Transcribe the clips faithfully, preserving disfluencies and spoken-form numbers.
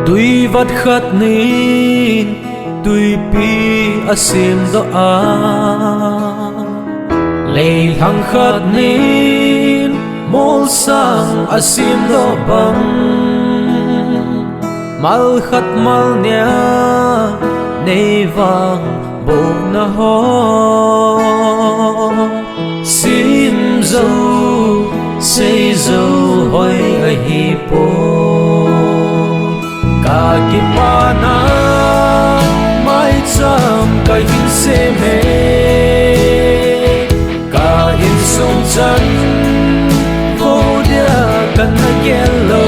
Tui vat khat nin tuipi a simdoh a, leilhang khat nin molsang a simdoh bang, mal khat mal nia nei vang bohna ho, sim zo, sei zo hoi ahi poi. Ka kipana maicham ka hin sem e, ka insung chan vo dia ka na gel lo.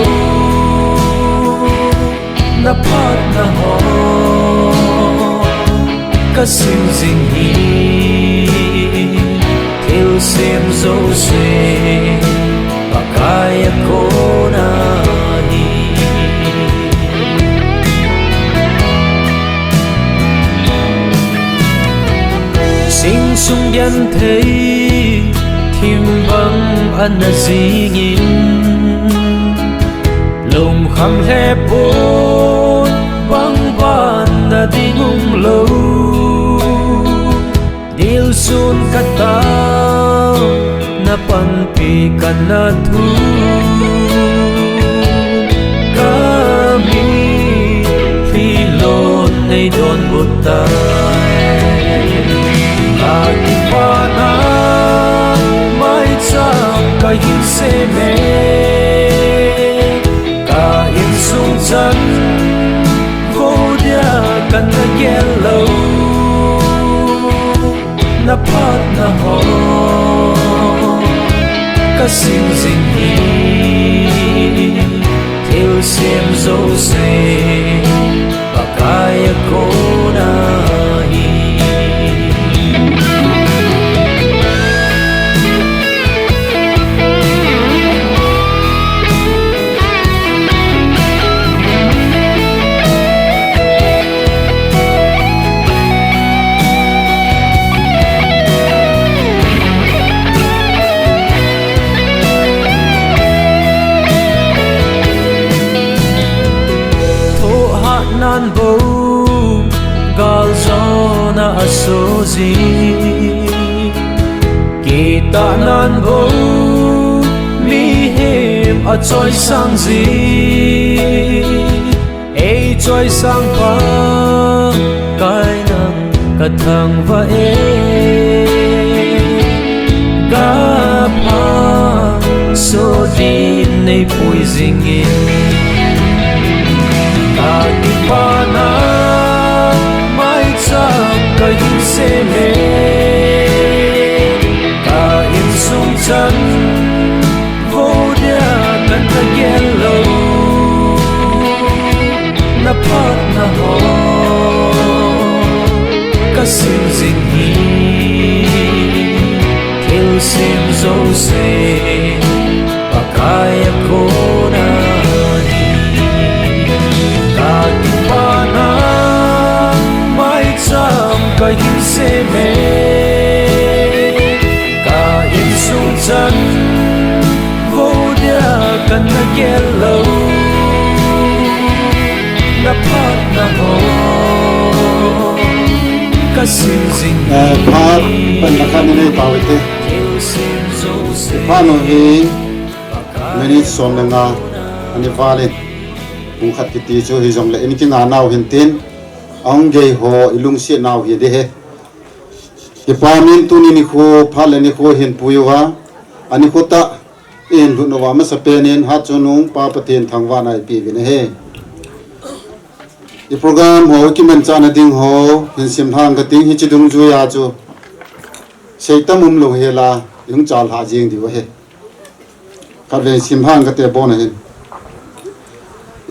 Na phatna ho ka sim jing hi, thil sem jouse Pakai a kona hi. Sing sung genthei thim bang ana jingin, lungkham lhepon bang ban na ding umlou. Dilsun ka tao, na panpi ka na thu, ka mitlhi lon nei donbut tai. Ka kipana maicham ka hin sem e, ka insung chan vo dia ka na gel lo. Na phatna ho ka sim jing hi, thil sem jouse Pakai a kona hi. Thohhat nan bou galjona a so jing, kitah nan bou mihem a choisang jing. Ei choisang Pakai nang ka thangvah e, ka pha so din nei pui jingin. Ka kipana maicham ka hin sem e, ka insung chan vo dia ka na gel lo. Na phatna ho ka sim jing hi, thil sem jouse Pakai a kona hi. Ka kipana maicham ka hin sem e, ka insung chan vo dia ka na gel lo. Na phatna ho ka sim jing hi. Eh, phat pan la khat ni nei pau te. Thil sem jouse. Phat no hi minute som le nga ani val in. Pung khat kiti chu hijongle in kinga nau hin tin, ahung gei ho i lungset nau hi ding ahi. Kipa min tuni nikho phat le nikho hin pui uva, ani kho ta i hin lhut uva, masapen in Hatchungnung Pa Pathen thangvahna i pe uvin ahi. I program ho kimanchahna ding ho hin simlhang ka ting, hiche dungjuia chu seitam umlou hela i hung chalhah jeng diu ahi. Khatvei simlhang kate bon ahin.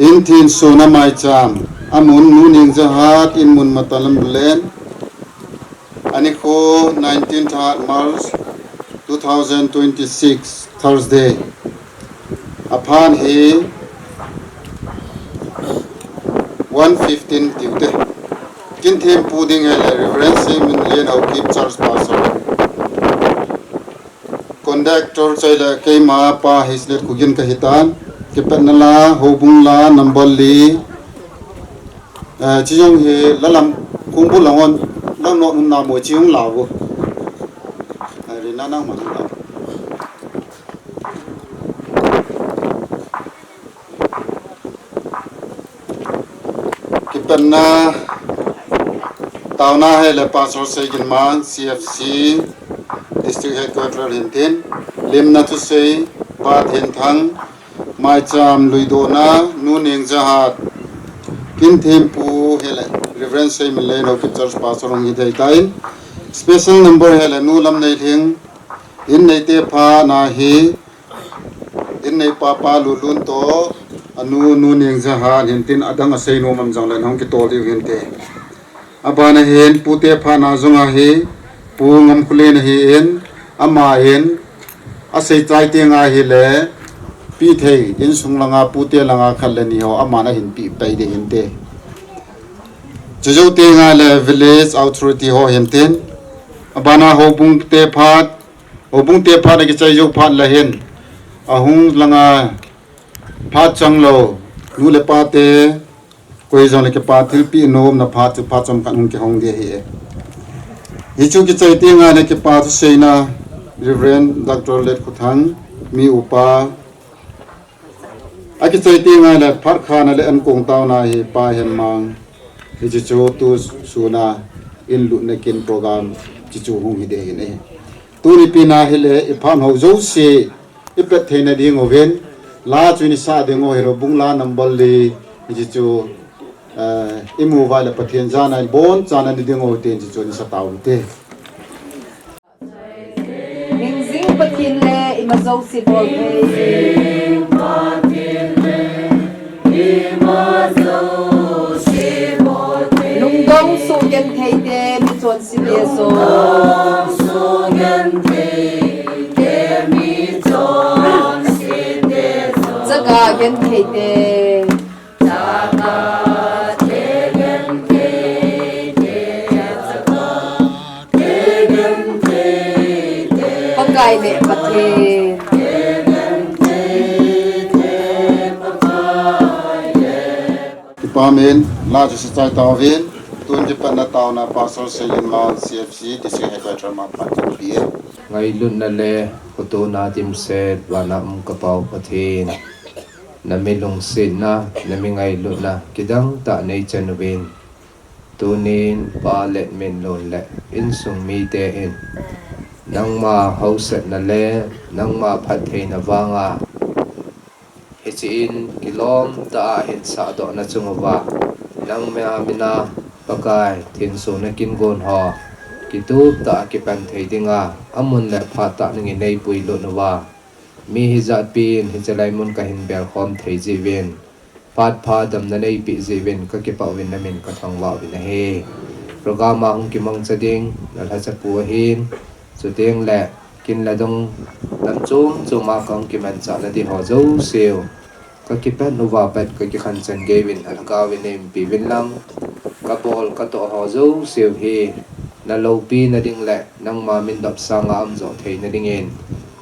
In thinsona maicham, amun Nu Nengjahat, in mun Matalam Len, anikho nineteenth March two thousand twenty-six, Thursday. Aphat hi one fifteen tiute. Kin thempu ding ahile Reverend Simon Len, Haokip Church Pastor. Conductor chule keima Pa Hislet Khogin kahitan. Kipatna la, houbung la, number li, Eh, chi jong hi lalam kung bu lang on, lang no nun na mo chi jong la bu. Eh, ri na nang ma na. Kipanna tauna hi le Pastor Seiginman, C F C, District Headquarter hin tin, limna thusei, Pa Thenthang, Maicham Luidona, Nu Nengjahat, Kinthempu hi le Reverend Seiminlei Nokip Church Pastor hung hi dei tain. Special number hi le Nu Lamneilhing, in neite pha na hi, in nei papa Lulun to, anu Nu Nengjahat hin tin adang asei nom am jong le hung kitol diu hin te. Abana hin pute pha na jong ahi, Pu Ngamkhulen ahi in, ama in, asei chai teng ahi le, pi thei, insung langa, pute langa khat le ni ho, ama na hin pi pai de hin te. Chujo teng a le village authority ho hin tin, abana houbung te phat, houbung te phat a kichai jo phat le hin, ahung langa phat chang lo, nu le pa te, Koi jong le kipa thilpi nom na phat chu phat chomkhat hung kihong ding ahi e. Hichu kichai teng a le kipa thuseina Reverend Doctor Letkhothang, mi upa. Akichai teng a le phat khat na le ankong tauna hi Pa Henmang. Hichu chu tu suna in lutna kin program chu chu hung hi ding ahi e. Tuni pi na hi le i phat ho jouse i pet theina ding uvin, la chu ni sa ding u hi lo bung la number li, hichu chu, eh, i mu vai le Pathen jana in bon chana ni ding u te, hichu chu ni sa tau te. Mingjing Pathen le ima jouse bol thei. Lungdong sugenthei te mi chonse te jo. Chaga genthei te. Pakai le Pathen. Kipa min, la chu sa chai tauvin, tun kipatna tauna Pastor Seiginman, C F C, District Headquarter ma phat chu pi e. Ngailutna le khutuhna dimset vana um ka Pa u Pathen, na mi lungsetna, na mi ngailutna kidang tah nei chan uvin, tunin Pa Letminlun le insung mite in nangma hausatna le nangma phattheina vanga hiche in kilom tah a hin sahdohna chung uva, nangma mina Pakai, thinso na kin gon ho kitup tah a kipan thei dinga amun le phat tah nangin nei puilut uva, mi hijat pi in hiche lai mun ka hin bel khom thei jeh uvin, phat pha damna nei peh jeh uvin ka kipah uvin, na min ka thangvah uvin ahi. Program a hung kimangcha ding na lhacha pu ahin, chuteng le kin le dong lam chom chom a ka hung kimanchah na ding ho jouse u ka kipat uva pat ka kikhan chan gei uvin, alhagao in nei umpi uvin lang, ka bol ka toh ho jouse u hi na loupina ding le nangma min dop sanga um jo theina dingin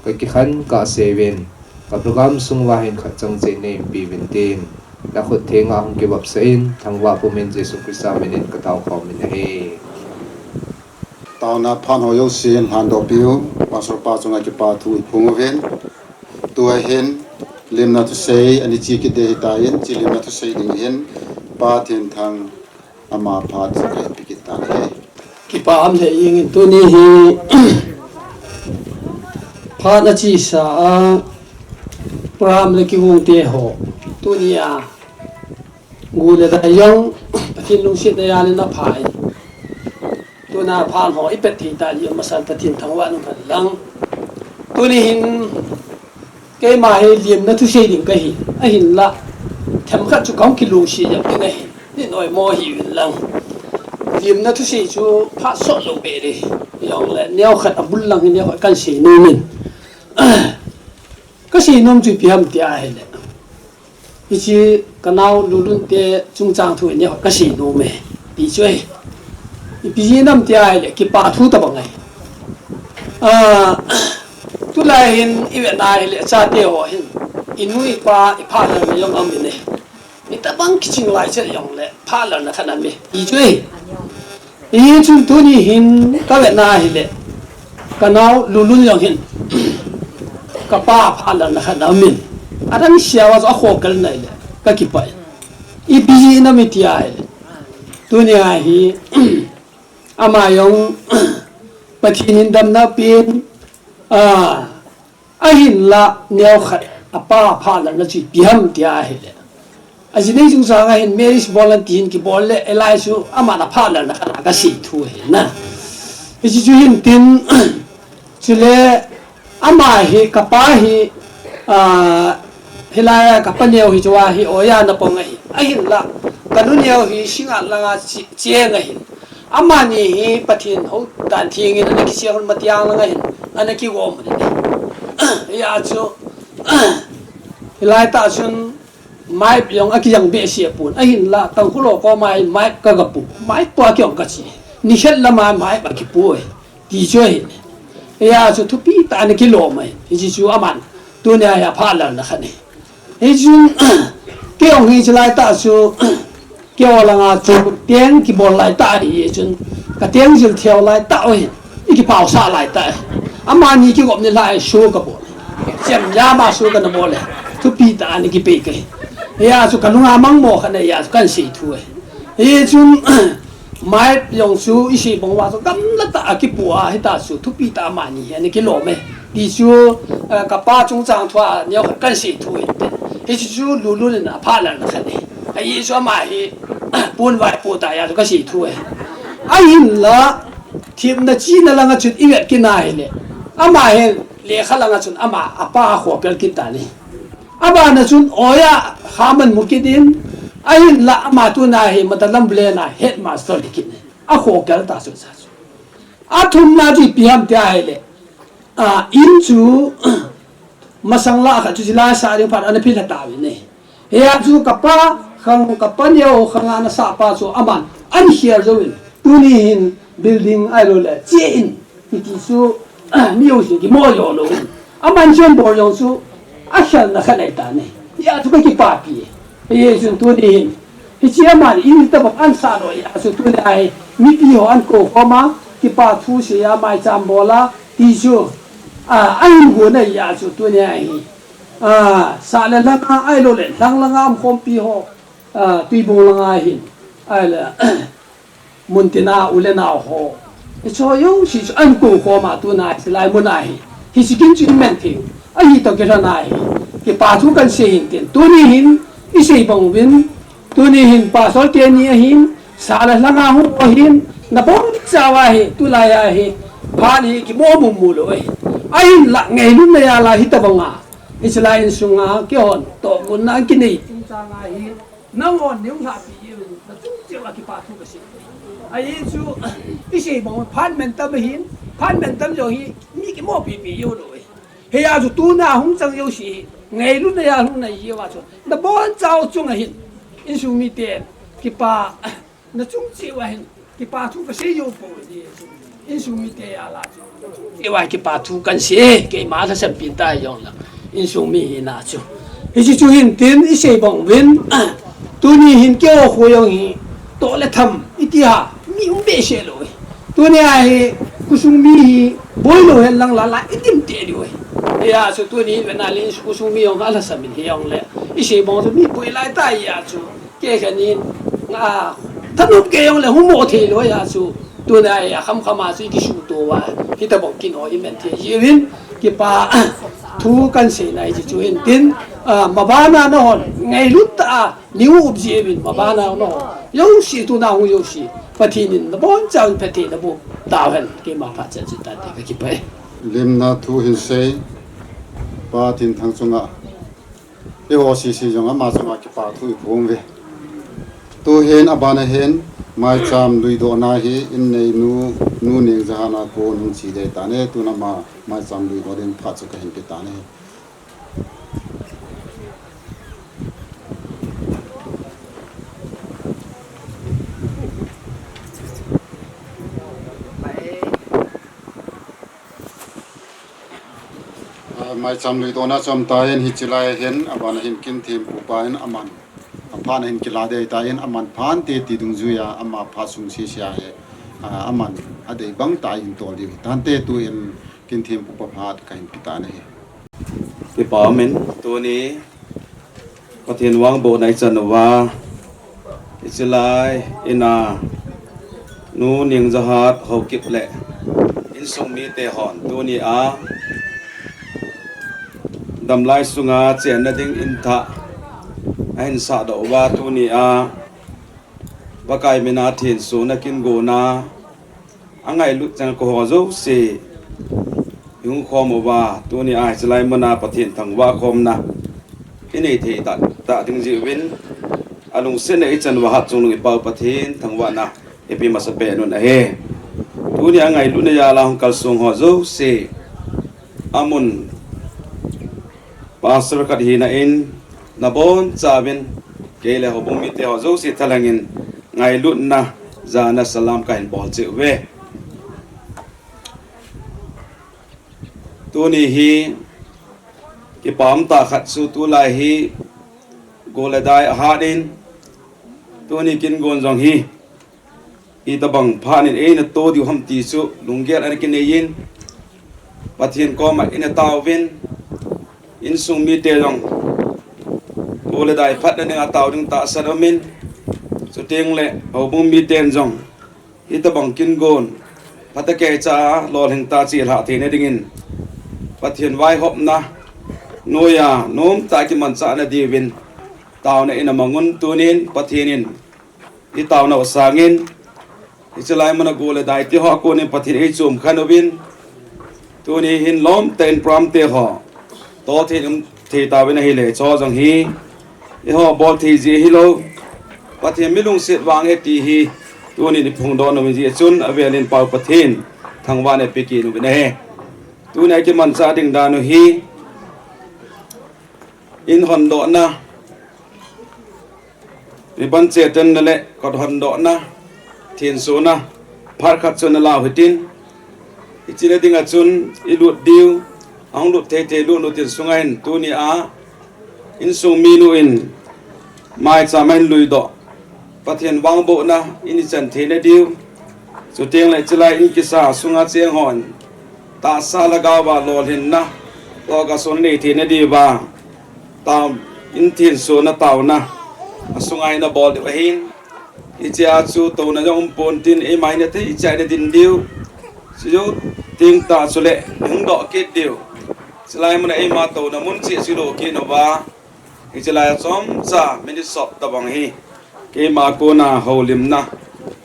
ka kikhan kah sei uvin, ka program sung uva hin khat chang cheh nei umpi uvin tin, na khut thenga hung kivopsah in, thangvah pumin Jesu Christa minin ka tao khom in ahi. Tauna phat ho jouse in lhandoh piu, Pastor pa chunga kipa thu i phung uvin. Tua hin, limna thusei, ani chi kit ding ahitan, chi limna thusei ding hin, Pa Thenthang ama phat chu ka hin pe kit tan ahi. Kipa um lheh jengin tuni hi, phat na chesa a, program le kigong te ho, tuni a, gu le dai jong, Pathen lungsetna jal in na phai. Tuna phat ho i pet thei ta jeh masang Pathen thangvah in umhen lang. Tuni hin keima hi limna thusei ding kahi, ahinla themkhat chu kahung kilungset jep ding ahi. Nin oimo hiuvin lang. Limna thusei chu phat sot lou beh ding. Jongle neokhat abul lang hi neokhat kan sei nom in. Ka sei nom chu ipi ham ti ahile, hiche ka nao Lulun te chungchang thu in ka sei nom e, ti chu ahi. Ipi jeh ham ti ahile, kipa thu tobang ahi. Ah, tulai hin i vet na ahile, chate ho hin, i nu i pa, i phat na jong um in e. Itobang kiching lai chet jongle, phahlelna khat aum e. Hichu e. Hichun tuni hin kavetna hile, kanao Lulun jong hin kapa phahlelna khat aum in, adang sia uva chu akhohkhelna hile kakipah e. Ipi jeh ham iti ahile, tuni a hi ama jong Pathen in damna apen, a, ahinla neokhat apa phahlelna chu ipi ham tia ahile, ajinei chungchang a hin marriage bol in tin kibol le, hilai chu aman aphahlelna khat a kasei thu ahi na. Hichu hin tin, chule ama hi, kapa hi, a, hilai a kapa neo hi chu a hi oiya napong ahi. Ahinla kanu neo hi Singngat langa che-, cheng ahin, amani hi Pathen houdan theng in ana kicheng hon, Matiang langa hin ana kigom hon ahi. Hia chu, hilai tah chun mike jong akijang behseh pon, ahinla Tangkhul ho koma mike kagapu, mike po a kei jong kache, nikhat lama mike akipu e, ti chu ahi. Hia chu thupi tah a ana kilom e. Hichu aman tunia hi aphahlelna khat ahi. Hichun kei jong hiche lai tah chu, keiho langa chu teng kibol lai tah ahi chun, kateng jil thei lai tah u hin, ikipaosah lai tah e. Amani kigop ni lai show kabol, chemjam a show kana bol e, thupi tah a ana kipei kei. Hia chu kalunga mangmo khat ahi, hia chu kahin sei thu e. Hichun mike jong chu isei bang uva chu gamla tah a kipu a, hitia chu thupi tah a amani hi ana kilom e, ti chu, eh, kapa chungchang thua neokhat kahin sei thu ahi. Hichu chu Lulun in aphahlelna khat ahi. Ajeh chu ama hi pon vaipo tah ahi, hia chu kasei thu ahi. Ahinla themna chihna langa chun ivet kit na hile, ama hin lekha langa chun ama apa akhohkhel kit tan ahi. Abana chun oiya khaman mu kit in, ahinla ama tuna hi Matalam Village a headmaster ahi kit in, akhohkhel ta chu sa chu. Athumna chu ipi ham tia ahile, a, in chu masang lah khat chu chilai sah ding phat ana philha tauvin ahi. Hia chu kapa khang, kapa neo khang a ana sah pa chu aman ahin khel jouvin, tuni hin building ahilouleh che in, hiti chu mi jousen kimo jou louvin, aman chun bol jong chu akhelna khat ahi tan ahi. Hia chu kakipapi e. Hichun tuni hin hiche aman in hitobang ahin sah lou, hia chu tunia hi mipi ho ahin kou khom a, kipa thu sei a, maicham bol a, ti chu, a, ahin gon ahi. Hia chu tunia hi, a, sah le lhanga ahilouleh lhang langa umkhompi ho, a, Tuibong langa hin, ahile Muntina u le nao ho, hicheho jouse chu ahin kou khom a, tuna hilai muna hi hiche kin chu iman thei u ahi toh kilhon a hi kipa thu kahin sei hin tin, tuni hin isei bang uvin, tuni hin pastor teni ahin, sah le lhanga hung u ahin, nabonchauva hi tulai a hi phat hi kimo mummu lou ahi. Ahinla ngailutna jal a hitobanga hiche lai insunga keihon tohgon na kinei chungchanga hi nangho neilhahpi uvin, nachung cheh uva kipa thu kasei. Ajeh chu isei bang u phat mantam ahin, phat mantam jong hi mi kimopipi jou lou ahi. Hia chu tuna hung chang jouse hi ngailutna jal hung nei jeh uva chu nabonchau chunga hin insung miten kipa, nachung cheh uva hin kipa thu kasei jou pou ahi. Insung mite jal a chu nachung cheh uva kipa thu kahin sei e, keima lhasampi ta jongle, insung mi hina chu. Hiche chu hin tin isei bang uvin, tuni hin keiho kho jong hi toh le tham iti a mi um behseh lou e. Tunia hi khosung mi hi boi lou hen lang la la idim teh diu ahi. Hia chu tuni hin vetna le khosung mi jong alhasam in, hijongle isei bang chu mi boi lai tah jeh a chu kei khen in, a, thanop kei jongle hung mo thei lou, hia chu tunia hi akhamkham a chu ikisuhto uva, hitobang kin ho iman thei jiuvin, kipa thu kahin seina hiche chu hin tin, a, mabana nahon ngailut tah a neiup jiuvin, mabana nahon jouse, tuna hung jouse Pathen in nabonchauvin phatthei naboh tauhen, keima phat chan chu tante, kakipah e. Limna thu hin sei, Pa Thinthang chunga eiho sese jong ama chunga kipa thu iphong uve. Tuhin abana hin maicham luidohna hi inneinu, Nu Nengjahan a kon hung che ding ahitan e, tun ama maicham luidoh ding phat chu kahin pe tan ahi. A, maicham luidohna chu aumtan, hiche lai hin abana hin Kinthempu pa in aman, Phat ahin kila dei tan, aman phat te ti dungjuiya ama phat sung sese a hi, a, aman adei bang tah in tol diu hi. Tante tuin kin thempu pa phat kahin pe tan ahi. Kipa umin, tuni Pathen vangbohna ichan uva, ichilai ina Nu Ningjahat Haokip le insung mite hon tuni a damlai sunga chenna ding in thah ahin sahdoh uva, tuni a Pakai mina thensona kin gonna angailut chang ko ho jouse ihung khom uva, tuni a hiche lai muna Pathen thangvah khomna inei thei tah, tah ding jeh uvin, alungsetna ichan uva Hatchungnung iPau Pathen thangvahna ipe masapen un ahi. Tuni a ngailutna jal a hung kalsong ho jouse, amun pastor khat hina in nabonchauvin, kei le houbung mite ho jouse thalheng in ngailutna jana salam kahin bol cheh uve. Tuni hi kipa umtah khat chu tulai hi go le dai ahat in, tuni kin gon jong hi itobang phat in eina to diu ham ti chu lunggel ana kinei in, Pathen koma ina taovin, insung mite jong go le dai phatna dinga tao ding tahsan aumin, chuteng le houbung miten jong hitobang kin gon phatecha a lolhing tah a chelhah theina dingin Pathen vaihopna noiya nomtah a kimanchah na diuvin taona ina mang un, tunin Pathen in itaonau sangin hiche lai muna go le dai te ho a konin Pathen eichom khen uvin, tuni hin lomtah in program te ho to thei um thei tauvin ahile, hiche jong hi eiho bol thei jeh hilou, Pathen mi lungset vang ahi ti hi tunin iphongdoh nom in, hijeh chun avel in Pau Pathen thangvahna ipe kit uvin ahi. Tuni a kimanchah ding dan u hi in hondohna, ribbon chetenna le kot hondohna, thensona phat khat chu ana lau hitin, hiche le dinga chun ilut diu, ahung lut thei thei lut lut in sunga hin tuni a insung minu in maicham a hin luidoh, Pathen vangbohna in ichan theina diu, chuteng le hiche lai in kisa sunga cheng hon tahsa lhagao a lolhinna, tohgasona nei theina diuva tao, in thensona taona asunga ina bol diu ahin, hichea chu touna jong umpon tin, eima ina thei cheh a ina din diu, chujou teng tah chule hung doh kit diu, hiche lai muna eima touna mun cheh chu idoh kit uva, hiche lai a chomcha minute sot tobang hi keima kona houlimna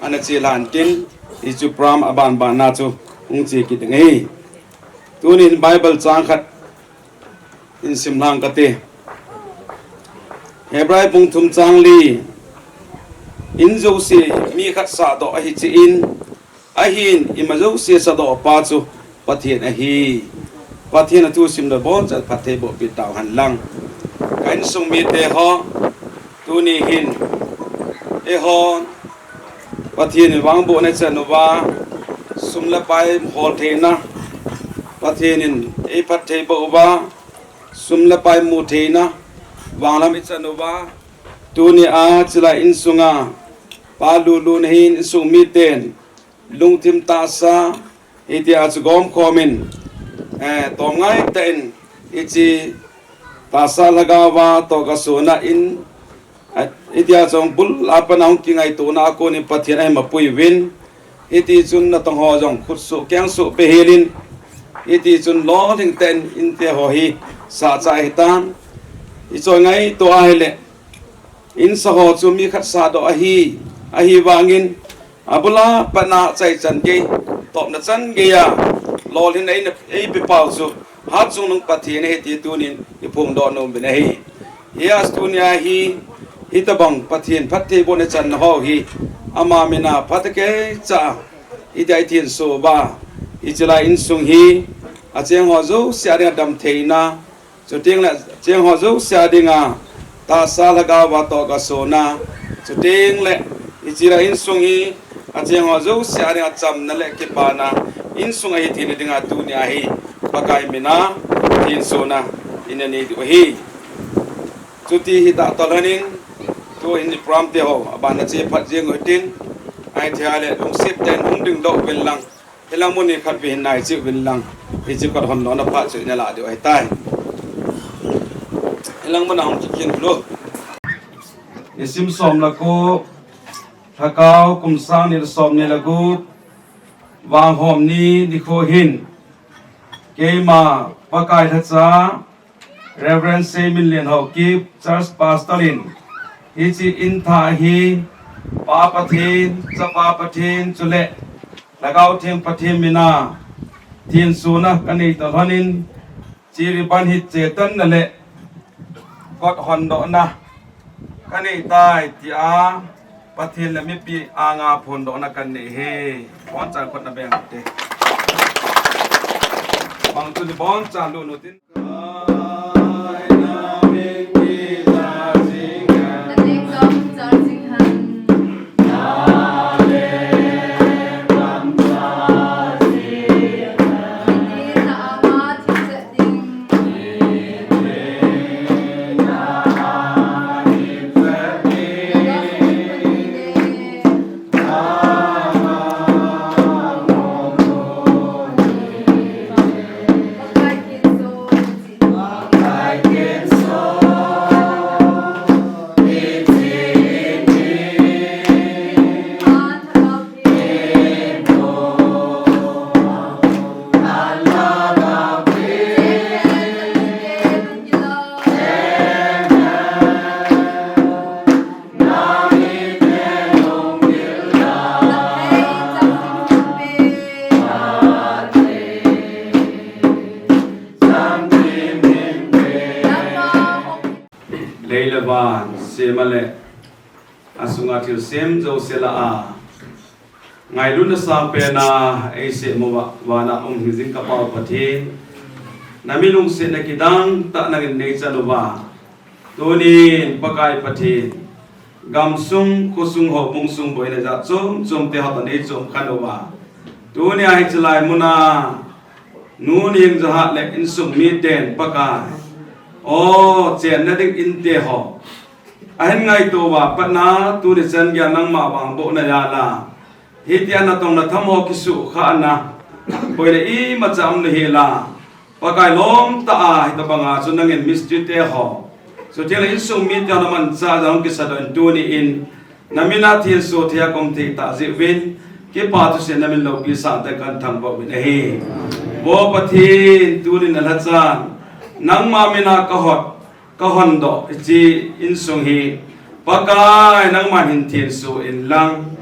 ana chelhan tin, hiche program abanbanna chu hung che kit ding ahi. Tunin Bible chang khat in simlhang kate. Hebrai bung thum chang li, in jouse mi khat sahdoh ahi cheh in, ahin ima jouse sahdoh pa chu Pathen ahi. Pathen a thu simdoh bonchan phattheiboh pi tauhen lang. Ka insung mite ho, tuni hin eihon Pathen in vangbohna ichan uva, sum le pai hol theina, Pathen in eiphattheiboh uva, sum le pai mu theina vanglam ichan uva, tuni a hiche lai insunga Pa Lulu nahin insung miten lungthim tahsa hitia chu gomkhomin, eh, tomngai tah in hiche tahsa lhagao a tohgasona in, eh, hitia chu bul a pat a hung kingaitona a konin Pathen ahin mapui uvin, hitichun natong ho jong khutsoh kengsoh pehel in, hitichun lolhing tah in inte ho hi sahcha ahitan. Ichoi ngaito ahile, insa ho chu mi khat sahdoh ahi, ahivangin abul a pat a chaichan gei, topna chan geiya lolhinna eina, eipe pau chu Hatchungnung Pathen ahi ti tunin iphongdoh nom uvin ahi. Hijeh a tunia hi, hitobang Pathen phattheibohna channa ho hi ama mina phatecha a hitia ithenso uva, hiche lai insung hi acheng ho jouse a dinga damtheina, chuteng le acheng ho jouse a dinga tahsa lhagao a tohgasona, chuteng le hiche lai insung hi acheng ho jouse a dinga chamna le kipana insung ahi theina dinga tunia hi Pakai mina thensona ina nei diu ahi. Chuti hitah tah lhonin, Tuhin program te ho, abana che phat jeng u hitin, ahithei le lungset tah in hung dingdoh uvin lang, hilang mun hi khatvei hin nai cheh uvin lang, hiche kot hondohna phat chu ina lah diu ahitai. Hilang mun a hung kikhen u. Nisim som le ko, Lhakao kum sang ni le som ni le gup, Vanghom ni nikho hin, keima Pakai lhacha, Reverend Seiminlen Haokip, Church Pastor in, hiche in thah hi, Pa Pathen, Chapa Pathen, chule Lhagao Theng Pathen mina, thensohna kanei toh lhonin, hiche ribbon hi chetanna le kot hondohna kanei tai tia Pathen le mipi anga phondohna kanei ahi. Bonchan khut nabeng ute. Bang tuni bonchan lut utin. Lei le van, sema le asunga thilsem jouse lah a, ngailutna sangpen a eisem uva, vana um hingjing ka Pa Pathen, na mi lungsetna kidang tah nangin nei chan uva. Tunin Pakai Pathen, gamsung, khosung, houbung sung boina jat chom chom te ho toh nei chom khen uva. Tunia hiche lai muna, Nu Nengjahat le insung miten Pakai, o, chenna ding inte ho ahin ngaito uva patna, tuni chan geiya nangma vangbohna jal a, hitia natong natham ho kisuhkhahna, boina imacha umlou hel a, Pakai lom tah a, hitobanga chu nangin mistri te ho, chuteng le insung mite ho namanchah jal a hung kisadoh in tuni in, na min a thenso thei a ka um thei tah jeh uvin, kipa thuseina min loupi sangtah in kahin thangvah uvin ahi. Vo Pathen, tunin na lhachan, nangma min a ka hot, ka hondoh, hiche insung hi, Pakai nangman hin thenso in lang.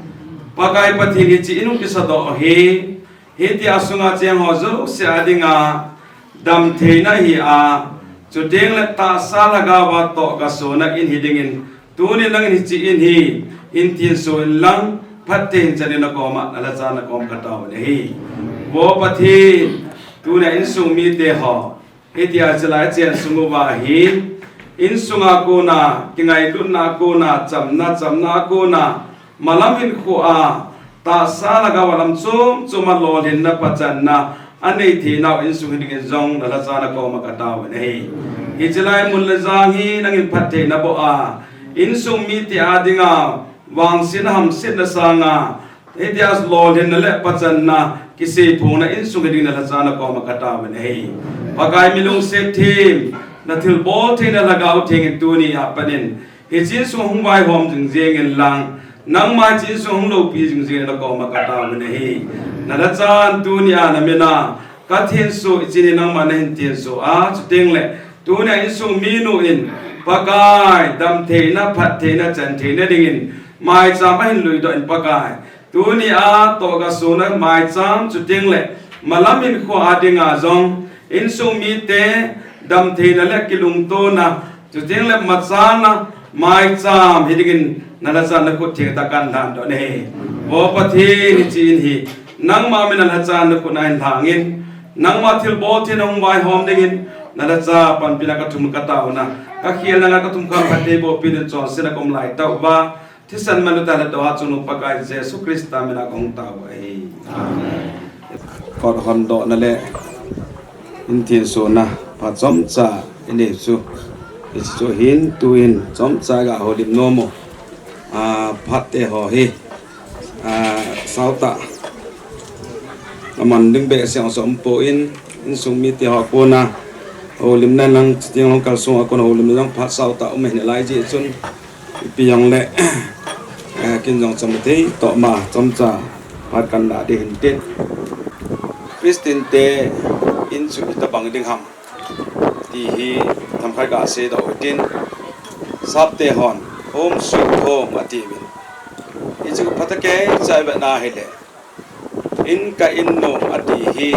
Pakai Pathen, hiche in hung kisadoh hi, hitia sunga cheng ho jouse a dinga damtheina hi a, chuteng le tahsa lhagao a tohgasona in hi dingin, tuni nangin hiche in hi, hin thenso in lang, phatthei hin chan in na koma, na lhacha na kom ka tao in ahi. Vo Pathen, tunia insung mite ho, hitia chelai chen sung uva hi, insunga kona, kingailutna kona, chamna, chamna kona, malam hinkhoa, tahsa lhagao a lam chom chom a lolhinna pachanna anei theinau insung hi dingin jong na lhacha na koma ka tao in ahi. Hiche lai mun le jang hi nangin phatthei naboh a, insung mite a dinga vangsetna hamsetna sanga, hitia lolhinna le pachanna kiseiphongna insung hi dingin na lhacha na koma ka tao in ahi. Pakai, mi lungset them, na thilbol theina Lhagao Theng in tunia pat in, hiche insung hung vaihom jing jeng in lang, nangma hiche insung hung loupi jing jeng in na koma ka tao in ahi. Na lhachan tunia na min a ka thenso, hiche ni nangma nahin thenso a, chuteng le tunia insung minu in, Pakai, damtheina, phattheina, chantheina dingin maicham ahin luidoh in Pakai, tunia tohgasona maicham, chuteng le malam hinkhoa dinga jong, insung mite damtheina le kilungtona, chuteng le machana maicham hi dingin na lhachan na khut theng tah kahin lhandoh in ahi. Vo Pathen, hiche in hi nangma min a lhachan na khut nahin lhangin, nangma thilbol theina hung vaihom dingin na lhacha panpina ka thum ka taona, ka khelna nga ka thum kham phatthei boh pin in chonsetna ka um lai tauva, thisan manlu tah le doha chungnung Pakai Jesu Christa min a ka hung tao ahi. Amen. Kot hondohna le in thensona phat chomcha inei chu, hiche chu hin tuin chomcha ga houlim nom u. Phat te ho hi, ah, sao tah a man ding behseh jong chu um poi, insung mite ho kona houlimna lang, chuteng hung kalsong a kona houlimna lang phat sao tah um ahi nalai jeh chun, ipi jong le, eh, kin jong chom thei toh ma chomcha phat kan la ding hin tin. Christian te in chu itobang ding ham ti hi themkhat ga seidoh u hitin, Sapte hon home sweet home atiuvin. Hichu phatah kei cha ivet na hile, in ka in nom ati hi,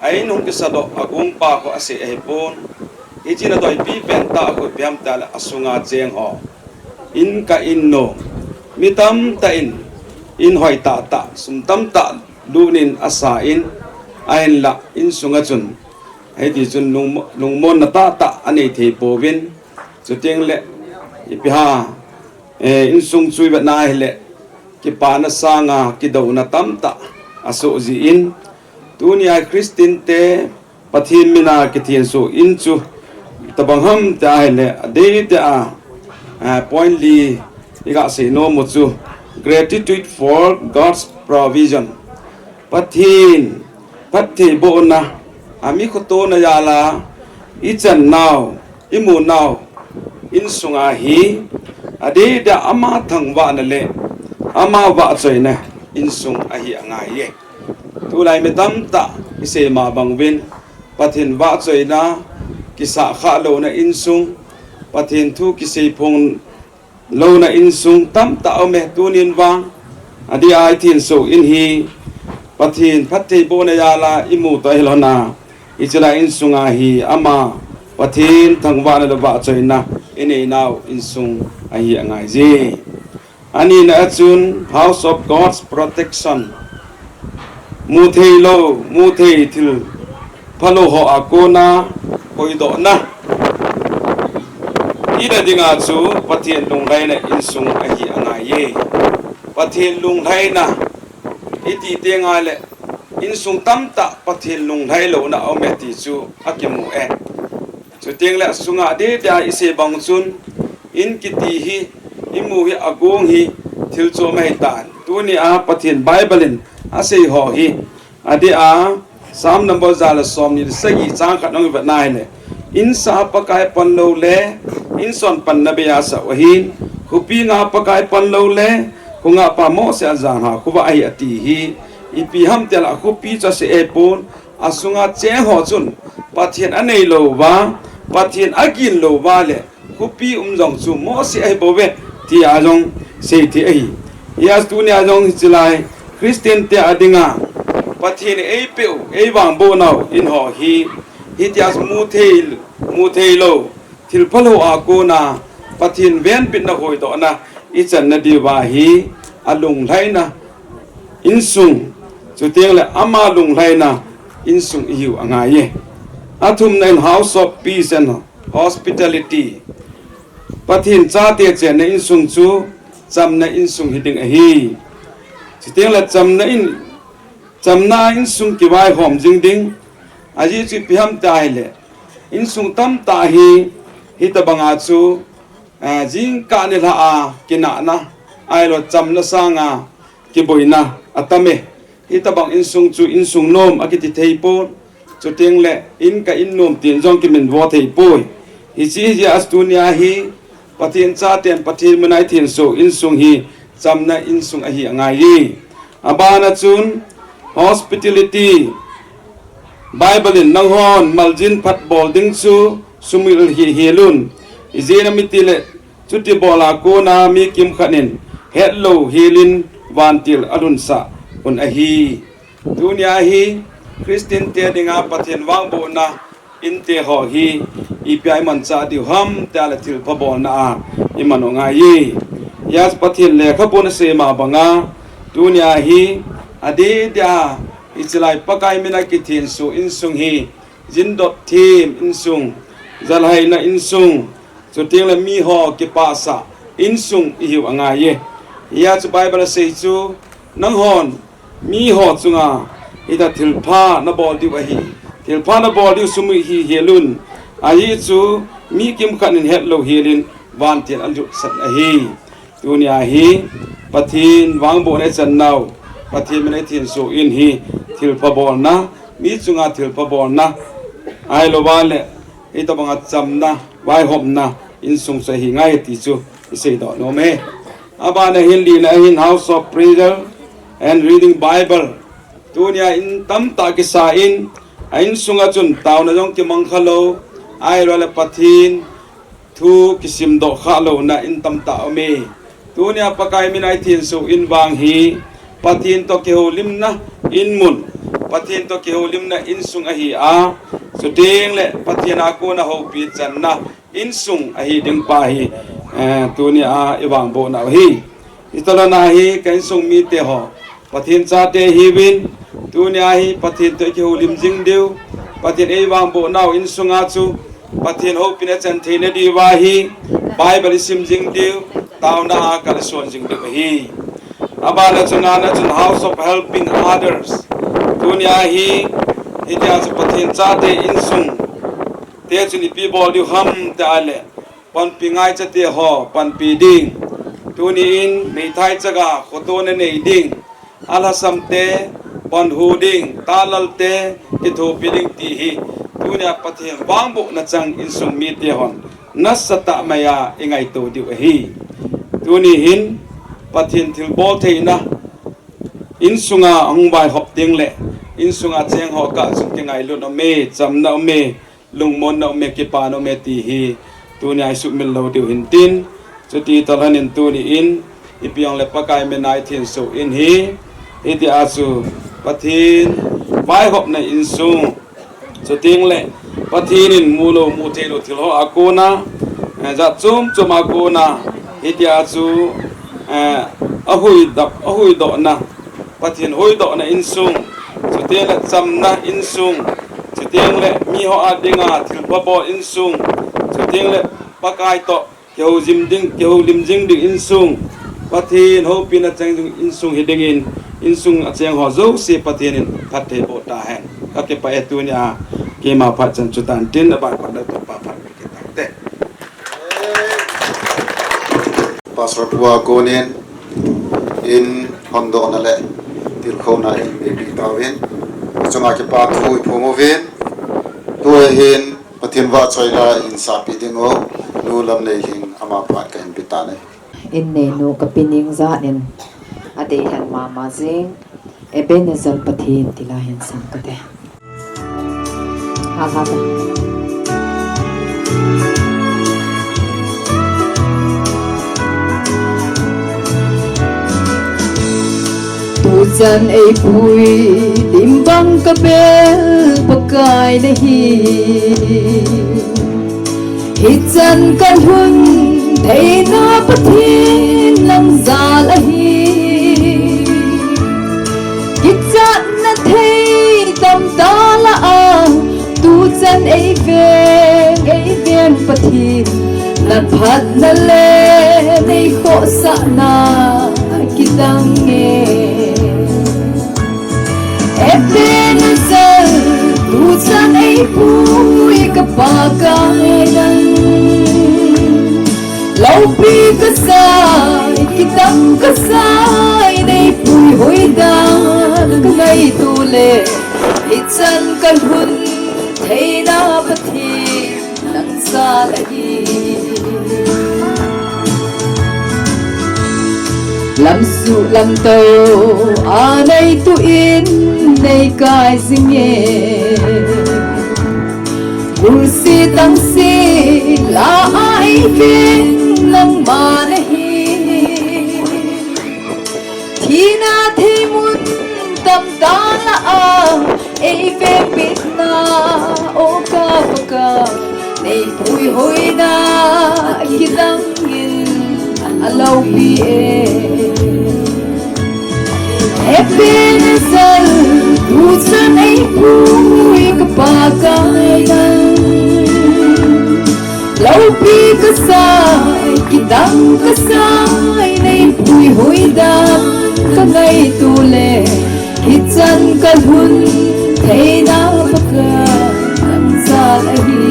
a in hung kisadoh a gongpa khu asei ahipon. Hiche na doipi pen tah khu ipi ham tile asunga cheng ho. In ka in nom. Mi tamtah in, in hoi tahtah, sum tamtah lut in asa in, ahinlah insunga chun hiti chun lung, lungmonna tahtah anei thei pouvin. Chuteng le ipi ham, eh, insung chu ivet na hile, kipana sanga kidouna tamtah asoh jin. Tunia Christian te Pathen mina kithensoh in chu itobang ham tia hile, adeh tia, ah, point li iga sei nom u chu, gratitude for God's provision. Pathen phattheibohna, ami khotona jal a ichan nau, imu nau, insunga hi, adeh dia ama thangvahna le ama vahchoina insung ahi angai e. Tulai mi tamtah isei ma bang uvin, Pathen vahchoina kisah khah louna insung, Pathen thu kisei phong louna insung tamtah aume. Tunin vang, adeh a ithensoh in hi, Pathen phattheibohna jal a imu toh hilou na, hiche lai insunga hi ama Pathen thangvahna le vahchoina inei nau insung ahi angai je. Anina a chun House of God's protection. Mutheilou, muthei thil phalou ho a kona hoidohna. Ina dinga chu Pathen lunglhaina insung ahi angai e. Pathen lunglhaina iti teng le insung tamtah Pathen lunglhai louna aume ti chu akimu e. Chuteng le asunga adeh dia isei bang chun, in kiti hi, imu hi, agong hi, thil chom ahitan. Tunia Pathen Bible in asei ho hi, adeh a, Psalm number ja le somni le sagi chang khat nung ivet na hile, insa Pakai pan lou le, inson panna bei a sah u ahin, khopi nga Pakai pan lou le, khonga pa Mose a jan ha khovah ahi ati hi, ipi ham tile khopi chu asei ahipon, asunga cheng ho chun Pathen anei louva, Pathen agin louva le khopi um jong chu Mose ahi bouve, tia jong sei thei ahi. Hijeh a tunia jong hiche lai Christian te a dinga Pathen in eipeh u, eivangboh nau in ho hi, hitia muthei, mutheilou thil phalou a kona Pathen venbitna hoidohna ichanna diuva hi, alunglhaina insung, chuteng le ama lunglhaina insung ihiu angai e. Athumna in House of Peace and Hospitality. Pathen chate chenna insung chu chamna insung hiding ahi. Chuteng le chamna in, chamna insung kivaihom jing ding. Ajeh chu ipi ham tia hile, insung tamtah hi, hitobanga chu, eh, jingkah nilhah a kinahna, ahilou chamna sanga kiboina atam e. Hitobang insung chu insung nom akiti thei pon. Chuteng le in ka in nom tin jong kiminvo thei poi. Hiche hijeh a tunia hi Pathen chaten Pathen mina ithensoh insung hi chamna insung ahi angai e. Abana chun hospitality. Bible in nanghon maljin phat bol ding chu sumil hih hel un. Ijeh inem itile chuti bol a kona mi kimkhat in hetlou hel in vantil alhunsah un ahi. Tunia hi Christian te dinga Pathen vangbohna inte ho hi ipi a imanchah diu ham tia le thilpha bolna a iman u angai e. Hijeh a Pathen lekhabun asei ma banga tunia hi adeh dia hiche lai Pakai mina kithensoh insung hi jindot them insung, jalhaina insung, chuteng le miho kipahsah insung ihiu angai e. Hijeh a chu Bible asei chu, nanghon miho chunga hita thilpha nabol diu ahi. Thilpha nabol diu sumil hih hel un. Ajeh chu mi kimkhat in hetlou hel in vantil alhunsah ahi. Tunia hi Pathen vangbohna ichan nau, Pathen min a ithensoh in hi thilpha bolna, mi chunga thilpha bolna, ahilouva le hitobanga chamna, vaihopna insung chu ahi ngai ti chu iseidoh nom e. Abana hin lina ahin House of Prayer and Reading Bible. Tunia in tamtah kisa in, a insunga chun taona jong kimang khalou, ahilouleh Pathen thu kisimdoh khah louna in tamtah um e. Tunia Pakai min a ithensoh in vang hi Pathen toh kihoulimna inmun, Pathen toh kihoulimna insung ahi a, chuteng le Pathen a kona houpi channa insung ahi ding pa hi, eh, tunia ivangboh nau hi. Hitobang a hi ka insung mite ho, Pathen chate hiuvin, tunia hi Pathen toh ikihoulim jing diu, Pathen eivangboh nau insunga chu Pathen houpina ichan theina diuva hi Bible isim jing diu, taona a kal ison jing diu ahi. Abana chu ngana chun House of Helping Others. Tunia hi, hitia chu Pathen chate insung te chun ipi bol diu ham tia le, panpi ngaicha te ho panpi ding. Tuni in meithai chaga khotona nei ding. Alhasam te panhu ding, talal te kithopi ding ti hi tunia Pathen vangbohna chang insung mite hon nasatah maiya ingaito diu ahi. Tuni hin Pathen thilbol theina insunga ahung vaihop teng le insunga cheng ho kah chun kingailut um e, chamna um e, lungmonna um e, kipana um e ti hi tunia isumil lou diu hin tin, chuti toh lhon in tuni in ipi jong le Pakai min a ithensoh in hi, hitia chu Pathen vaihopna insung, chuteng le Pathen in mulou mutheilou thil ho a kona, eh, jat chom chom a kona, hitia chu, eh, ahuhdoh, ahuhdohna, Pathen huhdohna insung, chuteng le chamna insung, chuteng le mi ho a dinga thilpha bol insung, chuteng le Pakai toh kihoulim jing, kihoulim jing ding insung, Pathen houpina chang ding insung hi dingin, insung a cheng ho jouse Pathen in phatthei boh tahen. Ka kipah e tunia, keima phat chan chu tan tin, aban phat le Toupa phat kit tau te. Pastor pu a konin in hondohna le tilkhouna in eipeh tauvin, chunga kipa thu iphong uvin, tua hin Pathen vahchoila in sahpeh ding u, Nu Lamneilhing ama phat kahin pe tan ahi. In neinu kapi Ningjat in adei lhen mama jing, Ebenezer Pathen ti la hin sang kate. Hal hal. Tuchan eipuilim bang kabel Pakai nahi. Hichan kalhun theina Pathen nang jal ahi. Kichatna thei tamtah lah a, tuchan eiven, eiven Pathen, naphatna le neikhohsahna kidang e. Ebenezer, tuchan eipui ka Pakai nang. Loupi kasai, kidang kasai, neipui hoidan kangaito le, hichan kalhun theina Pathen nang jal ahi. Lamsuh lamtou a neituh in neikai jing e. Gulse tangse la a eiven nangma nahi. Thina thei mun tamtah lah a, eivenpeh na, O ka Pakai, neipui hoina kidang in aloupi e. Ebenezer, tuchan eipui ka Pakai nang. Loupi kasai, kidang kasai, neipui hoidan kangaito le, hichan kalhun theina Pakai nang jal ahi.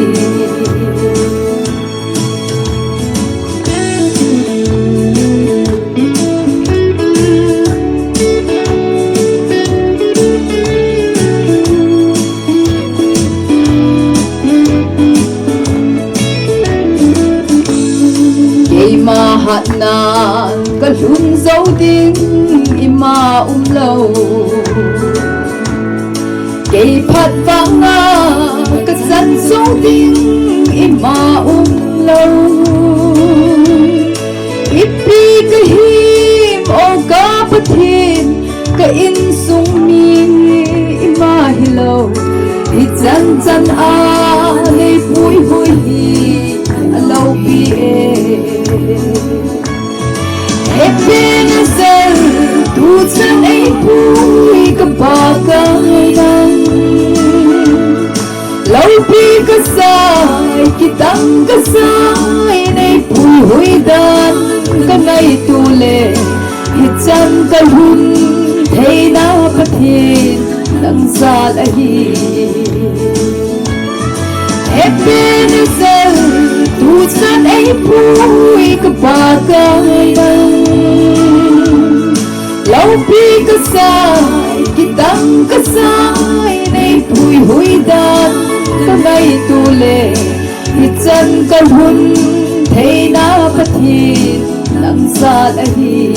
Eima hatnan ka lhung jou ding ima umlou. Kei phat vanga ka chan jou ding ima umlou. Ipi ka him o ka Pathen, ka insung mi ima hilou. Hichan chan a nei puihui hi aloupi e. Ebenezer, tuchan eipui ka Pakai nang. Loupi kasai, kitang kasai, nei puihui dan ka ngaito le, hichan ka lhun theina Pathen nang jal ahi. Ebenezer, tuchan eipui ka Pakai nang. Loupi kasai, kitang kasai, nei puihui dan ka ngaito le, hichan ka lhun theina Pathen nang jal ahi.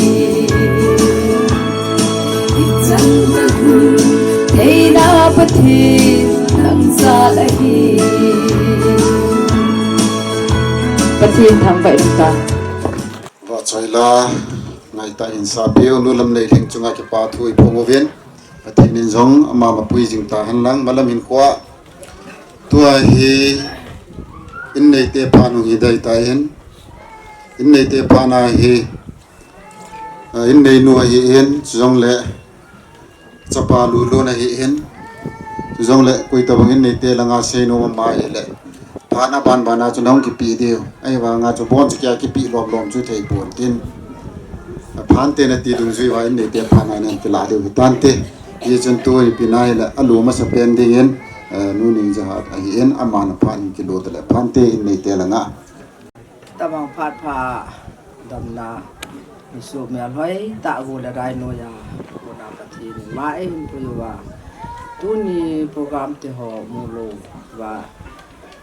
Hichan ka lhun theina Pathen nang jal ahi. Pathen thangvah in ta. Vahchoi la, ngaitah in sapiu, nu Lamneilhing chunga kipa thu iphong uvin. Pathen in jong ama mapui jing tahen lang, malam hinkhoa. Tua hi, inneite phat hung hi dai tahen. Inneite phat na hi, ah, inneinu ahin, chujongle, chapa lulun ahin. Chujongle, koi tabang inneite langa seinom ama hile, phat na ban ban a chu nahung kipe diu. Ahivanga chu bon chu kia kipe lom lom chu thei pon tin. Phante nati dungjui uva inneite phat na nei kila diu hitante. Hichun tu ipi na hile, alu masapen dingin, eh, nu Ningjahat ahin, aman aphat in kilu tale. Phante inneite langa. Tabang phat pha damna, misu mial hoitah gu le rai noiya, kona Pathen in ma eihin pui uva. Tuni program te ho mu lou uva,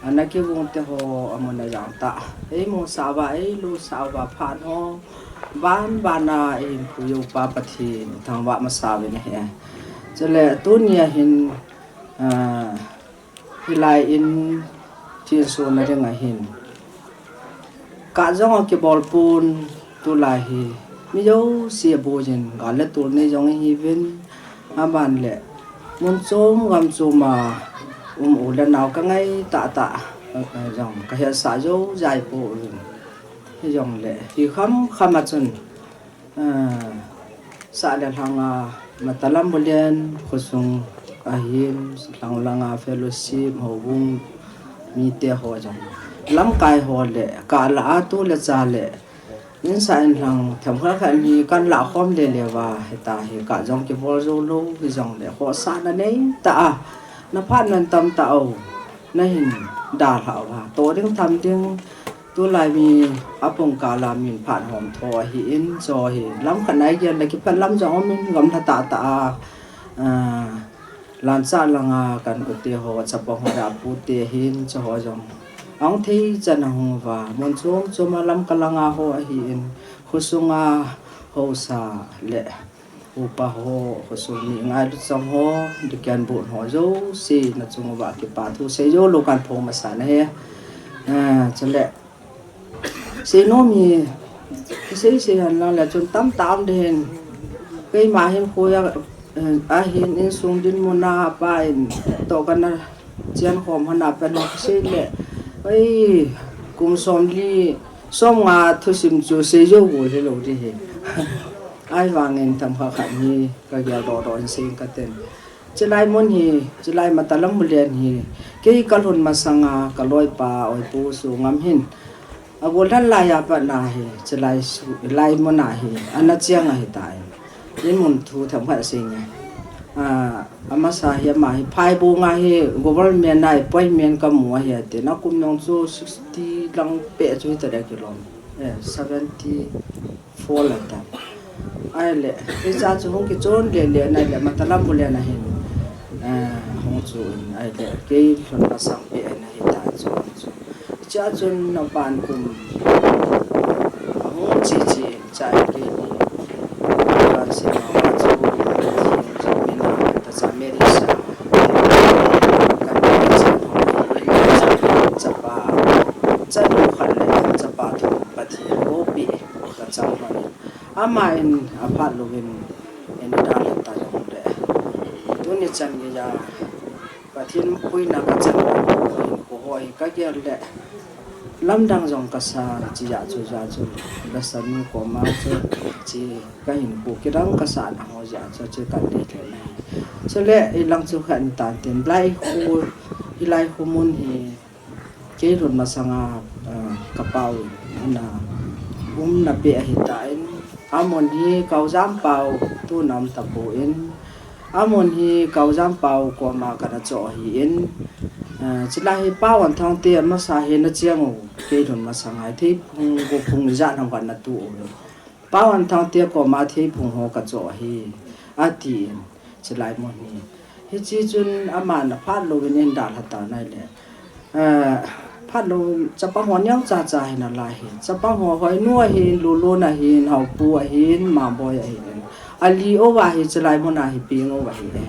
ana kivung te ho amun ajang tah, eimusah uva, eilusah uva phat ho ban ban a eihin pui u Pa Pathen thangvah masa uvin ahi. Chule tuni a hin, ah, hilai in thinsun na ding ahin, kah jong akibol pon, tulai hi mi jouse boiyin gal le tol nei jong ihiuvin, aban le mun chom gam chom a um u le nao ka ngai tahtah, eh, jong ka hetsah jou jai pouvin. Hijongle hi kham kham a chun, ah, sah le lhanga, Matalam Bulian khosung ahin, lhang langa fellowship, houbung mite ho jong, lamkai ho le, kah lah a tu le cha le, insah inlhang themkhat khat ni kan lah khom le le uva, hita hi kah jong kibol jou lou, hijongle khohsahna nei tah a, na phat nan tam tah o, nahin dalhah uva, toh ding tham ding, tulai mi apung kah la min phat hom tho ahin, chu hi lam khat nai gel le kipat lam jong umin, gamla tahtah a, ah, lancha langa kan u te ho, chapang ho, dapu te ahin, chu ho jong ahung thei chan ahung uva, mun chom chom a Lamka langa ho ahin, khosunga haosa le upa ho, khosung mi ngailut chang ho, deacon bun ho jouse na chung uva kipa thu sei jou lou kan phong masa nahi. Ah, chule seinom hi, sei sei hen lang le chun tamtah um ding ahin. Keima hin khoi a, eh, ahin insung dinmun a pa in toh kana chian khom hon a pen ho kisei le, ei, kum somli, somnga thusim chu sei jou gol hilou ding ahi. Ahivangin themkhat khat ni ka geldoh doh in sei ka ten. Chilai mun hi, chilai Matalam Bulian hi, kei ka lhun masanga ka loipa Oipu Songam hin, agol lhan laiya pat na hi, chilai su-, lai mun a hi ana chiang ahitai. Inmun thu themkhat sei nge. Ah, amasa hi ama hi Phaibung a hi government a appointment kamu ahi ati. Na kum jong chu sixty lang peh chu hita le kilom. Eh, seventy four la ta. Ahile, hiche chu hung kichon le le na le Matalam Bulian a hin, eh, hung chu in, ahile, kei lhun masang peh na hita chu, chu. Hiche chun na ban kum Ama in aphat louvin, in dalha ta jongle, tuni chan geiya Pathen puina kachan, ko ho hi kagel le, lamdang jong kasa, chija chu, ja chu, lasa nu koma chu, chi kahin pu kidang kasa na ho ja chu, chi kan dei thei na. Chule, ilang chu khan tan tin, lai khu, ilai khu mun hi, Kei lhun masanga, ah, ka pau in, ana umna pe ahi tan, amun hi Kaujam pau tuna um tapon, amun hi Kaujam pau koma kana cho ahin, ah, chulai hi pau an thang te amasa hi na chiang u, kei lhun masanga thei phung go phung ja nang kana tu u. Pau an thang te koma thei phung ho ka cho ahi, atin, chulai mun hi. Hichi chun aman aphat louvin in dalha ta nai le. Eh, phat lou chapang ho niang cha cha hi nalai hi. Chapang ho hoi nu ahin, lulun ahin, haupu ahin, maboi ahin. Ali o va hi chulai mun a hi ping o va hi e.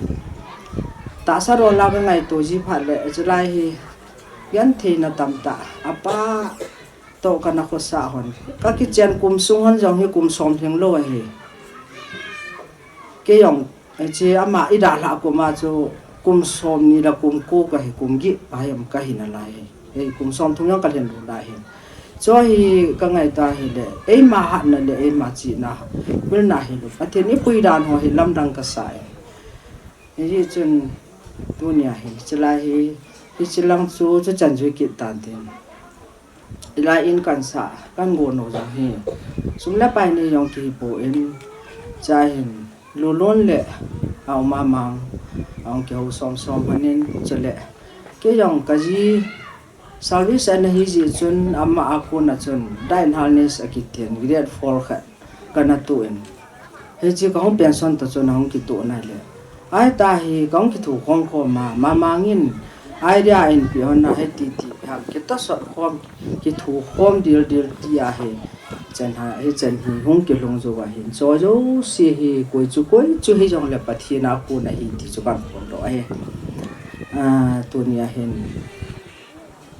Tahsa ro la ka ngaito ji phat le, chulai hi. Yan thei na tam ta. Apa to kana khosa hon. Ka kichen kum sung hon jong hi kum som theng lou ahi. Kei jong, eh, chi ama i dalha koma chu kum som ni la kum ko kahi kum gi pa yam kahi nalai. Ei kum som thum jong ka lhen lou lai hi. Cho hi ka ngai ta hi le, eima hatna le, eima china, pilna hi lou. Pathen i pui dan ho hi lamdang kasa e. Hijeh chun tunia hi, chulai hi, hichi lang chu, chu chan jui kit tan tin. Ilai in kan sa, kan go no jong hi. Sum le pai ni jong kihi pon, cha hin, lulun le, a um a mang, a um kihou som som hanin, chule. Kei jong ka ji, service ana hi ji chun, ama a kon a chun, dai in hal ni sa kit tin, grade four khat, kana tu in. Hichi ka hung pension ta chun a hung kitu nai le. Ai ta hi ka hung kithu khom khom ma, ma mangin idea in pi hon na he ti ti pi ham kita sot khom kithu khom dil dil ti a he. Chen ha, he chen hi hung kilung jo a hin. Cho jo si hi koi chu koi chu hi jong le Pathen a kon a hi ti chu kan khom do a he. Ah, tunia hin.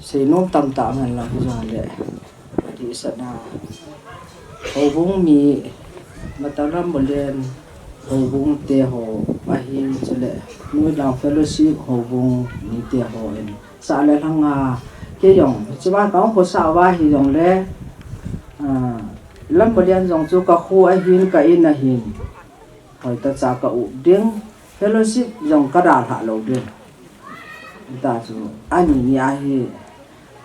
Seinom tamtah ngan lang hi jong le. Adi sana. Houbung mi, Matalam Bolen, houbung te ho, ahi chule, Nuilang Fellowship, houbung mi te ho in. Sa le lhanga, kei jong, chiba ka hung khosa va hi jong le, ah, Lam Bolen jong chu ka khu ahin ka in ahin. Hoi ta cha ka up ding, fellowship jong ka dalha lou ding. Ta chu, ani ni ahi,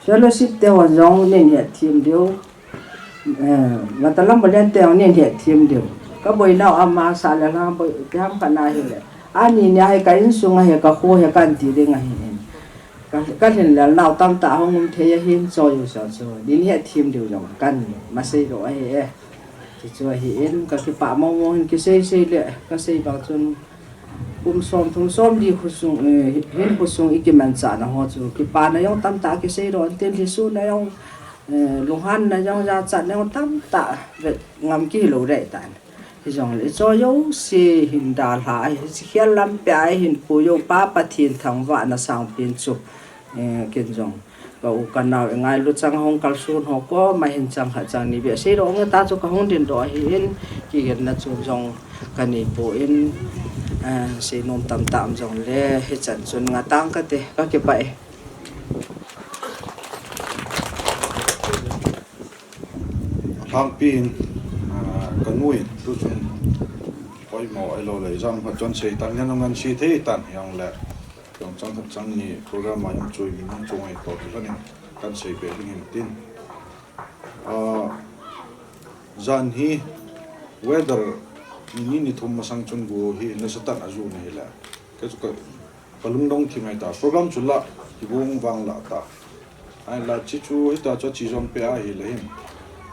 fellowship te hon jong nin het thim diu, eh, Matalam Bolen te hon nin het thim diu. Ka boi nau ama sa le lang boi, ti ham ka na hi le. Ani ni ahi ka insung ahi ka khu he kan ti ding ahi. Ka, ka lhin le nau tamtah hung um thei ahin cho yu sa chu. Nin het thim diu jong kan ma sei lou ahi e. Ti chu ahin, ka kipah mong mong in kisei sei le, ka sei bang chun kum som thum som li khu sung, eh, hin khu sung i kimanchah na ho chu, kipana jong tamtah kisei lou, antin lhisu na jong, eh, lunghan na jong, jachat na jong tamtah vet ngam kihi lou dei tan. Hi jong le, cho jouse hin dalha, hi khial lampi a hin pu jo pa Pathen thangvahna sangpen chu, eh, ken jong. Ka u ka nau, i ngailu chang hung kalson ho koma hin chang khat chang ni beh sei lou nge ta chu ka hung ding doh ahin, kigel na chu jong ka nei pon, eh, seinom tamtah um jong le, hichan chun nga tang kate, ka kipah e. Alhangpi in, ah, ka nu in, tu chun poimo ahilou le, jam khat chun sei tan, ngan ngan sei thei tan, jong le, jong chang khat chang ni program a jong chui min jong chu ngaito kilhon in, kan sei be ding hin tin. Ah, jan hi weather ni ni ni thum masang chun go hi nasa tan a ju na hi le. Ka chu ka, ka lungdong thim ngai ta. Program chu la, kibong vang la ta. Ai la chi chu hita chu chi jom pe ahi le hin.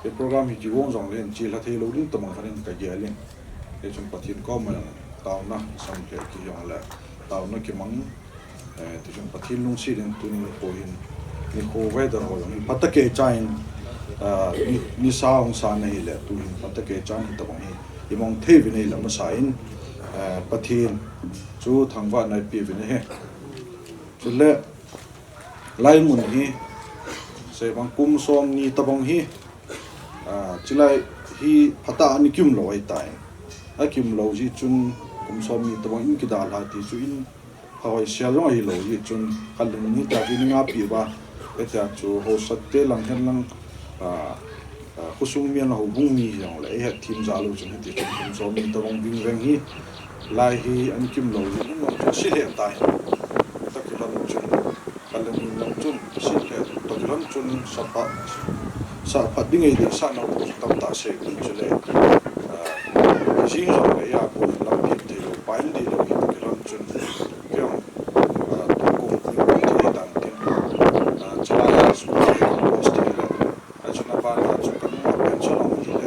Ke program hi kibong jong le hin chi la thei lou ding ta mang khan in ka gel in. Ke chun Pathen koma taona sam ke ki jong le. Taona kimang. Eh, ti chun Pathen lungset in tuni nikho hin, nikho weather ho jong hi phatah kei chan, ah, ni, nisa hung sa na hi le, tu hin phatah kei chan hi tabang hi, i mong thei uvin ahi le masa in, eh, Pathen chu thangvahna i pe uvin ahi. Chule, lai mun hi, sei bang kum som ni tabang hi, Ah, chulai hi phatah a ana kium lou ahitai. Akium lou jeh chun kum som ni tabang in kidalha ti chu in phahoisel jong ahilou jeh chun kal leng ni ta chu in ngapi uva. Hitia chu haosa te lang hen lang, ah, ah, khosung mi a houbung mi jong le, eihet thim ja lou chun hiti chun kum som ni tabang ving veng hi lai hi ana kium lou jeh in jong chu si lheh tai. Toh kilhon chun, kal leng ni jong chun, si lheh, toh kilhon chun sa phat, sa phat ding ahi ding sa nau chu tamtah sei ding chule, ah, jing jong le ya ko lampi thei lou, pa in ding lou hi toh kilhon chun, kei jong, ah, tukum ni thei dan tin, ah, chala ya school post thei le, ah, chuna ban ah chu kan ma pension hong hi le,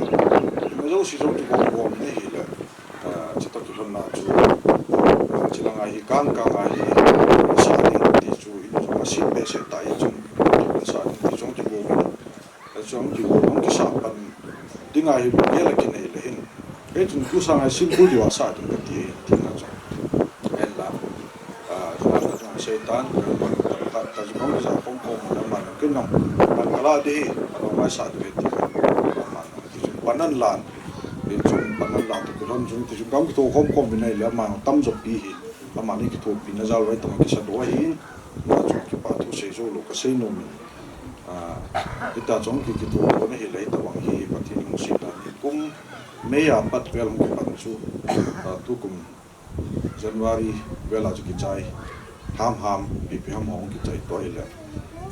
ma jouse jong kigom gom ni hi le, ah, chutoh kilhon na chu, ah, chulang a hi kang kang a hi, sa ding ti chu in jong a sin behseh ta hi chun, sa ding ti jong kigom in, ah, jong kigom in kisa pan ding a hi lunggel a kinei le hin. Kei chun kusang a sin kul diu a sa ding kati ahi, ti na chu. Hen la, ah, jong a jong sei tan, kan pan ta, ta jong ja khom khom na man, kin nong, pan kala ding hi, pan nong mai sa ding hi ti kan, man. Ti chun pan an lan. Ti chun pan an lan toh kilhon chun, ti chun gam kitho khom khom vinai le ama tam jo pi hi. Amani kithopi na jal vai tong kisa doh ahin. Na chun kipa thu sei jou lou ka sei nom in. Ah, hita chun ki kitho doh na hi le tabang hi Pathen lungset a ni kum May a pat vel hung kipan chu. Ah, tukum January vel a chu kichai ham ham, pipi ham hong kichai to hi le.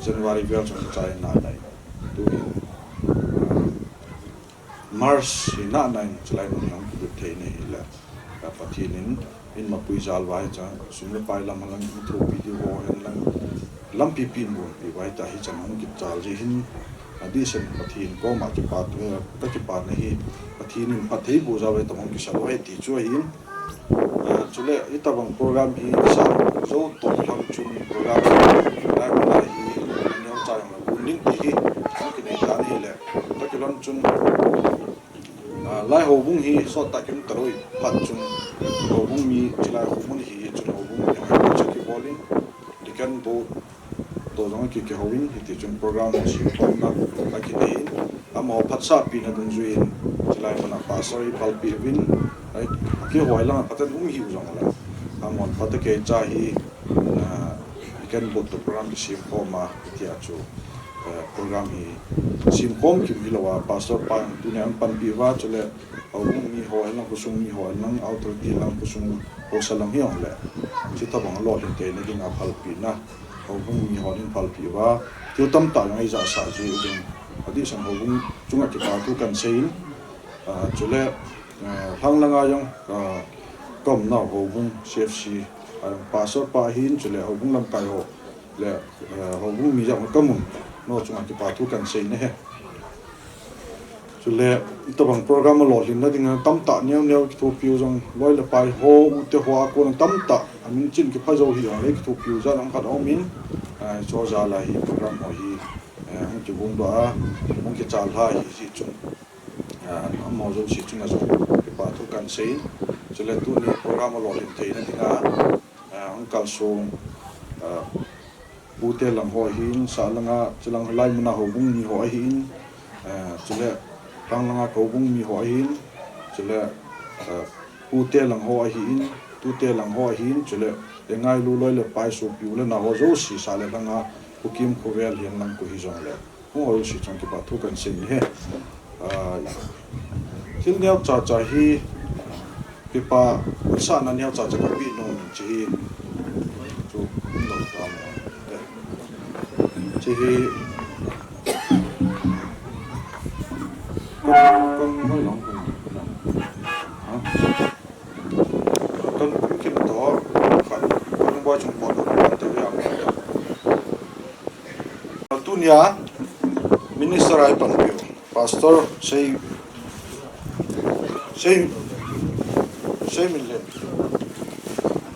January vel chu kichai na nai. Tu hi, ah, March hi na nai chulai mun hong kilut thei ni hi le. Ah, Pathen in, in mapui jal vai cha, sum le pai lam lang in thopi diu ho hen lang. Lampi pin bon pi vai ta hi chan hong kichal ji hin. Adih sen Pathen koma kipa, eh, ka kipa na hi. Pathen in phatthei boh jal vai ta hong kisa lou ahi ti chu ahin. Ah, chule, hitabang program hi sa jou toh kilhon chun program hi, lai, lai hi, neocha jong la gun ding ti hi, hung kinei ta ni le, toh kilhon chun, ah, lai houbung hi sot tah kium talou phat chun, houbung mi, chulai houbung hi, chun houbung mi, hung kibol in, deacon board, toh jong ki, kihou in, hiti chun program ho simkhomna, akinei in, amaho phatsah pina dungjui in, chulai mun a pastor hi palpi uvin, ai, kihoi lang a phat in um hi u jong le. Amahon phat a kei cha hi, ah, deacon board toh program kisimkhom a, hitia chu, eh, program hi simkhom kit hilou a, pastor pa in tunia panpi uva, chule, houbung mi ho, hen lang khosung mi ho, hen lang authority lang khosung haosa lang hi jong le. Hitabang lolhin theina ding a phalpina. Houbung mi hon in phalpi uva, thil tamtah jong eija sah ji uvin, adih sen houbung chunga kipa thu kan sei in, ah, chule, ah, lhang langa jong, ah, ka umna houbung C F C, ah, pastor pa hin, chule houbung lamkai ho, le, ah, houbung mi jong ka mun, no chunga kipa thu kan sei na he. Chule, hitabang program a lolhinna dinga tamtah neo neo kithopiu jong loi le pai ho, u te ho a kona tamtah, amin chin kipha jou hi jong le kithopiu jat jong khat aum in, ah, chu jal a hi program ho hi, eh, hung kigong doh a, hung kichal lha hi jeh chun, ah, amaho jouse chunga jong kipa thu kan sei in, chule tuni program a lolhin theina dinga, ah, hung kalsong, ah, Pu te lang ho ahin, sah langa, chulang lai muna houbung mi ho ahin, eh, chule, lhang langa ka houbung mi ho ahin, chule, eh, pu te lang ho ahin, tu te lang ho ahin, chule, engailu loi le pai sopi u le nao ho jouse sah le lhanga, Kuki khovel hin lang koi hi jong le. Hung ho jouse chunga kipa thu kan sei ni he. Ah, thil neo cha cha hi, Kipa, sahna neo cha cha ka pe nom in chi hi. Chu, lo ta mo. Eh. Chi hi. Kan, kan, kan, kan, kan. Ha? Kan, kan kin to. Kan, kan boi chung boi to, kan te ya. Tunia, minister ai pan piu. Pastor, sei, sei, sei min len.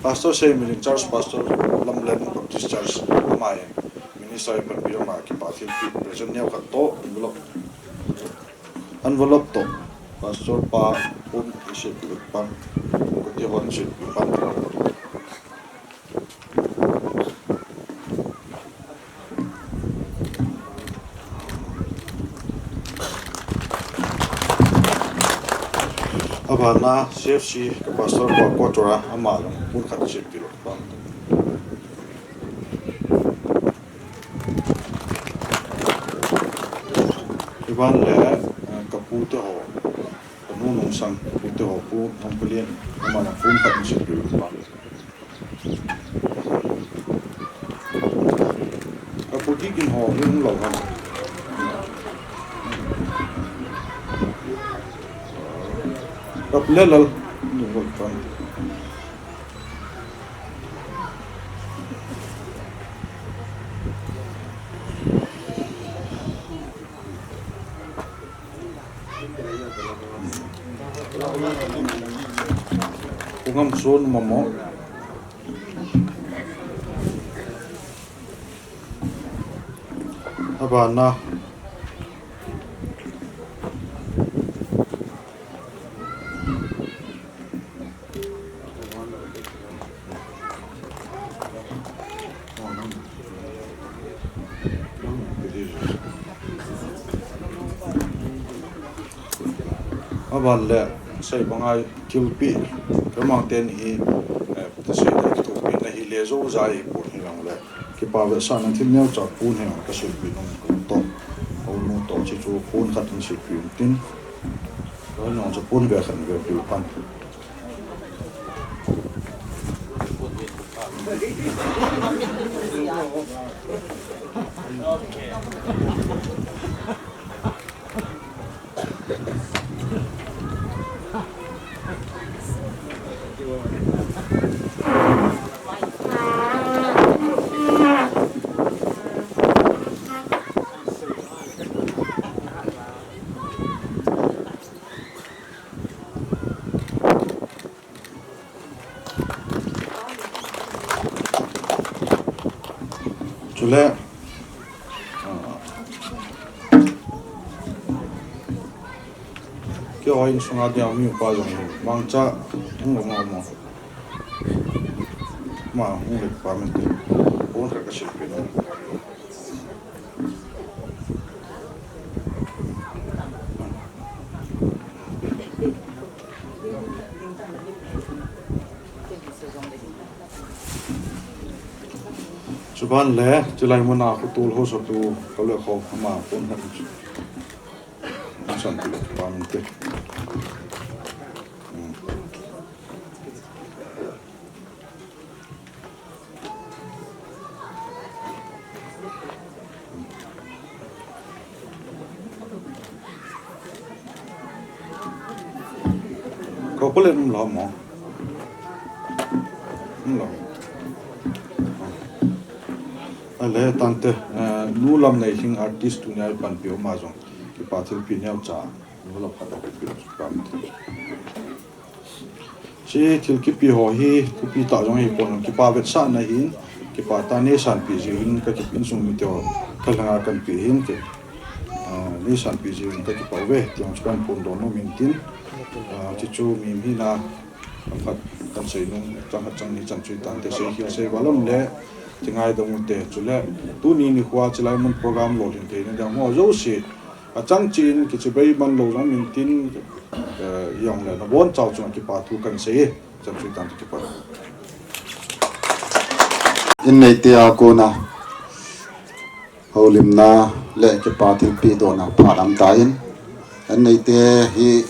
Pastor sei min len, Church Pastor, Lamlen Baptist Church, amai. Minister ai pan piu ama kipa thil pi, present neo khat to, envelope. Envelope to. Pastor pa, pun, isi pi pan. Kuti hon isi pi pan. Abana C F C ka pastor pa quarter a ama jong pon khat silpi lou pang. Iban le, eh, ka pu te ho, ka nu nung sang pu te ho, pu Ngamkhulen, ama jong pon khat silpi lou pang. Ka pu Kikin ho hi hung lou ham. Ka pu Lellal hung lou ham. Pu Ngamson mama. Abana. Aban le, sei banga thilpeh, ka mang ten hi, eh, ta sei ta thilpeh na hi le jou jai pon hi lang le. Kipa vetsahna thil neocha pon hi lang ka silpeh nom ka to. Aunu to chi chu pon khat in silpeh um tin. Aunu chu pon ve khat ve peh pan. Chule, ah, keiho insunga dia mi upa jong hi, mangcha, hung lou ma ma. Ma, hung le pa min te. Pon khat ka silpeh nom. Chuban le, chulai muna khu tol ho so tu, ka le kho, ama pon ho. San tu, pa min te. Hmm. Ko pole um lou mo. Um lou. Ale tante, eh, nu Lamneilhing artist tunia i panpi u ma jong. Kipa thilpeh neocha. Nu Lamkhat a kipa. Hiche thil kipe ho hi, thupi tah jong hipon, kipa vetsahna hin, kipa tah neisanpeh jiuvin, ka kipin sung mite ho, ka langa kanpeh hin, ki, ah, neisanpeh jiuvin, ka kipah uve, ti jong chu kahin phongdoh nom in tin, ah, hichu mi hina, khat kan sei nung, chang khat chang ni chan chu tante sei khel sei valom le, ti ngaidam ute, chule, tuni nikhoa chulai mun program lolhin theina ding ho jouse, achang cheh in kichibai man lou jong min tin, eh, jong le nabonchau chunga kipa thu kan sei e, chan chu tante kipa. In neite a kona houlimna le kipa thilpeh dohna phat aum tan. In neite hi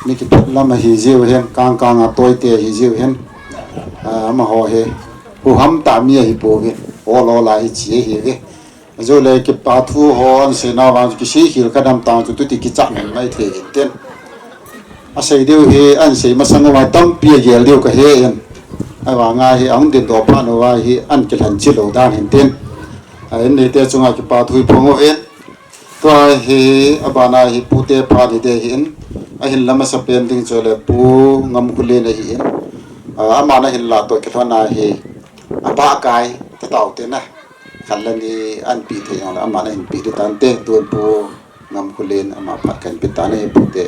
mi kiphet lam ahi jiu hin, kang kang a toite ahi jiu hin. Ah, amaho hi huham tah mi ahi pouvin. Ol ol a hi che ahi ve. Ajou le kipa thu ho ahin seina vang chu kisei khel ka dam tang chu tuti kicha mai mai thei in tin. Asei diu hi ahin sei masang uva tampi agel diu kahe in. Ahivanga hi ahung dingdoh phat uva hi ahin kilhen chil lou dan hin tin. A in neite chunga kipa thu hi phong uvin. Tua hi abana hi pute phat hi ding ahin. Ahinla masapen ding chu le Pu Ngamkholen ahin. A, aman ahinla toh kilhon a hi abah kai ta tau te na. Khat le ni ahin pe thei jongle, aman ahin pe ding tante, tun Pu Ngamkholen ama phat kahin pe tan ahi pute.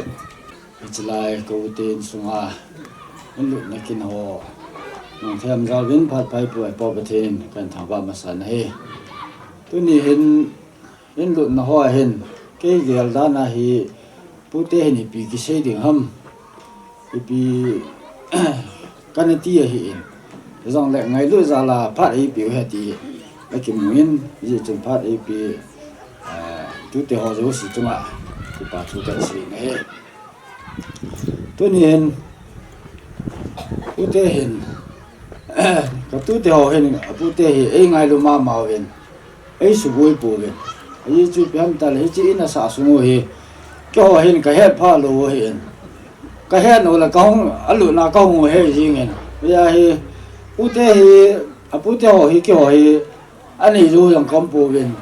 Hichelai ka u te insunga, in lutna kin ho, nung them jal vin phat pai pu ai Pakai Pathen, kahin thangvah masa nahi. Tuni hin, in lutna ho hin, kei gel dan a hi, pute hin ipi kisei ding ham. ipi kana ti ahin. Jongle ngailut jal a phat eipe u ahi ti akimun, hijeh chun phat eipe, ah, tute ho jouse chunga kipa thu kasei ahi. Tunin, tute hin, ka tute ho hin, apute hi eingailu mama uvin, eisuboi pouvin. Ajeh chu ipi ham itile, hiche in asah sung u hi, keiho hin kahet phalou u ahin. Kahet u le kahung, alutna kahung u ahi jingin. Hijeh hin, pute hi, apute ho hi, keiho hi, anei jou jong kaum pouvin.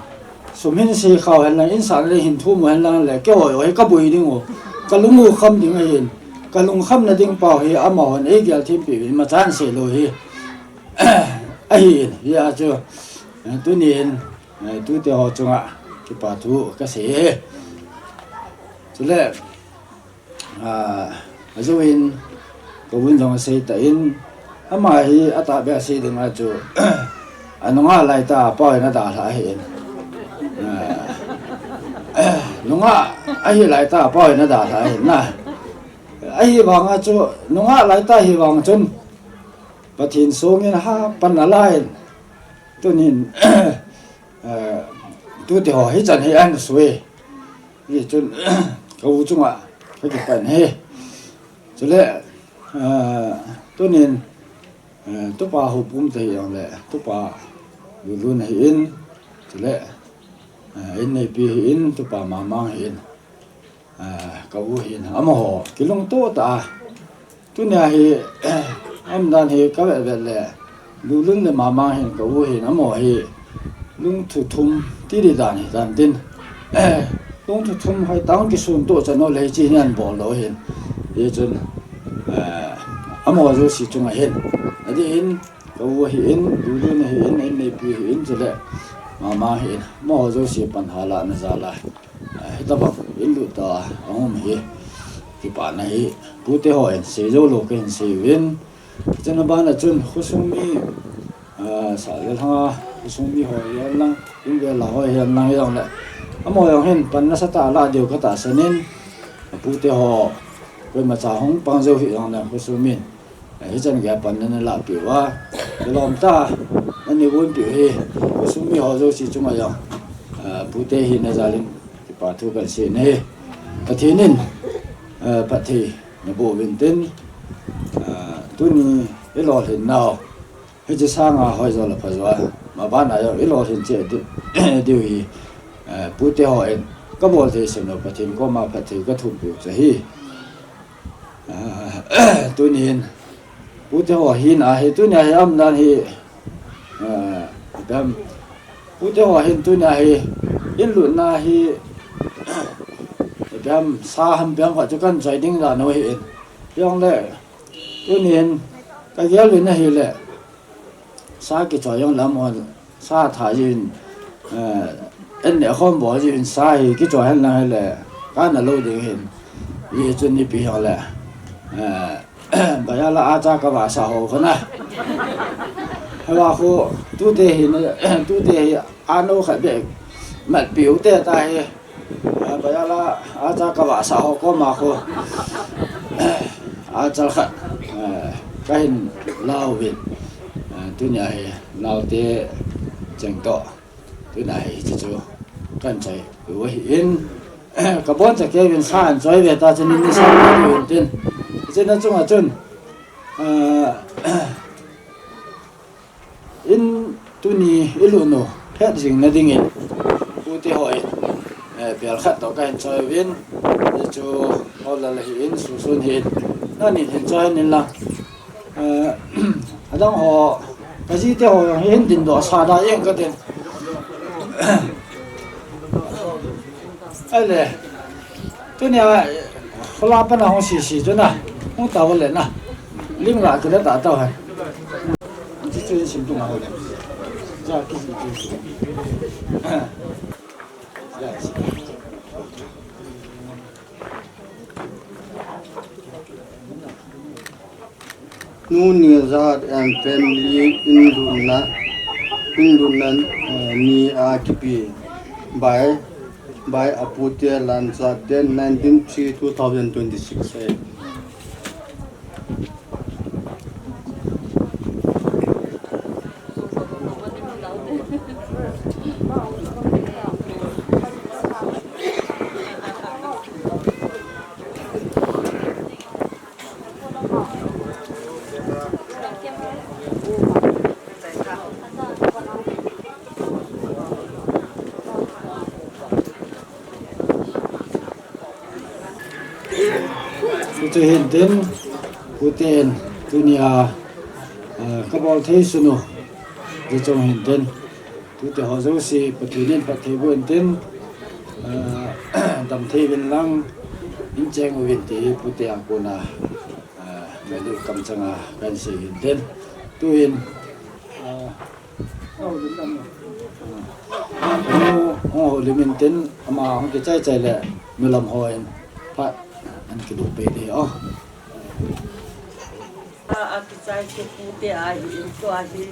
Sum hin sei khao henlang, insang le hin thum u henlang le, keiho hi kaboi ding u. Kalung u kham ding ahin. Kalungkhamna ding pau hi, amahon eigel thempeh uvin, imacha seilou hi. Ahin, hijeh chun, eh, tunin, eh, tute ho chunga kipa thu kasei e. Chule, ah, ajouvin, ka vun jong asei tan, ama hi atahbeh a sei dinga chu, anungah laitah a pau in adalhah ahin. Ah, nungah ahi laitah a pau in adalhah ahin na. Ahivanga chu, nungah laitah ahivang chun, Pathen songin ha pan alai in, tunin, eh, tute ho hichan hi ahin sui. Hichun, ka u chunga, kakipah e. Chule, eh, tunin, eh, tupa Hopum te hijongle, tupa Lulun ahin, chule, eh, inneipi ahin, tupa Mamang ahin. Ah, ka u hin, amaho, kilungto tah a. Tunia hi, umdan hi kavet vet le, Lulun le Mamang hin, ka u hin, amaho hi, lungthu thum, ti di dan hi, dan tin. Lungthu thum hoitah a kisun to chan u le, hiche hin abol lou hin. Hichun, ah, amaho jouse chunga hin. Adeh in, ka u ahin, Lulun ahin, inneipi ahin, chule, Mamang ahin. Amaho jouse pan halahna jal a. Ah, hitabang in lut tah a um hi, kipana hi, pute hon seijou lou kahin sei uvin. Chuna bana chun, khosung mi, ah, Sailhang a, khosung mi ho hihen lang, in vel a ho hihen lang hijongle, amaho jong hin pan nasatah a alah diu katahsan in, pute ho, koimacha hung pang jou hijongle, khosung min, Eh, hichan geiya panna nalahpeh uva, kilom tah a nanei uvin peh u hi, khosung mi ho jouse chunga jong, eh, pute hina jal in kipa thu kahin sei e. Pathen in, eh, phatthei naboh uvin tin, eh, tuni ilolhin nau, hiche sanga hoijo le phajo a, mabana jong ilolhin cheh di-, diu hi, eh, pute hon kabol thei sem lou Pathen koma phatthei kathum peh u chu ahi. Ah, tunin, pute ho hina hi, tunia hi umdan hi, ah, ipi ham, pute ho hin tunia hi, in lutna hi, ipi ham, sa ham ipi ham khat chu kahin choi ding dan u ahin. Hijongle, tunin, kagel uvin ahile, sa kichoi jong lam hon, sa tha jin, eh, en le khom bol jin sa hi kichoi hen lang hile, kana lou ding hin. Hichun ipi hijongle, eh, bazar a acha kavahsah ho khu na. Hiva khu, tute hi, tute hi, anou khat beh, matpeh u te tahi. Ah, bazar a, acha kavahsah ho koma khu. Acha khat, ah, kahin lauvin. Ah, tunia hi, naote cheng toh. Tunia hi, hiche chu kahin choi u ahin. Kaboncha kei uvin sa hin choi ve ta chun in ni sa ve uvin tin. Hiche na chunga chun. Ah, In tuni ilut u, het jing na dingin, pute hon, eh, bel khat toh kahin choi uvin, hichu, ho lal ahin, susun hin, nanin hin choi in lang. Eh, adang ho, kajite ho, hin din doh sa da jeng katin. Ahile, tunia, khola pana hung sisi chu na, hung tao le na, lim la kile ta tao hai. Chu chu sim tu ma ho le. Ja ki si chu si. Nuni Zahat and Family in lutna, in lutna, eh, ni a kipe by, by Apute Lancha, date nineteen three two thousand twenty-six, eh. Hichu hintin, putin, tunia, ah, kabol thei sunu, hichu hintin, tute ho jouse, Pathen in phatthei boh intin, ah, damthei uvin lang, in cheng uvin ti, pute a kona, ah, ngailut kamchanga, kahin sei hintin, tuin, ah, Nu, hung houlim intin, ama hung kichai chai le, nu lam hon, phat, an kiduh peh ding, oh. A, akichai chu pute ahi in, tua hi,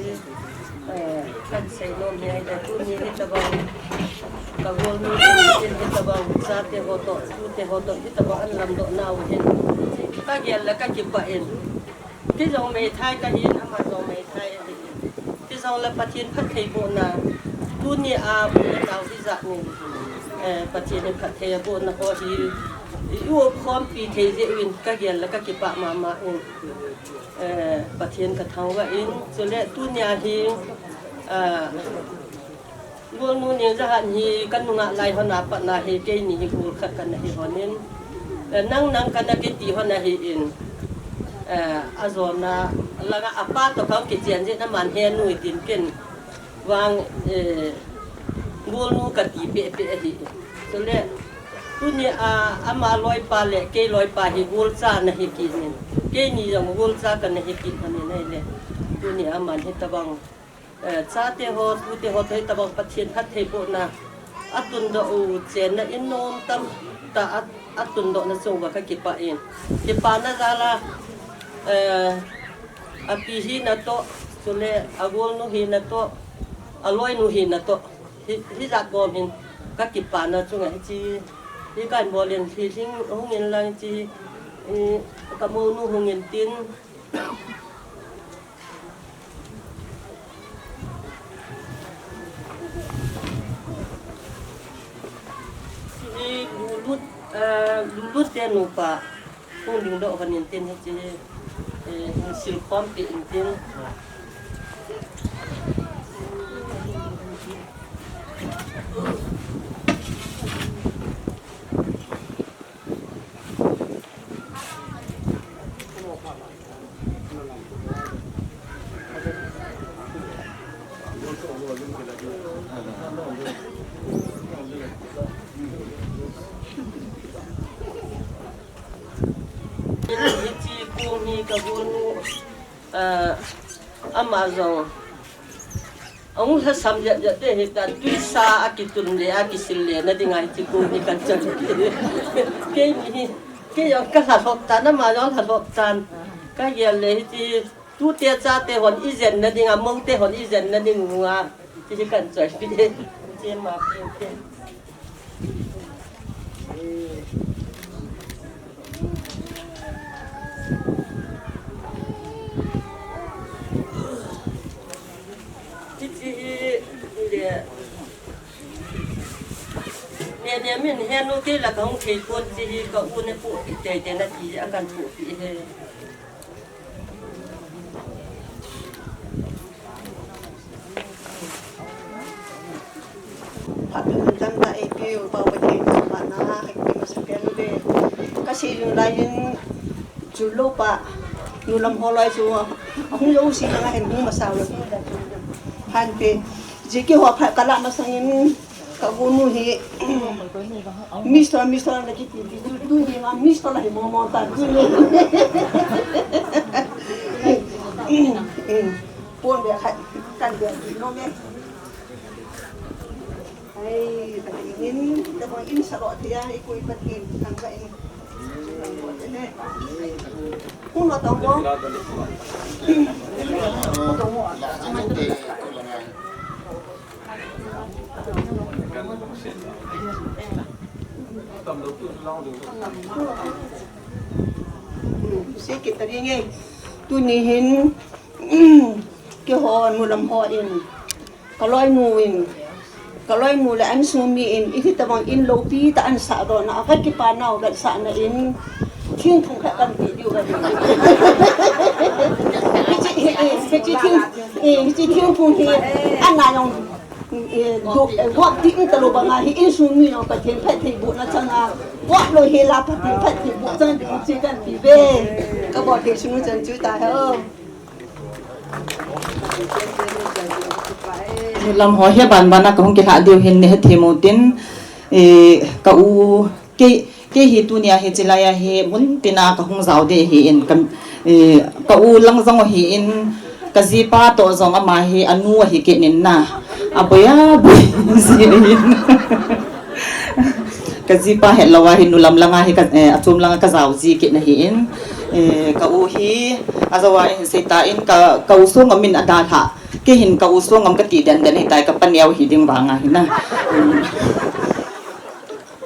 eh, kahin sei nom hi ahile, tuni hi tabang, ka golnu in, in hi tabang, chate ho toh, tute ho toh, hi tabang an lamdoh nau hin. Kagel le kakipah in. Kei jong meithai kahin, ama jong meithai ahin. Kei jong le Pathen phatthei bohna. Tunia, u le nao hijat nin, eh, Pathen in phatthei abohna ho hi, i-um khompi thei jeh uvin kagel le kakipah mama in. Eh, Pathen kathangvah in, chule tunia hi, ah, Golnu Ningjahan hi kanunga lai hon a pat na hi keini hi gol khat kana hi hon in. Eh, nang nang kana kiti hon ahi in. Eh, ajona langa apa toh kahung kichen jeh in aman henu tin ken vang, eh, golnu kati peh peh ahi. Chule, tunia ama loipa le kei loipa hi golcha ana hi kit in. Keini jong golcha kana hi kit hon in ahile. Tunia aman hitabang Eh, chate ho, tute ho toh hitabang Pathen phatthei bohna. Atundoh u chenna in nom tamtah a, atundohna chung uva kakipah in. Kipana jal a, eh, api hina toh, chule agolnu hina toh, aloinu hina toh. Hi, hijat bom hin kakipana chunga hiche, hi kahin bol in, hi hing hung in lang hiche, eh, kamounu hung in tin, Hi Lulut, eh, Lulut te nupa, hung dingdoh hon in tin hiche, eh, hung silkhom peh in tin. Hiche kong hi ka golnu, ah, ama jong ahung lhasam jep jep te hita, tuisa akitun le akisil le na dinga hiche kong hi kan chon. Keini hi, kei jong ka lhalhop tan, ama jong lhalhop tan. Ka gel le hiche tute chate hon ijen na dinga, moute hon ijen na dinga, hiche kan choi pi. Hiche ma pi te. Hiche hi le, ne ne min he nu kei la kahung thei pon, hiche hi ka u ne pu tei tei na ti a kan pu pi he. Phat min dang da e pi u pa pa thei pa na ha ki ma sa pen de. Ka si lu lai hin chu lo pa. Nu lam ho lai chu. Hung lo si na hin hung ma sa lo. Han pe. Ji ki ho pha ka la ma sang in. Ka golnu hi, Mister, Mister na kiti, tu, tu hi ma, Mister la hi mo mo ta, tu ni. Pon be khat, kan be, no me. Ai, ta in, ta ko in sa lo thia, i ko i pa tin, kan ka in. Kung lo tong ko. Sei kit ta ding e. Tuni hin, keiho nu lam ho in, ka loinu in, ka loinu le insung mi in, iti tabang in loupi tah in sah doh na, a ka kipa nau vetsahna in, thingphung khat kan pe diu ka ti. Hiche, hiche thing, hiche thingphung hi, ana jong, eh, do, eh, gop ti in talou banga hi insung mi jong Pathen phattheibohna changa, gop lou hi la Pathen phattheiboh chan ding chi kan ti ve. Ka bol thei sung chan chu ta he o. Nu lam ho hi banbana kahung kilhah diu hin nei hethem u tin, eh, ka u, kei, kei hi tunia hi chilai a hi mun tina kahung jao ding ahin, ka, eh, ka u lang jong ahin, ka jipa toh jong ama hi anu ahi kit in na, aboi aboi ji ahin. Ka jipa hetlou a hi nu lam langa hi ka, eh, achom langa ka jao ji kit na ahin, eh, ka u hi, ajou a hin sei ta in ka, ka u Songam in adalhah. Kei hin ka u Songam kati den den hitai, ka paneo hi ding vanga hi na.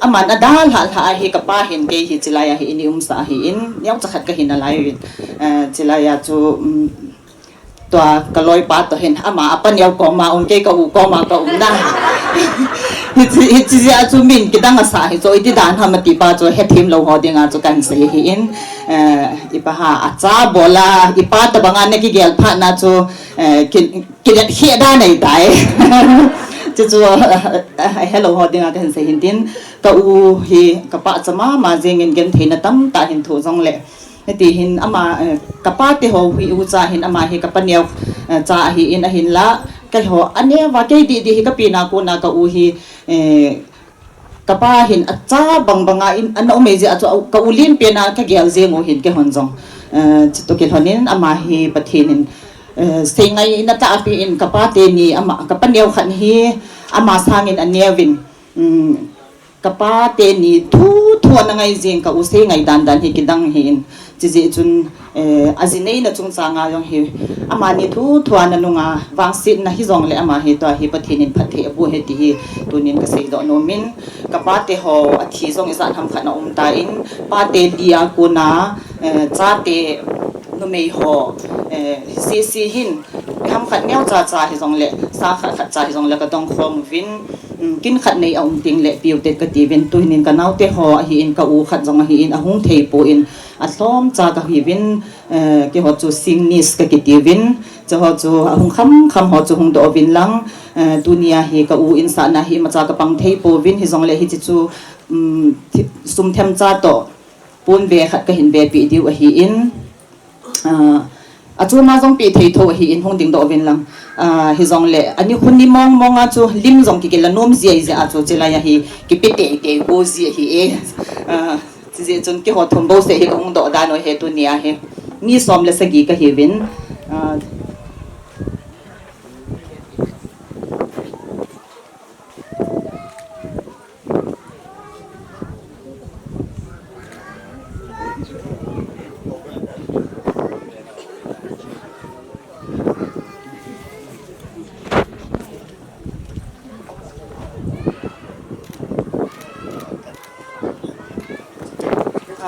Aman adalhah lhah ahi, ka pa hin kei hi chilai a hi in i umsah ahin, neocha khat kahi nalai uvin. Eh, chilai a chu, um, tua ka loipa toh hin ama apaneo koma um, kei ka u koma ka um na. Hiche, hiche jeh a chu min kidang asah hi chu, iti dan ham ati pa chu hethem lou ho dinga chu kan sei ahin. Eh, i pa ha acha bol a, i pa tabanga na kigel phat na chu, eh, ki, kidet kheh dan ahitai. Chuchu, eh, helou ho dinga kahin sei hin tin, ka u hi ka pachat mama jengin gentheina tamtah hin thoh jongle, hiti hin ama, eh, ka pate ho hi ucha hin ama hi ka paneo, eh, cha ahin, ahinla keiho aneo va kei didi hi ka pina kona ka u hi, eh, ka pa hin acha bang banga in ana um e jeh a chu ka u len pena ka gel jeng u hin keihon jong, eh, chutoh kilhonin ama hi Pathen in, eh, seingaina tah apen, ka pate ni ama, ka paneo khat hi ama sangin aneo vin, um, ka pate ni thuthu ana ngai jeng, ka u seingai dan dan hi kidang ahin. Chujeh chun, eh, aji neina chungchanga jong hi amani thuthu ana nunga vangsetna hijongle ama hi tua hi Pathen in phatthei aboh e ti hi tunin ka seidoh nomin, ka pate ho athi jong ijat ham khat ana um tan, pate li a kona, eh, chate numei ho, eh, sese hin, ipi ham khat neocha cha hijongle, sang khat khat cha hijongle ka dong khom uvin, um, kin khat nei aum tengle piu tet kati uvin, tuhin ka naote ho ahin, ka u khat jong ahin, ahung thei pon, alhom cha kahi uvin, eh, keiho chu singnis kakiti uvin, chuho chu ahung kham kham ho chu hung doh uvin lang, eh, tunia hi ka u insahna hi imacha ka pang thei pouvin, hijongle hiche chu, um, thi-, sum themcha toh, pon ve khat kahin vepeh diu ahin, ah, achoma jong pe thei tho ahin, hung dingdoh uvin lang. Ah, hijongle, ani khun ni mong mong a chu lim jong kikila nom jia jia a chu chilai a hi kipe tei tei go ji ahi e. Ah, chujeh chun keiho thum bouseh hi kahung doh dan u ahi tunia hi. Mi som le sagi kahi uvin. Ah,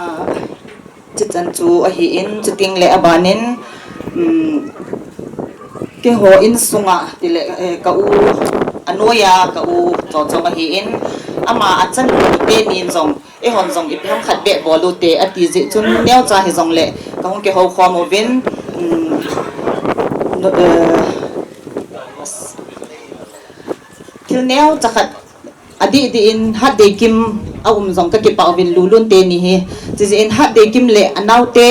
Ah, chuchan chu ahin, chuting le abanin, um, keiho insunga tile, eh, ka u, anoiya ka u Chochong ahin, ama achan teni jong, eihon jong ipi ham khat beh bol u te ati jeh chun neocha hijongle kahung kihou khom uvin, um, no, eh, thil neocha khat adih dih in Hatdeikim aum jong kakipah uvin Lulun teni hi. Chujeh in Hatdeikim le anaote,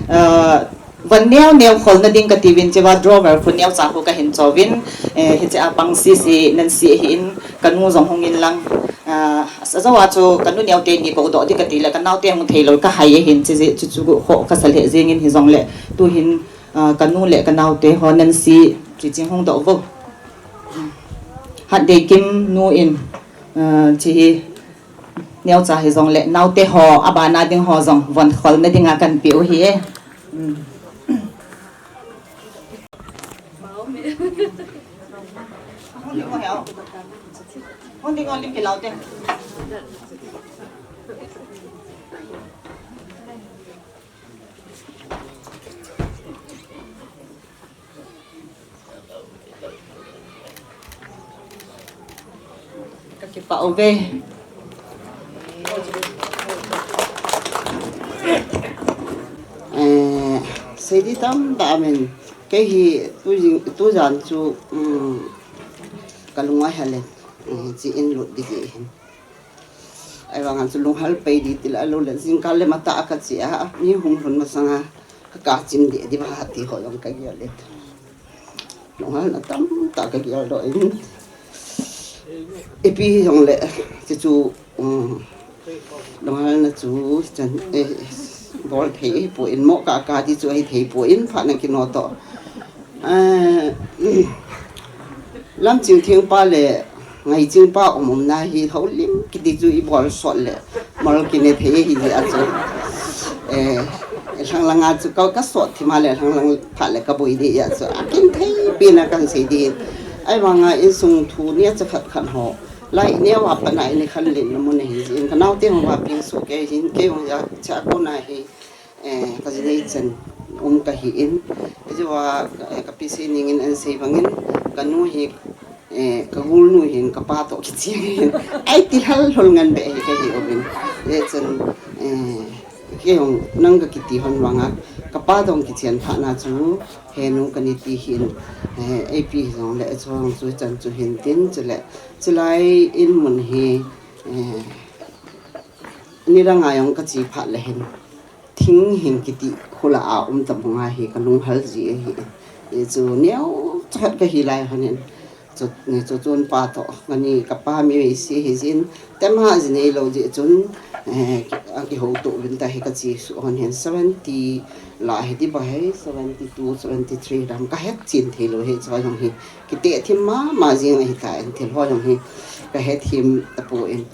eh, von neo neo kholna ding kati uvin, chua drawer khu neocha khu kahin cho uvin, eh, hiche a pang sisi Nancy ahin, kanu jong hung in lang, eh, ajou a chu kanu neo teni kou doh ding kati le kanaote hung thei lou kahai ahin, chujeh chuchu khu kasa lheh jeng in hijongle tuhin, eh, kanu le kanaote ho Nancy, chuching hung doh vo. Hatdeikim nu in, eh, hiche hi neocha hijongle naote ho, abana ding ho jong von kholna dinga kan pe u ahi e. Ka uve. Eh, sei di tamtah amin. Kei hi tu jing, tu jan chu, um, ka lungai hale. Eh, chi in lut di ji hin. Ai vang chu lunghal pei di tila lo le jingkah le mata ka chi a, mi hung hun masanga ka ka chim di di ba ti ho jong ka gel le. Lunghal na tamtah ka gel doh in. Ipi jong le, ti chu, um, lunghal na chu, chan, eh, bol thei poi in mo ka ka ti chu ai thei poi in pha na kino to. Eh, lam ching thing pa le, ngai ching pa um um na hi ho lim kiti chu i bol sot le. Mal kine thei hi a chu. Eh, lhang langa chu ka, ka sot thima le lhang lang pha le ka bui di a chu. A kin thei pi na kan sei di. Ai vanga insung thu nia cha khat khat ho. Lai nia wa pa na ni khan lin na mun hi. In ka nau te ho wa pin so ke hin ke ho ya cha ko na hi. Eh, ka ji nei chen um ka hi in. Ka ji wa, eh, ka pi sei ning in an sei vangin. Ka nu hi eh, ka gulnu hin ka pa to kichian hin. Ai ti hal hol ngan be hi ka hi ovin. Eh, chun, eh, kei hong nang ka kiti hon vanga. Ka pa to kichian pha na chu, he nu ka ni ti hin. Eh, ei pi jong le, chu hong chu chan chu hin tin, chu le, chu lai in mun hi, eh, ni ranga jong ka chi pha le hin. Thing hing kiti hula a um ta bunga hi ka lunghal ji ahi. E chu neo chakhat ka hi lai hanin. Chu, ni chu chun pa to, ngani ka pa mi si hi jin. Tema ji nei lo ji chun, eh, a ki ho to vin ta hi ka chi su hon hin seventy la hi di ba hi, seventy two, seventy three ram ka het chin thei lo hi chu jong hi. Kite thim mama jing ahi ta en thil ho jong hi. Ka het thim ta pu in.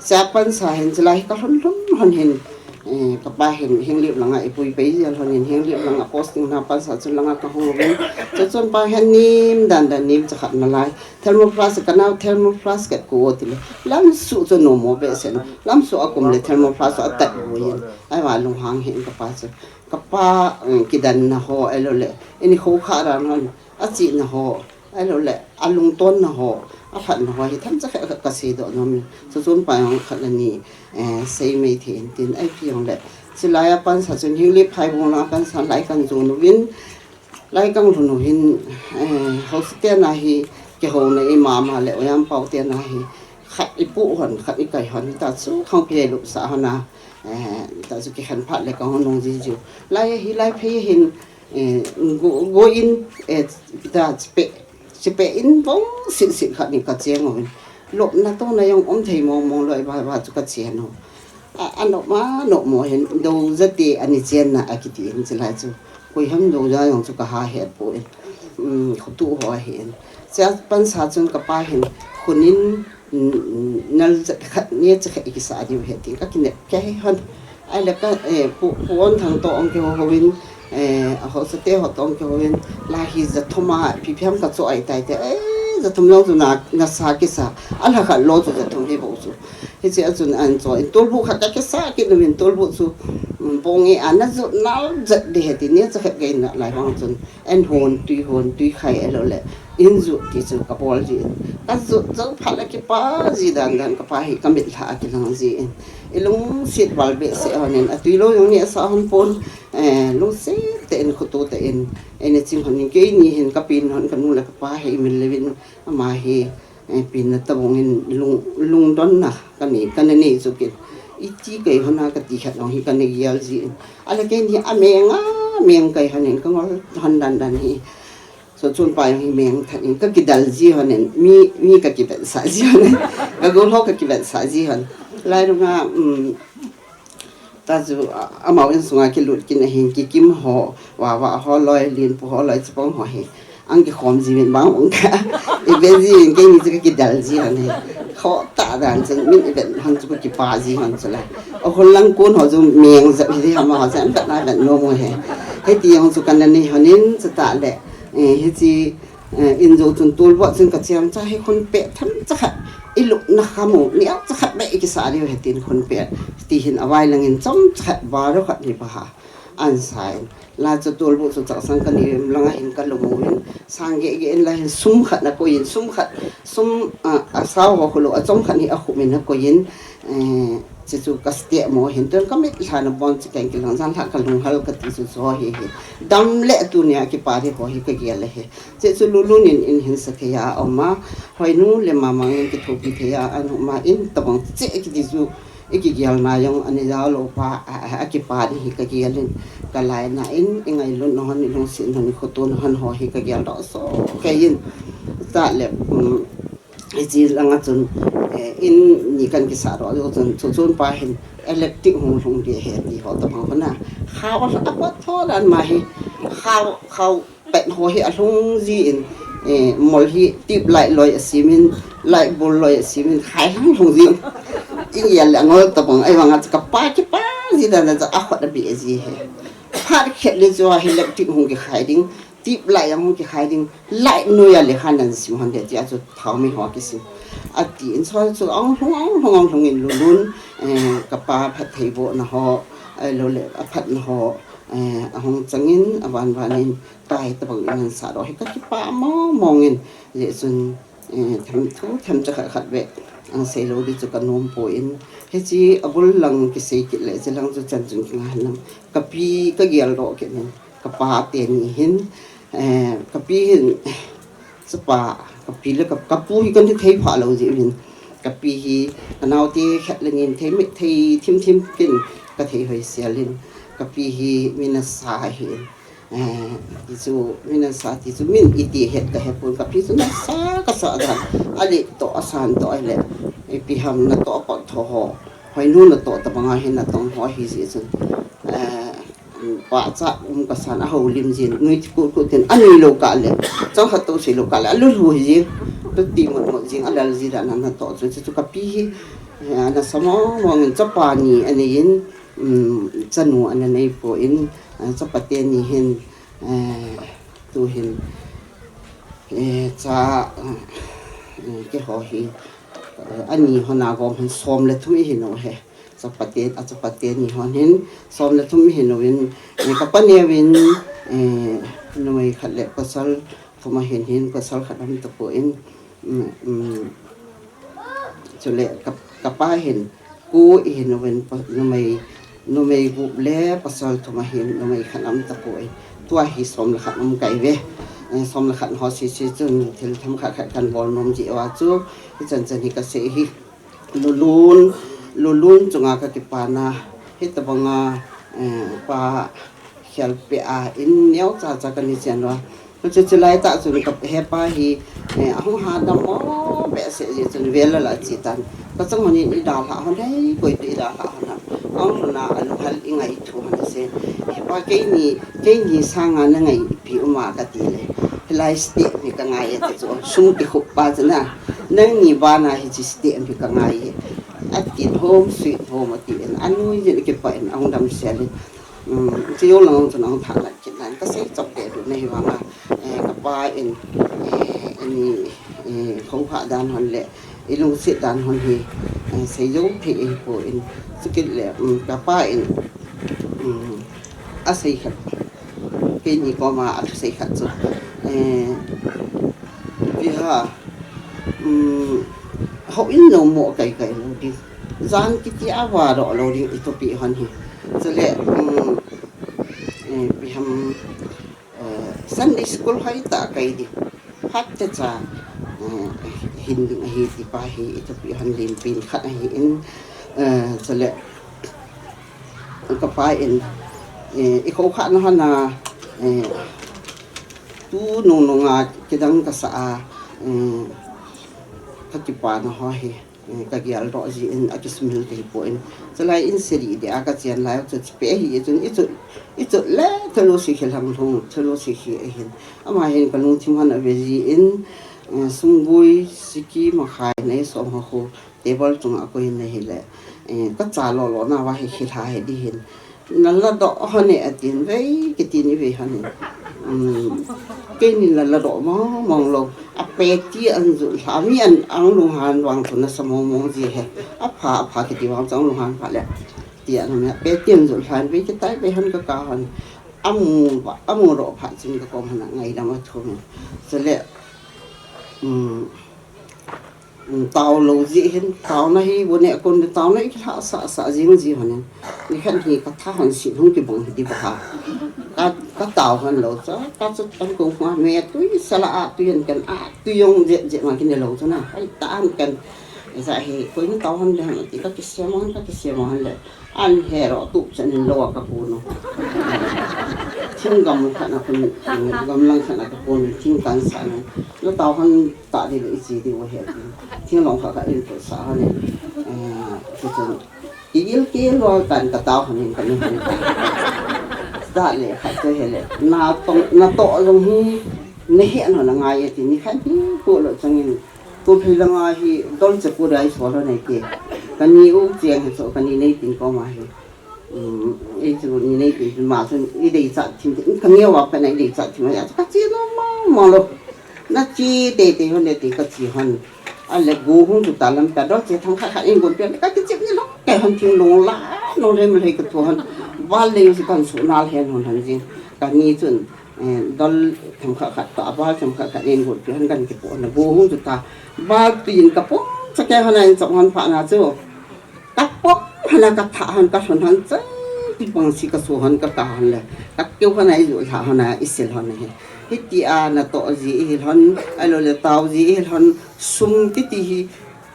Cha pansa hin chu lai hi ka lhun lhun hon hin. Eh, ka pa hin Henglep langa i pui pei jel hon hin Henglep langa posting na pansa chun langa ka hung uvin. Chu chun pa hin nim dan dan nim chakhat na lai. Thermoflask ka nau thermoflask ka ko ti le. Lam su chu no mo be sen. Lam su a kum le thermoflask a tat bu yin. Ai wa lunghang hin ka pa chu. Ka pa, eh, kidan na ho ai lo le. Ini ho kha ran hon. A chi na ho. Ai lo le, a lungton na ho, a phat na ho, hi tham cha kha ka sei doh nom. Chu chun pa jong khat le ni, eh, sei mai thei in tin, ai pi jong le. Chu lai a pansa chun Henglep phai bung la pansa lai kan ju nu vin, lai kan lu nu vin, eh, ho si te na hi, ke ho na i mama le, oyam pau te na hi, khat i pu hon, khat i kai hon, ta chu khang phe lu sa hon a, eh, ta chu ki khan phat le ka hon nung ji ju. Lai hi, lai phe hin, Eh, go, go in, eh, pita chipe, chipe in vong sit sit khat ni ka cheng uvin. Lop na to na jong um thei mong mong loi ba, ba chu ka cheng u. A, a nop ma, nop mo hin, do ja te ani chen na a kiti in chi lai chu. Koi ham do ja jong chu ka ha het poi. Um, khutu ho hin. Cha pansa chun ka pa hin, khun in, N-, n-, nal chat khat ni cha khat i kisa diu he tin ka kinep kei hon. Ai le ka, eh, pu, pu on thang to ong ke ho ho in, eh, a ho sa te ho to ong ke ho in, la hi ja thum a, pi phiam ka cho ai tai te, eh, ja thum lo chu na, na sa kisa, a la khat lo chu ja thum hi bo chu. Hi chi a chun an cho, in tul bu khat ka kisa ki nu min tul bu chu, mm, bong e a na zu nal jat de he ti ni cha khat ke na lai bang chun, en hon tui hon tui khai a lo le. In ju ti chu ka bol ji in. Ka ju jo phat le kipa ji dan dan ka pa hi ka mit lha a kilang ji in. I lungsit val behseh hon in. A tui lo jong ni a sa hon pon. Eh, lungsit te in khutu te in. Ei ne ching hon in kei ni hin ka pin hon ka nu le ka pa hi i mil le vin ama hi, eh, pin na ta bung in lung, lungdon na ka ni, ka na ni chu kin. I ti kei hon a ka ti khat long hi ka ni gial ji in. A le kei ni a meng a, meng kei hon in ka ngol hon dan dan hi. So chun pa jong hi meng than in ka kidal ji hon in, mi, mi ka kivetsah ji hon in, ka gol ho ka kivetsah ji hon. Lai runga, um, ta chu, a, amau insunga kilut kin ahin kikim ho, wa, wa ho loi, linpu ho loi, chapang ho hi. Ang kikhom ji min bang ung ka, i ve ji min kei ni chu ka kidal ji hon hi. Kho ta dan chun min i vet hon chu ka kipa ji hon chu lai. A hon lang kun ho chu meng ja hi ama ho chu an vet na vet nom u he. Hiti jong chu ka na ni hon in chu ta le. Eh, hichi, eh, in jo chun tul bo chun ka chiam cha hi khun pe tham cha khat. I lup na kha mo, ni au cha khat be i kisa diu he tin khun pe. Ti hin a vai lang in chom cha khat ba ro khat ni ba ha. An sa in. La chu tolbu chu chaksang ka ni langa hin ka lum uvin, sang geh geh in la hin sum khat na koi in, sum khat, sum, a, a sao ho khulo, a chom khat hi a khum in a koi in, eh, chu chu ka step mo hin, tun ka mit lha na bon chu ka kilang jan lha ka lunghal ka ti chu chu hi hi. Dam le tunia kipa hi ho hi ka gel le hi. Chu chu lulun in in hin sa thei a um a, hoinu le mama in kithopi thei a, an um a in tabang che kiti chu, i kigel na jong ani jao lou pa, a, a, a kipa di hi ka gel in, ka lai na in, i ngailut na hon, i lungset na hon, i khotona hon ho hi ka gel doh soh kei in, ta le, um, i chi langa chun, eh, in ni kan kisa doh jo chun, chu chun pa hin, electric hung lhung di he ti ho tabang hon a, khao a pat tho dan ma hi, khao, khao, pet ho hi a lhung ji in, eh, mol hi tube light loi a sim in, light bulb loi a sim in, khai lhung lhung ji in. I gel le ngol tabang, ahivanga chu ka pa kipa ji dan a chu a khut a beh ji he. Phat khat le chu a hi electric hung kikhai ding, tube light a hung kikhai ding, light noi a lekha nan sim hon de ti a chu thao mi ho kisim. A ti in so chu ong lhung, ong lhung, ong lhung in lulun, eh, ka pa phattheiboh na ho, eh, lo le a phat na ho, eh, a hung chang in, a van van in, tai tabang in an sa doh hi ka kipa mong mong in, je chun, eh, them thu, them cha khat khat ve, ang sei lou di chu ka nom poi in, hichi a bul lang kisei kit le, chi lang chu chan chun kinga han lam. Ka pi ka gel doh kit in, ka pa teni hin, eh, ka pi hin, chapa, ka pi le ka, ka pu hi kan thi thei pha lou ji hin, ka pi hi, ka nao te khat le nin thei mit thei thim thim kin, ka thei hoi sial in, ka pi hi min a sa hi, Eh, ti chu, min a sa ti chu, min i ti het ka he pon ka pi chu na sa ka sa dan. A leh toh, a san toh, a le. I pi ham na toh, a pot tho ho. Hoinu na toh, tabang a hin na tong ho hi ji chun. Eh, pa cha um ka san a ho lim jin. Nui ti kut kut tin, a nui lou ka le. Chang khat toh sei lou ka le. A lu lu hi ji. Tu ti mot mot jing, a lal ji dan na toh chu, chu, chu ka pi hi. Eh, na sa mong mong in chapa ni a nei in. Um, chanu ana nei poi in, eh, chapa teni hin, eh, tu hin, eh, cha, eh, keiho hi, eh, ani hon a gom hin som le thum i hin u he. Chapa te, a chapa teni hon hin, som le thum i hin u in, eh, ka pa neo in, eh, numei khat le pasal thum a hin hin, pasal khat um tapoi in, um, um, chule ka, ka pa hin, ko i hin u in pa, numei, numei gup le pasal thum a hin, numei khat um tapoi. Tua hi som le khat um kai ve. Eh, som le khat ho si si chun thil themkhat khat kan bol nom ji uva chu, i chan chan hi ka sei hi. Lulun, lulun chunga ka kipana, hitabanga, eh, pa khel pe a, in neo cha cha ka ni chen uva. Chu chu lai ta chun ka he pa hi, eh, a hung ha dam mo behseh ji chun vel a la chi tan. Ka chang hon in i da hla hon hei, koi tu i da hla hon ham. Ong luna a lu hal i ngai thu hon se. He pa keini, keini sanga na ngai pi um a ka ti le. Hilai step hi ka ngai e ti chu. Sum ti khup pa chu na. Nangni bana hichi step hi ka ngai e. A tin home sweet home a ti in. A nui jin kipa in ong dam sel in. Um, chu jong lang chun ong tha la kit nan. Ka sei chok te du nei vanga. Eh, ka pa in, eh, ani, eh, khou pha dan hon le. I lungset dan hon hi, eh, sei jou thei ahi poi in, chukit le, um, ka pa in, um, a sei khat, keini koma a sei khat chu, eh, ipi ham, um, houin nom mo kai kai lou ding, jan kiti a va doh lou ding i thupi hon hi, chule, um, eh, ipi ham, Eh, Sunday school hoi ta kai di. Phat te cha, eh, hin ding ahi ti pa hi, i thupi hon len pen khat ahi in, eh, chule, ka pa in, eh, i khou kha na hon a, eh, tu nung nung a kidang ka sa a, eh, ka kipana ho hi. Eh, ka gel doh ji in a kisumil kei poi in. Chulai in seri de a ka chen lai chu chipe hi chun i chu, i chu le thalo si khel hang thung, thalo si khi a hin. Ama hin ka lungthim hon a ve ji in, eh, sunggui siki makhai nei som ho khu table chung a koi in nei hi le. Eh, ka cha lo lo na va hi khi tha he di hin. Na la doh hon e atin vei, kiti ni vei hon e. Um, keini la la doh mong mong lou. A peti an ju hla mi an ang lunghan vang chu na sa mong mong ji he. A pha, a pha kiti vang chu ang lunghan pha le. Tia na me pe tiam zu hlan ve kitai ve han ka ka han. Amu ba, amu ro pha chin ka kom han ngaidam a thum. Sele, um, um, tao lo ji hin, tao na hi, bu ne kon tao na i kha sa sa jing ji han. Ni khan hi ka tha han si hung ki bang hi di ba ha. Ka, ka tao han lo cha, ka chu kan kong hua me tui sala a tui han kan a tui yong je je ma kin lo cha na. Ai ta han kan. Esa hi, koi ni tao han le han ti ka ki se mo han, ka ki se mo han le. An he ro tu chen in lo ka pu no. Thing gam khat na kun, gam lang khat na ka pu no, thing kan sa na. Lo tao han ta di le i chi di o he. Thing long khat ka in tu sa han ne. Eh, tu chen. I il ki lo kan ka tao han in ka ni han. Da le khat tu he le. Na tong, na to long hi, ne he no na ngai ti ni khat hi ko lo chang in. Ko phei langa hi dol che ko dai so lo nei ke. Kani u chiang he so kani nei tin ko ma hi. Um, ei chu ni nei tin ma sun i dei cha thim tin ka nge wa pa nei dei cha thim ya. Ka chi no ma ma lo. Na chi te te hon de te ka chi hon. A le gu hung chu ta lam ta dol che thang kha kha in gon pe ka chi chi ni lo. Ke hon thim long la no le ma le ka thu hon. Ba le su kan su na le hen hon han jin. Kani chun Eh, dol themkhat khat ta, bal themkhat khat in got pi han kan kipo na go hung chu ta. Bal pi in ka pom cha ke hana in chong han pha na chu. Ka pom hana ka tha han ka thon han chai pi pang si ka su han ka ta han le. Ka keu hana i lu lha hana i sil han he. Hiti a na to ji i hil han, a lo le tao ji i hil han, sum ti ti hi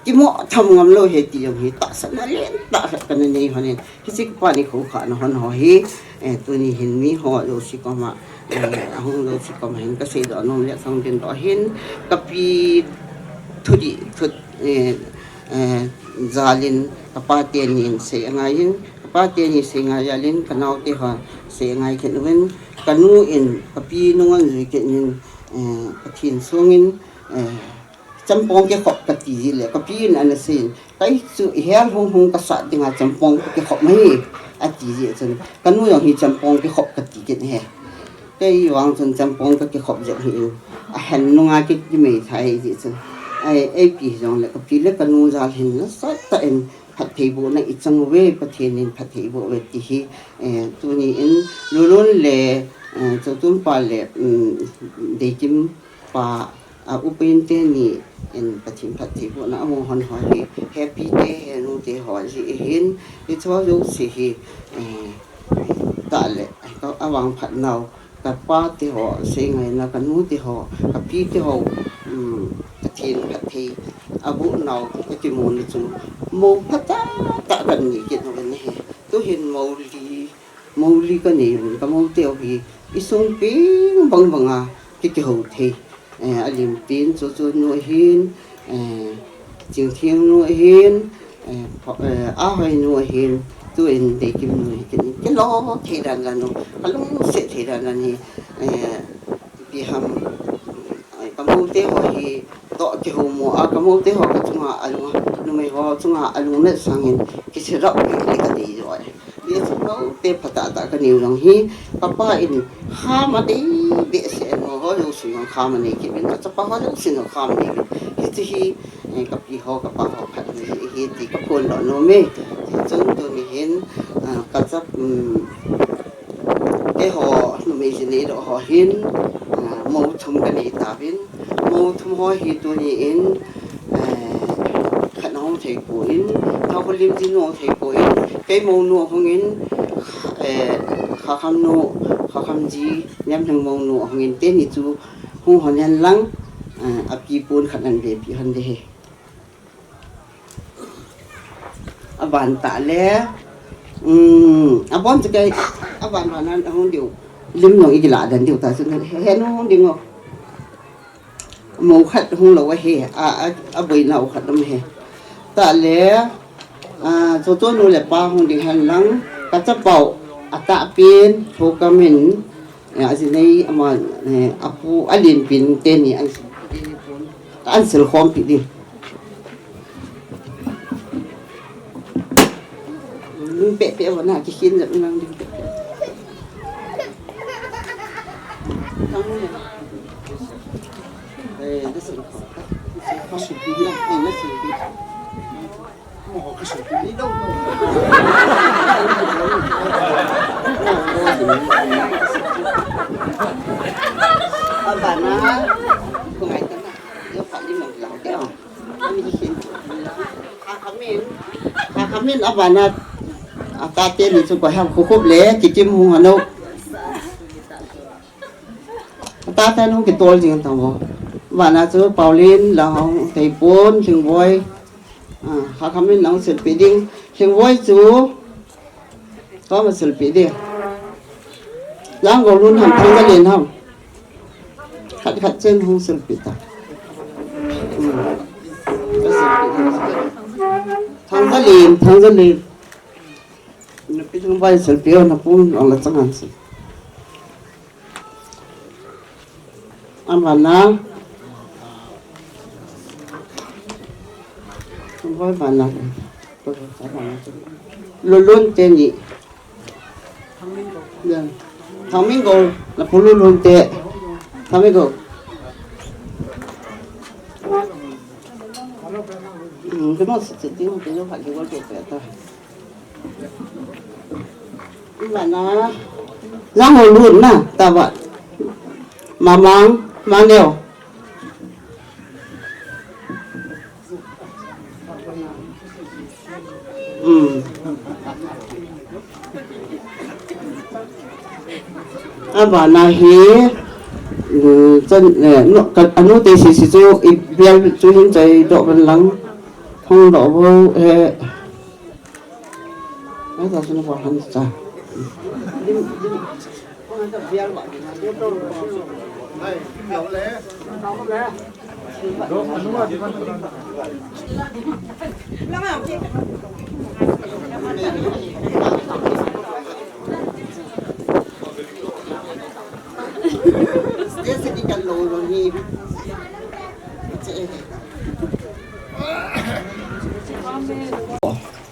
Kimo tham ngam lo he ti jong hi tahsanna lentah khat kana nei hon in. Hiche kipah ni kho kha na hon ho hi, eh, tuni hin mi ho jouse koma, eh, ahung jouse koma hin ka seidoh nom le song din doh hin ka pi thudih thut, eh, eh, jal in ka pa teni in sei angai in, ka pa teni sei ngai jal in ka nao te ho sei angai kit uvin, ka nu in ka pi nungon jui kit in, eh, Pathen song in, eh, Champong kikhop kati ji le, ka pi in ana sei in, kei chu i hel hung hung ka sat dinga champong kikhop mai, ati ji chun, ka nu jong hi champong kikhop kati kit he. Kei vang chun champong ka kikhop jep hi in, a hen nunga ki, ki mei thai ji chun. Ai, ei pi jong le, ka pi le ka nu jal hin nasatah in phattheibohna i chang uve, Pathen in phattheiboh uve ti hi, eh, tuni in Lulun le, eh, Chotunpa le, um, Deikim pa, a, upa in teni in Pathen phattheibohna amu hon ho hi, Happy te, Henu te ho ji ahin, hiche ho jouse hi, eh, tah le, ka, avang phat nau, ka pa te ho, sei ngaina ka nu te ho, ka pi te ho, um, Pathen phatthei aboh nau, ka kimu na chu, mou phatah tah kan nei kit nau ahi. Tuhin mou li, Mou li ka nei un, ka mou te ho hi, i sung peng bang banga ki, kihou thei. Eh, a lim pen Chochonu ahin, eh, Chingtheng nu ahin, eh, pho-, eh, Ahoi nu ahin, tu in Deikim nu hi kin, kilo thei dan dan u, ka lungset thei dan dan hi, eh, ipi ham, eh, ka mou te ho hi, toh kihou mo a, ka mou te ho ka chunga alung, numei ho chunga alung na sangin, kiserap le ka dei jo ai. Ye chu mou te phatah tah ka neu jong hi, ka pa in kham a dei behseh in, ho jouse jong kham a nei kit in, ka chapa ho jouse jong kham a nei kit. Hiche hi, eh, ka pi ho, ka pa ho phat hi, hi ti ka phondoh nom e. Chun tuni hin, ah, ka chap, um, keiho numei ji neidoh ho hin, ah, mou thum ka nei tauvin, Mou thum ho hi tuni in, eh, khat na hung thei poi, Thaokholim ji nu hung thei poi, kei mou nu hung in, eh, Khakham nu, Khakham ji, Nemlheng mou nu hung in, teni chu hung hon hen lang, eh, a pi pon khat nan be pi hon de he. Aban tah le, um, abon chu kei, aban ban nan ahung diu. Lim nong i kila dan diu ta chu he, he nong hung ding o. Mou khat hung lou ahi, a, a, a boina u khat um ahi. Tah le, a, Chochonu le pa hung ding hen lang, ka chapau, atah pen, Thokam in, Eh, aji nei ama, eh, apu, alen pen teni an, an sil khom pi di. Pe, pe, wana, kikhin jep nang di, pe, pe. Eh, na sil khom. Na sil khom pi di, eh, na sil pi. Abana, kungai tana, yo pali mang lau de. Kha khamin, kha khamin abana, atate ni chu ko ham khu khup le, kitim hung hanu. Atate nu kitol jing tang bo. Abana chu Pauline, Lahong, Teipon, Lhingvoi. Ah, kha khamin nang silpi ding. Lhingvoi chu, ko ma silpi ding. Lang go lun ham, thang ka len ham. Khat khat chen hung silpi ta. Hmm. Thangzalin, Thangzalin. Na pi thang bai silpi o na pum ang la chang an si. An van na. Thang bai van na. Lulun te ni. Thangmingo, na pu Lulun te. Thangmingo. Hmm, kino si ti ti ti no ha ki wal to pe ta. Ina na. Lang ho Lun na ta ba. Mamang, Maneo. Hmm. Abana hi, hmm, chan, eh, no, ka, anu te si si chu, i bial chu hin chai do ban lang. Hong do bo, eh. Ai, ta chu na ba han cha.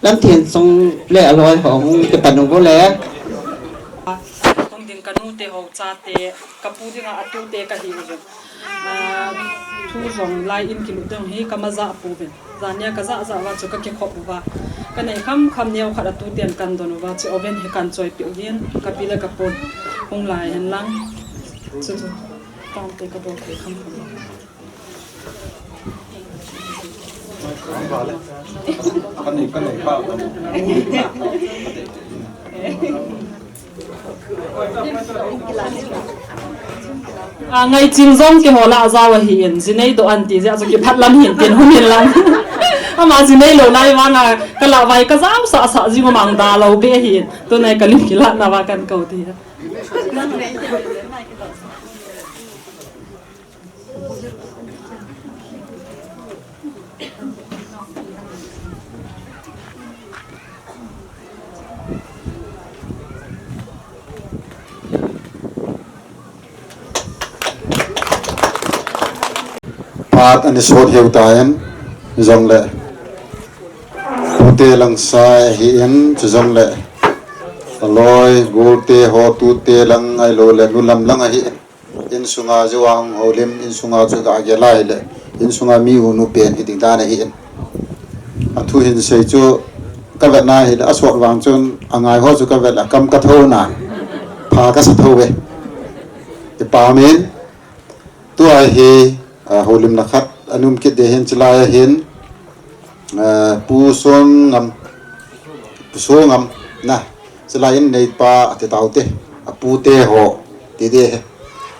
Lam Thien Song le aloi hong kipan u le. Hong ding ka nu te ho cha te, ka pu dinga atu te ka hi u. Ah, thu jong lai in kilut ding hi ka ma ja pu ven. Jania ka ja ja uva chu ka kikhop uva. Ka nei kham kham neo khat atu ten kan don uva chu oven hi kan choi pi uvin ka pi le ka pon hung lai hen lang. Chu chu. Tam te ka bol thei kham kham. Ka nei, ka nei, ka. A, ngai chin jong keiho lah a jao ahin, jinei doh an ti jeh a chu kiphat lam hin tin hun hin lang. Ama jinei lou lai vang a, ka lah vai ka jao sah sah jing u mang da lou be hin. Tunai ka lim kilah na va kan kou ti. Phat ani sot heu ta en, jongle pute lang sa ahi in, chu jongle aloi, golte ho tute lang ahilou le nu lam lang ahi in. Insunga jou a hung houlim, insunga chu ga gel a hile, insunga mi u nu pen hi ding dan ahi in. A thu hin sei chu ka vet na hile, a sot vang chun a ngai ho chu ka vet a kam ka tho na, pha ka sa tho ve. I pa min, tua hi, a, houlimna khat a num kit de hin chilai a hin, a, Pu Songam, Pu Songam na, chilai in neipa a ti tau te, a pute ho, ti de,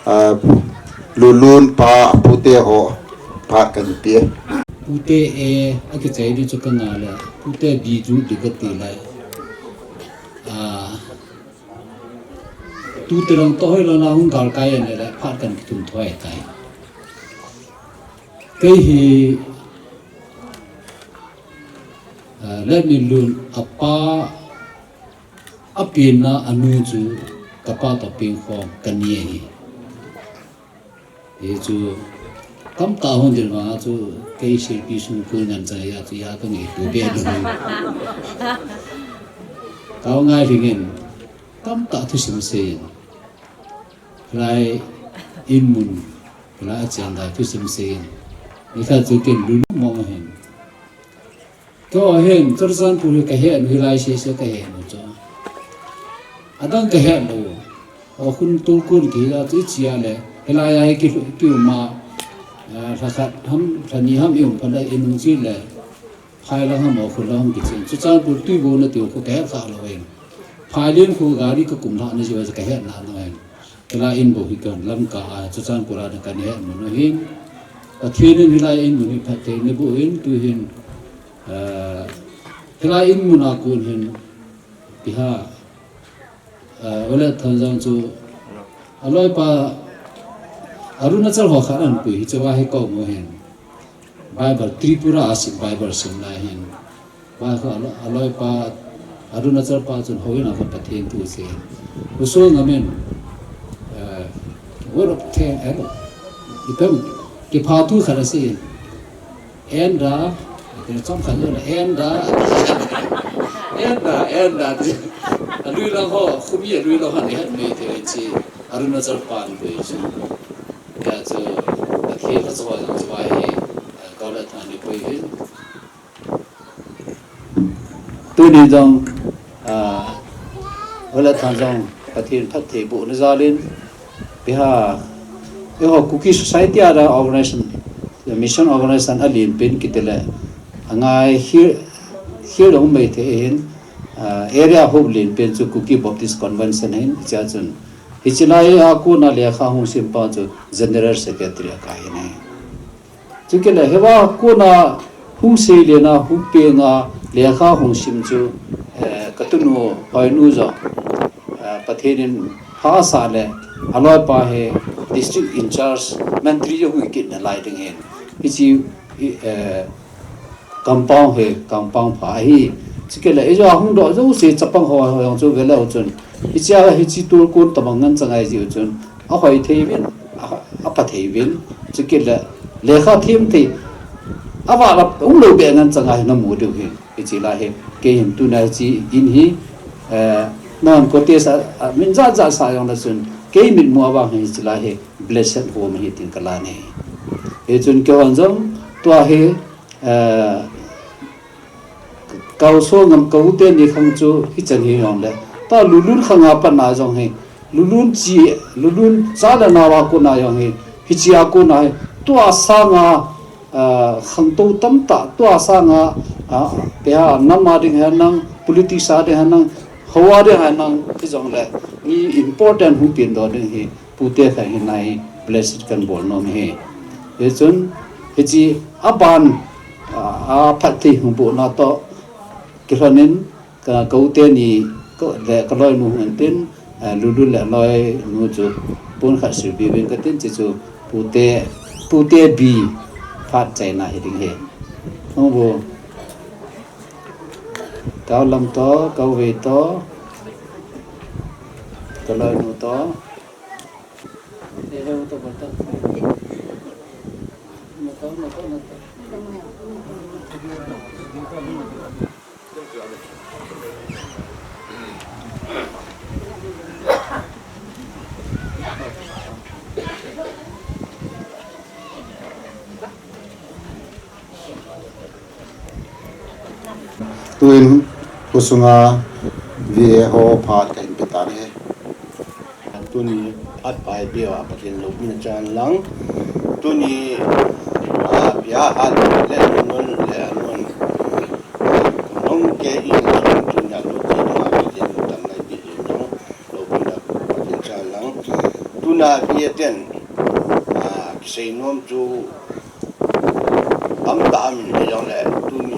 a, Lulun pa a pute ho, phat kan pe. Pute e, a kichai di chu ka nga le, pute bi ju di ka ti le, a, tute lang to hoi lo na hung gal kai an le, phat kan kitum thoi tai. Kei hi, ah, Letminlun a pa a penna a nu chu ka pa toh peng khom ka ni ahi. Hi chu tamtah hung ding vang a chu kei silpi sung kul ngan chang a chu ya ka ngei tu be lu. Ka ngai ringin tamtah thusim sei in. Lai in mun, lai a chiang dai thusim sei in. Ni kha chu ken lulu mong hin. Keiho hin, Churachandpur hi kahet u, hilai sese kahet u chu. Adang kahet lou. Akhun tolkun kila chu ichia le. Hilai a hi ki, ki uma, ah, lha khat ham, lha ni ham i um phat le inung chi le. Phai lang ham, akhun lang ham kichen. Churachandpur Tuibuong na tiu khu kahet kha lou hin. Phai len khu gari kakum lhah na jiu chu kahet na na hin. Hilai in bou hi kan Lamka a, Churachandpur a na kan het mun u hin. Pathen in hilai in mun hi phatthei na boh in, tu hin, ah, hilai in mun a kon hin, piha, ah, Ole Thanjong chu, aloipa, Arunachal ho khat an pui hi chu va hi ko mu hin. Bible, Tripura a sim Bible sim lai hin. Ba kha alo-, aloipa, Arunachal pa chun houin a kha Pathen thu sei. Uso ngamin, eh, word of thank, eh, ipi ham, kipha thu khat asei. Enda, ipi chom khat lo, enda, enda, enda, alui lang ho, khumi alui lang ho, ni hat mei te chi, Arunachal pan ko chi. Ya chu, Pathen la chu ho jong chu va hi, eh, ko la than ni pui hin. Tuni jong, ah, Ole Thanjong, Pathen phatthei boh na jal in, piha, eiho Kuki Society a da organization, mission organization a len pen kiti le, angai khel, khel dong mai thei hin, ah, area hub len pen chu Kuki Baptist Convention hin, hichia chun, hichi lai a kona lekha hung sim pa chu General Secretary a kai ne. Chukit le hiva kona hung sei le na hung peng a lekha hung sim chu, eh, ka tunu Hoinu jong, eh, Pathen in pha asah le aloipa hi district in charge mantri jong hui kit na lai ding hin. Hichi, i, eh, compound hi, compound pha ahi. Chukit le ijong hung doh jouse chapang ho, ho jong chu vele u chun. Hichia, hichi tolkun tabang ngan changai jiu chun. Ahoi thei vin, a, apha thei vin, chukit le, lekha them thei, ava la, um lou be ngan changa hi na mu diu hin, hichi lai hi, kei hin tuna hichi in hi, eh, non ko te sa, a, min ja ja sa jong la chun, kei mit mu avang hichi lai hi, blessed home hi tin ka la ne. Hichun keihon jong, tua hi, eh, Ka u Songam, ka u teni khang chu hichan hi jong le. Tua Lulun khang a pat na jong hi. Lulun chi, Lulun cha le nao a kona jong hi. Hichi a kona hi. Tua sanga, ah, khangtou tamtah. Tua sanga, ah, pe ha nam a ding hen lang, politics a ding hen lang, ho a ding hen lang, hijong le. Ni important hung pin doh ding hi. Pute kha hi nai blessed kan bol nom hi. Hichun, hichi aban, a, aphatthei hung boh na toh, kilhonin, ka, ka u teni, ka, le ka loinu hung tin, a, Lulun le loinu chu, pon khat sil be uvin ka tin, hichu, pute, pute bi, phat chaina hi ding hi. Hung bo, ka u Lam toh, ka u Vei toh, ka loinu toh, Tuin, khosunga V A ho phat kahin pe tan ahi. Tuni phat pha eipeuva Pathen loupina chang lang. Tuni, a, pia hat le nun le nun. Nong ke in tuni a lo ti ma Pathen tam lai pi in nong. Loupina Pathen chang lang. Tuna pia ten, a, kisei nom chu Tam tam in, hijongle, tuni,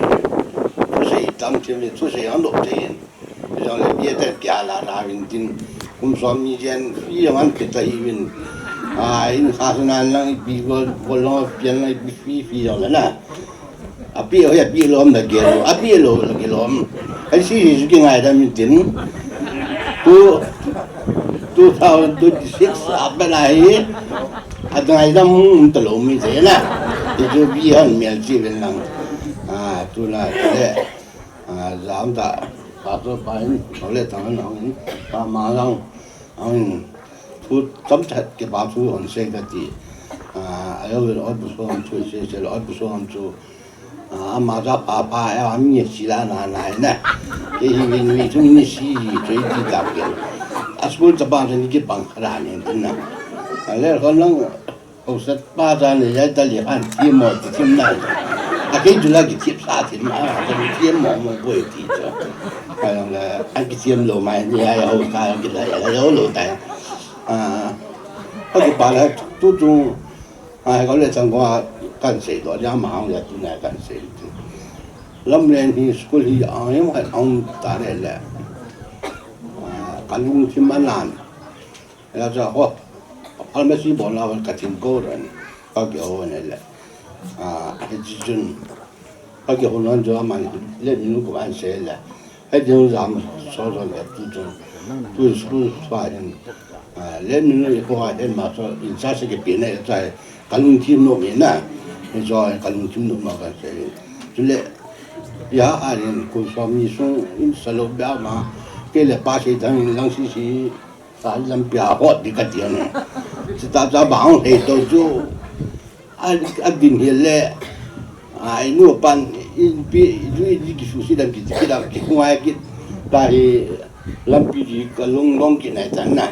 thusei tam thim in, thusei hung lou thei in. Hijongle, bia te kia la na vin tin, kum som ni jen, free jong an pe ta hi vin. A, in kha su nan lang, ipi bol, bol long, pian lang, ipi free, free jong le na. A pi, a pi lom na gel, a pi lo, na gel lom. Ai si, si, ki ngai da min tin. Two, two thousand twenty-six, a pe na hi. A dang ai dam hung ta lou mi te na. Ti chu bi han mial chi ven lang. A, tu na te. A, jam ta. Pa to pa in, pa le tang na hung. Pa ma lang. Hung. Tu tam chat ke pa tu hon se ka ti. A, ai oi bu so hon tu se se oi bu so hon tu. Ama cha papa, eh, ami sila na na na. Kei hi min mi thum ni si hi choi ti ta ke. A school ta pa ni ki pang kha ni na. A le ko lang, ko sat pa cha ni ya ta li han ti mo ti kim na. A kei tu la ki tip sa ti ma, a ki tip mo mo ko ti cha. Ka lang la, a ki tip lo mai ni ya ho ka ki la ya lo lo ta. A, a ki pa la tu tu. Ai, ka le chang ko a kan sei to, ja ma hong ya tu na kan sei tu. Lamlen hi school hi ang em kan ang ta le le. Ah, ka lungthim anan. Ya cha ho. Pharmacy bon la ka thim ko ran. Ka ke ho ne le. Ah, he ji jun. Ka ke ho nan jo ma le ni ko an sei le. He ji jun jam so so le tu jun. Tu school fa hin. Ah, le ni ni ko ha hin ma so in sa se ke pi ne cha. Ka lungthim nom e na. Ni jo ka lungthim nom ma kan sei. Chule ya a rin ko so mi sung in sa lo ba ma. Ke le pa sei dang in lang si si. Sa lam pia hot di ka ti ne. Sita cha ba hong hei to chu. A, a din hi le. A, i nu pan in pi, i ju i di ki su si dam ki, ki dam ki ku ngai ki. Ta hi lam pi di ka lung long ki nai tan na.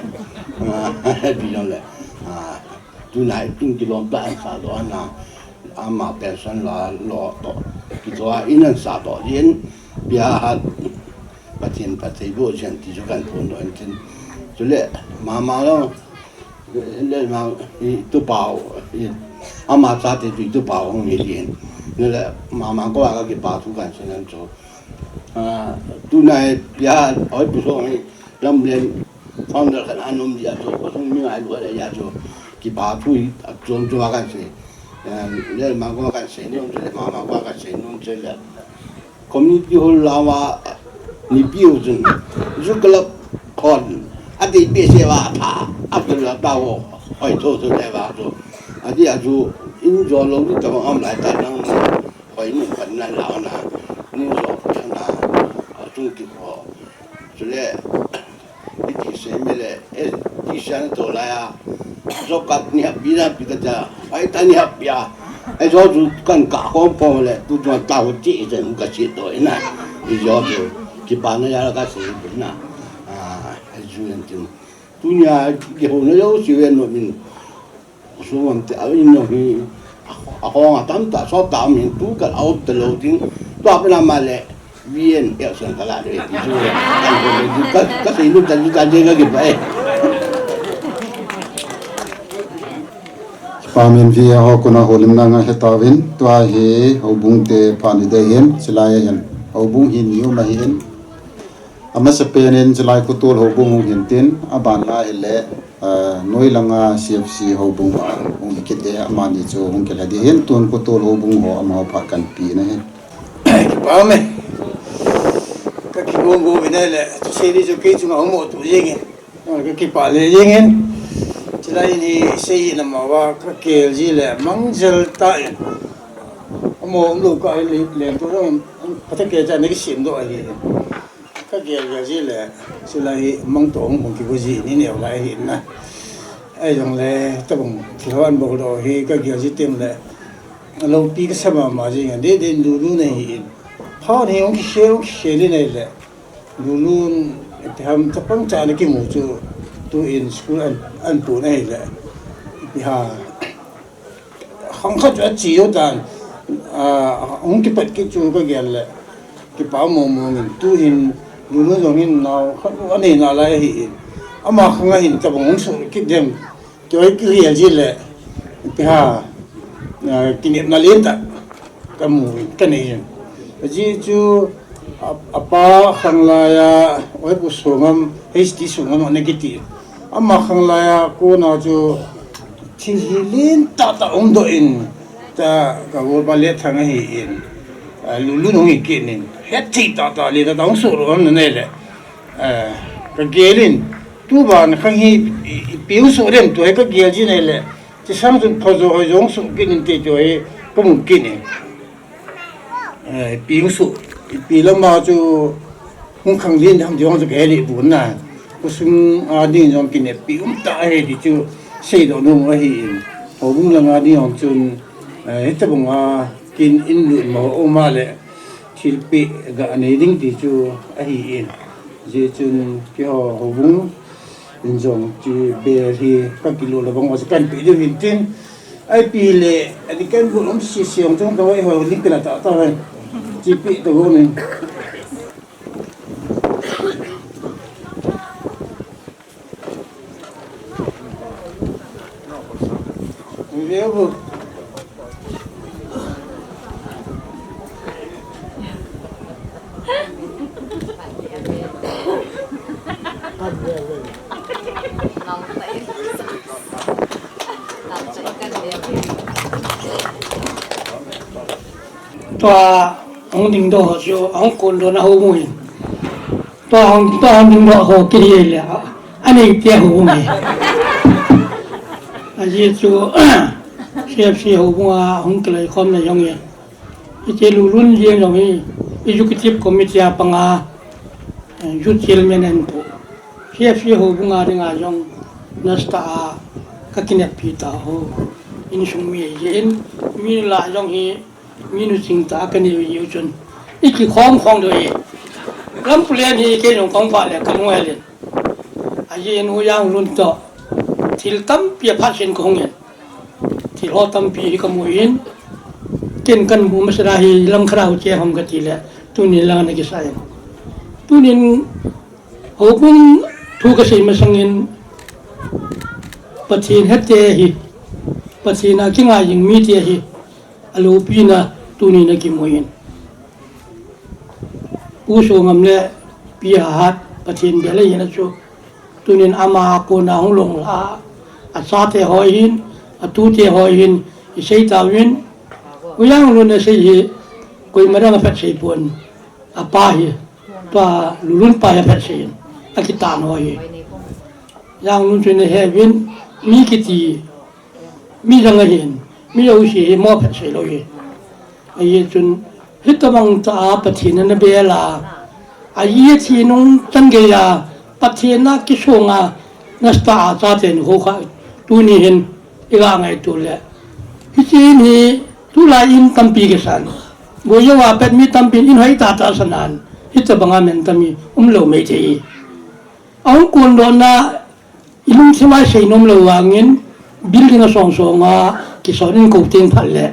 A, bi long le. A, tu nai tin ki long ta an sa do na. Ama pension la lo to. Ki to a in an sa do din. Pia ha. Pathian, Pathian bo jen ti ju kan pon do an tin. Chule, mama lo. Le ma i tu pau, i ama cha te tu, tu pau hong hi din. Le le mama ko a ka ki pa thu kan sei nan chu. Ah, tu nai pia oi pu so ni lam le founder kan an um dia chu, ko sung mi ngai lu le ya chu. Ki pa thu i a chom chu a kan sei. Eh, le ma ko kan sei ni um le mama ko kan sei ni um le. Community hall lama nipi u chun, ju club khon, a dei pe se va tha, a tu la ta ho, hoi tho tho le va chu. A di a chu, in jo lo ni ta am lai ta nang, hoi ni pan na la na, ni jo pan na, a chung ki ho. Chule, Iti sei mi le, eh, ti sian to la ya. Zo kat ni hap bi na pi ka ja. Ai ta ni hap ya. Ai zo zu kan ka khom khom le, tu zo ta ho ti zen ka si to ina. I zo zu ki pa na ya la ka si bu na. Ah, ai zu en tin. Tu nia ki ho na yo si wen no min. Sum am te, a in jong hi, a, a hong a tam ta, sot ta um hin tu kal a um ta lo ding. Tua pen ama le, V N L san kal a le, ti chu le, kan ko le, ka, ka sei lu ta, lu ta, je ka ki pa e. Pa min vi a ho kuna holim na nga he ta vin, tua hi houbung te pha ni de hin, silai a hin. Houbung hi ni um a hin. A masa pen in silai khutol houbung hung hin tin, a ban la hi le, Ah, noi langa C F C houbung a hung kit e, amani chu hung kila di hin tun khutol houbung ho amaho pha kan pi na hi. Kipa me. Ka kibong go vin le, tu sei di chu kei chunga hung mo tu jeng in. Ah, ka kipa le jeng in. Chilai ni sei na ma va ka kel ji le mang jel ta in. Amo um lo ka le, le tu jong, ka ta ke cha ne ki sim do a hi. Ka gel gel ji le, chulai hi mang to hung hung kigo ji ni neo lai hi na. Ai jong le, tabang, kiho an bol do hi ka gel ji tem le. Lo pi ka sa ma ma ji nga, de de lu lu nei hi in. Pha ni hung ki khel, hung ki khel ni nei le. Lu lu te ham chapang cha na ki mu chu tu in school an, an pu nei le. Pi ha. Khang khat chu a chi u tan, a, hung kipat kit chu ka gel le, kipa mong mong in, tu hin, nu nu jong hin nao khat u a nei na lai ahi in, ama khang a hin tabang hung suh kit dem, kei ki rial ji le, pi ha, a, kinepna len tah ka mu in, ka nei in. Ajeh chu, a, a pa khang lai a, oi pu sungam, H T sungam ana kiti. Ama khang lai a, kona chu, Thil hi len tah tah um doh in, ta ka golpa Letthang ahi in, a, lu lu nung hi kit in, het thei tah tah len tah tah hung suh ro am na nei le, a, ka gel in, tu ban khang hi, i, i, ipi hung suh dem tu hi ka gel ji nei le, chi sang chun pha jo hoi jo hung suh kit in te tu hi ka mu kit in. Eh, ipi hung suh, ipi lama chu hung khang lin ham ti hung chu ka he lih bu na. Khosung a ding jong kineppi um tah ahi ti chu seidoh nom ahi in. Houbung langa ding jong chun, eh, hitabang a, kin in lut mo uma le thilpeh ga nei ding ti chu ahi in. Hijeh chun keiho houbung in jong chu bel hi ka kilut le bang ho chu kan pe diu hin tin. Ahi peh le, ani kan bu um si siang chang tawai ho ni kana ta ta hai. Chi peh to ho ni. Tua hung dingdoh ho chu, ahung kondoh na houbung in. Tua hung, tua hung dingdoh ho kiti le, anei tia houbung e. Ajeh chu, C F C houbung a hung kiloi khom na jong e. Hiche Lulun jeng jong hi, Executive Committee a panga, eh, Youth Chairman ahin pu. C F C houbung a dinga jong, nasta a, ka kineppi ta ho. Insung mi ahi jeh in, mi lah jong hi, mi nuching tah a ka nei u chun. I kikhom khom diu ahi. Lampulen hi kei jong kong pha le ka nung hel in. Ajeh in U Yang Lun toh. Thil tampi a phat sen ka hung in. Thil ho tampi hi ka mu in. Ken kan mu masa da hi lam khat a u che hom ka ti le. Tuni lang na kisa in. Tunin houbung thu ka sei masang in. Pathen hete hi. Pathen a kingai jing mite hi. Alopina tuni na kimu in. Pu Songam le Pi Hahat Pathen bel ahi na chu. Tunin ama a kona hung long la. Achate ho hin, atute ho hin, i sei tauvin. U Yang Lun a sei hi, koima dang a phat sei pon. Apa hi, tua Lulun pa hi a phat sei in. Akitan ho hi. Yang Lun chu na he uvin, mi kiti, mi dang ahin, mi jouse hi mo phat sei lou hi. Ajeh chun, hitobang tah a Pathen ana bel a, aji athi nung chan gei a, Pathen a kisong a, nasta a chaten ho kha, tuni hin, i ga ngaito le. Hiche in hi, tulai in tampi kisan. Boijo a pet mi tampin in hoi tah tah sanan, hitobang a men tami, umlou mai thei. Ahung kondoh na, i lungthim a i sei nom lou vangin, building a song song a, kisot in kou teng phat le.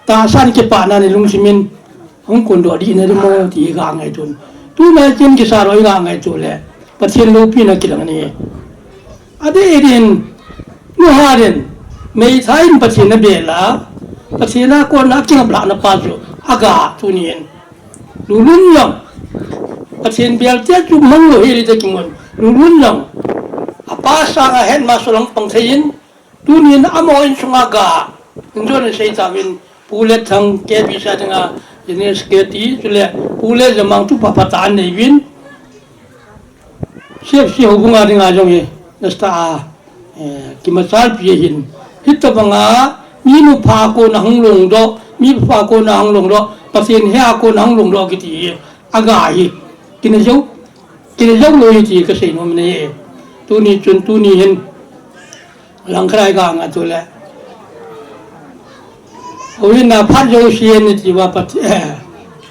Tahsan kipah nan i lungthim in, hung kondoh dih na ding mo, ti i ga ngaito in. Tuna kin kisa lou i ga ngaito le, Pathen lopina kilang ni. Adeh din, nu ha din, meithai in Pathen a bel a, Pathen a kona kingap lhah na pa chu, aga tunin. Lulun jong. Pathen bel te chu mang lou hi le te kimun. Lulun jong. Apa sang a het ma solang pang thei in. Tunin amaho insung a ga. Injon in sei tauvin. Pu Letthang K B C a dinga. Ines K T chule. Pu Letjamang chu pa pa ta an nei uvin. C F C houbung a dinga jong hi, nasta a, eh, kimachalpi ahin. Hitobang a, mi nupha a kona hung longdoh, mi pha a kona hung longdoh, Pathen he a kona hung longdoh kiti hi, aga hi, kina jou, kina jou lou hi ti ka sei nom e. Tuni chun, tuni hin, lang khat a i ga ngaito le. Houin a phat jouse ni ti uva Pat-, eh,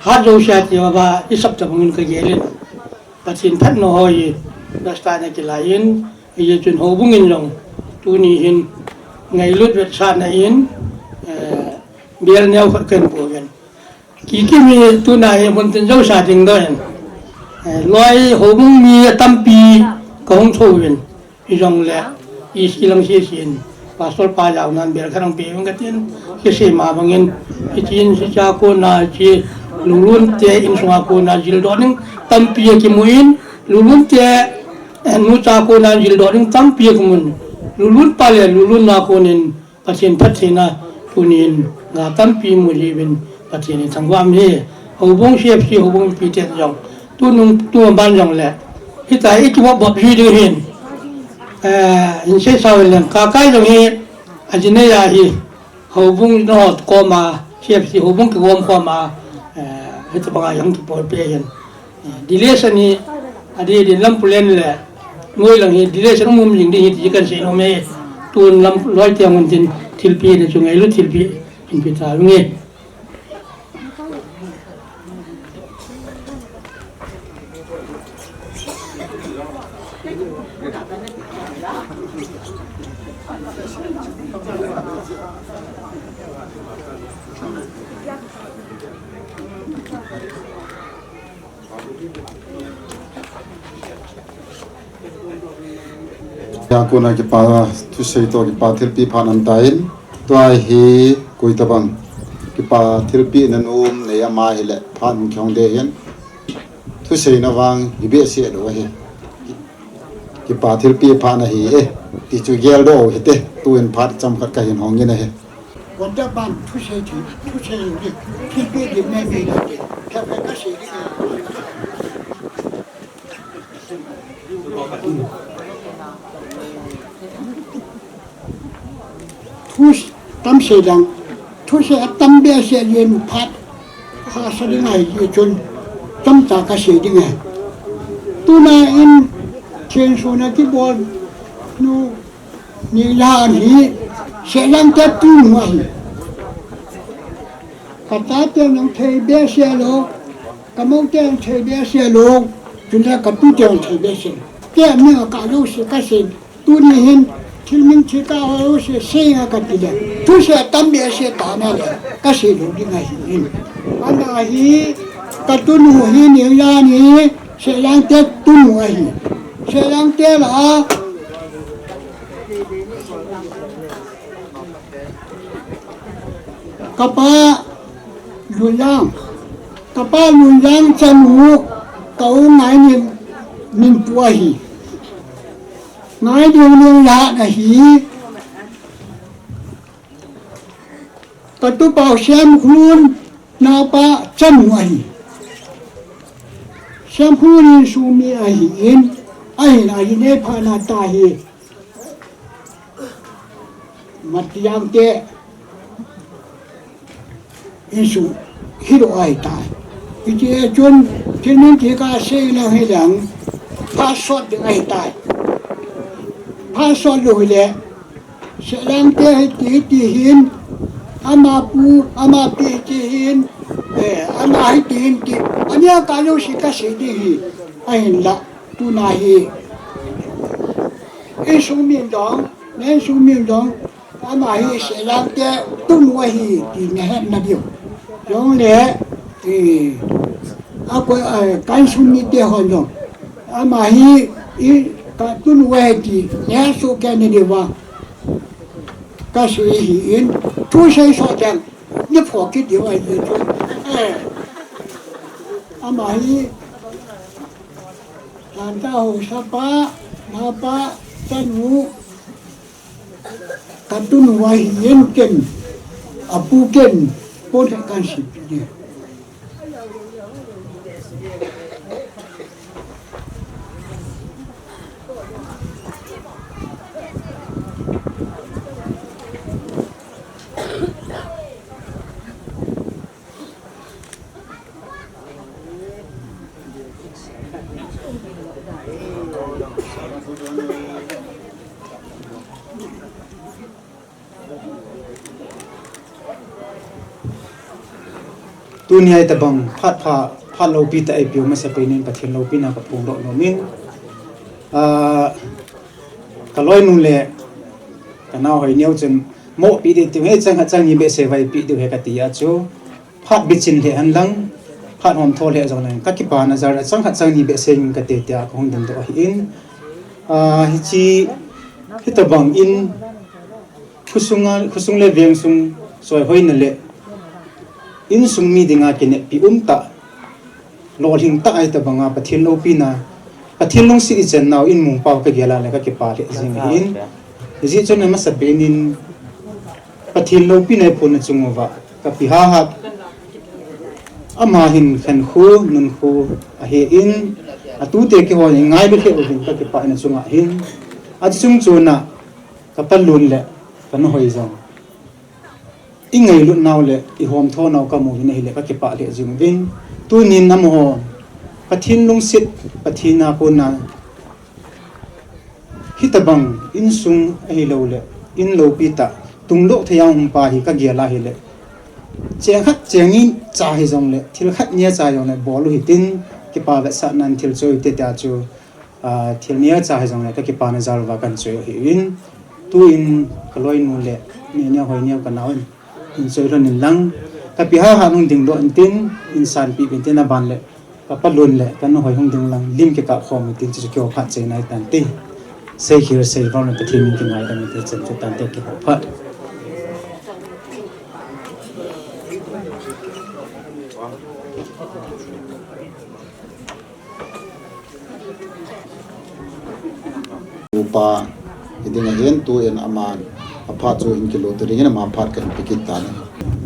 hat jouse ti uva, i sap tabang in ka gel in. Pathen phatna ho hi, nasta na kilai in, hijeh chun houbung in jong, tuni hin, ngailut vetsahna in, eh, bel neo khat kan po ven. Kikim hi tuna hi mun tin jouse dingdoh in, eh, loi houbung mi atampi ka hung thou ven. Hijongle, i silang si sin, Pastor pa jao nan bel khat ang pe ung ka tin, kisei ma bangin, i chin si cha kona, chi Lulun te insung a kona, jildoh ding, tampi akimun, Lulun te, eh, nu cha kona, jildoh ding, tampi akimun, Lulun pa le, Lulun na konin, Pathen phattheina tunin ga tampi mu jiuvin Pathen in thangvah in, houbung C F C houbung mipite jong tunung tuban jongle hitia i kivop vop jui diu hin, eh, in sei sao leng Kakai jong hi ajinei ahi houbung no koma C F C houbung kigom koma, eh, hitobanga jong kipol pe hin. Dilection hi, adeh din lampulen le, ngoi lang hi, dilection um um jing ding hi, ti kan sei nom e, tun lam loi tiang un tin, thilpeh na chu ngailut thilpeh, in pe ta nge. Tua kona kipa thusei toh kipa thilpeh phat ahitai. Tua hi koi tabang kipa thilpeh na nom nei ama hileh phat hung kihong ding ahin. Thuseina vang hi behseh lou ahi. Kipa thilpeh phat ahi e. Ti chu geldoh u hite. Tuin phat chomkhat kahin hongin ahi. Wonder ban thusei thi, thusei thi, thilpeh ding nei nei la ti. Kha kha kasei ding. Thu tam sei lang, thusei atam behseh jeng phat hahsa ding ahi jeh chun, chomcha kasei ding ahi. Tuna in, thensona kibol nu, Ningla hi, Sehlangte tunu ahi. Ka tate jong thei behseh lou, ka moute jong thei behseh lou, chule ka tute jong thei behseh lou. Kei a min a kah jouse kasei, tuni hin, thil min thil kah ho jouse seinge kati le, thusei atam behseh tah na le, kasei lou ding ahi in. Ana hi, ka tunu hi Ningla hi, Sehlangte tunu ahi. Sehlangte lah a, Kapa Lunjang, kapa Lunjang chanu, ka u Ngaining minpu ahi. Ngaining Ningla ahi. Ka tupau Semkhun naopa chanu ahi. Semkhun insung mi ahin, ahin ahin eiphat na tahi. Matiang te insung hilou ahitai. Hiti chun thil min thil kah sei lang hilang phat sot ding ahitai. Phat sot lou hile Sehlangte hiti hiti hin, ama pu, ama pi hiti hin, eh, ama hiti hin ti. Ania kah jouse kasei ding hi, ahinlah, tuna hi. Insung min jong, na insung min jong, ama hi Sehlangte tunu ahi ti nahet na diu. Jongle, eh, akoi, eh, ka insung mite hon jong. Ama hi, i, ka tunu ahi ti, nahet soh kei na diuva. Kasei ahin, thusei soh teng, ni pho kit diu ahi ti chu. Eh, ama hi, Lhanta haosapa, naopa, chanu, ka tunu ahin ken, apu ken, pon khat kahin seipeh ding. Tuni a hitabang phat pha, phat loupi tah eipeu masapen in Pathen loupina kaphongdoh nom in, ah, ka loinu le ka naohoi neo chun mohpeh ding tiu, hei chang khat chang ni behseh vaipeh diu ahi kati a chu, phat bichin lheh henlang, phat homtho lheh jongleng, ka kipana jal a chang khat chang ni behseh in kate tia kahung dingdoh ahin, ah, hiche, hitabang in, Khosung a, khosung le vengsung choihoina le insung mi dinga kineppi umtah, lolhing tah a hitabanga Pathen loupina, Pathen lungset ichan nau in mungpau kagel a le kakipah lheh jing ahin. Hijeh chun amasapen in Pathen loupina eiphonna chung uva kapi hahsa. Ama hin khenkho, nunkho ahin, atute kihon ingailut lheh uvin kakipahna chunga hin. Achung chuna Ka palun le ka nahoi jong, i ngailut nau le i homtho nau ka mu uvin ahile ka kipah lheh jing uvin. Tunin amaho Pathen lungset, Pathen a kona hitabang insung ahilou le in loupi tah tungdoh thei a um pa hi ka gel ahile, cheng khat cheng ni cha hijongle, thil khat ni cha jongle bol u hitin, kipa vetsahnan thil choi te tia chu Ah, thil nia cha hijongle kakipana jal uva kahin choi u ahin, tuin kaloinu le nehnia hoinia kanaovin hin choi lhon in lang, kapi hahsa nung dingdoh intin, hin sanpeh intin, aban le kapa lun le kanu hoi hung ding lang lim kikah khom intin, chuchu kihou phat chai nai tante. Seikhel seival na Pathen min kingaidam inte, chan chu tante, kihou phat. Upa hiding ahin, tuin aman aphat chu hin kilut dingin ama phat kahin pe kit tan.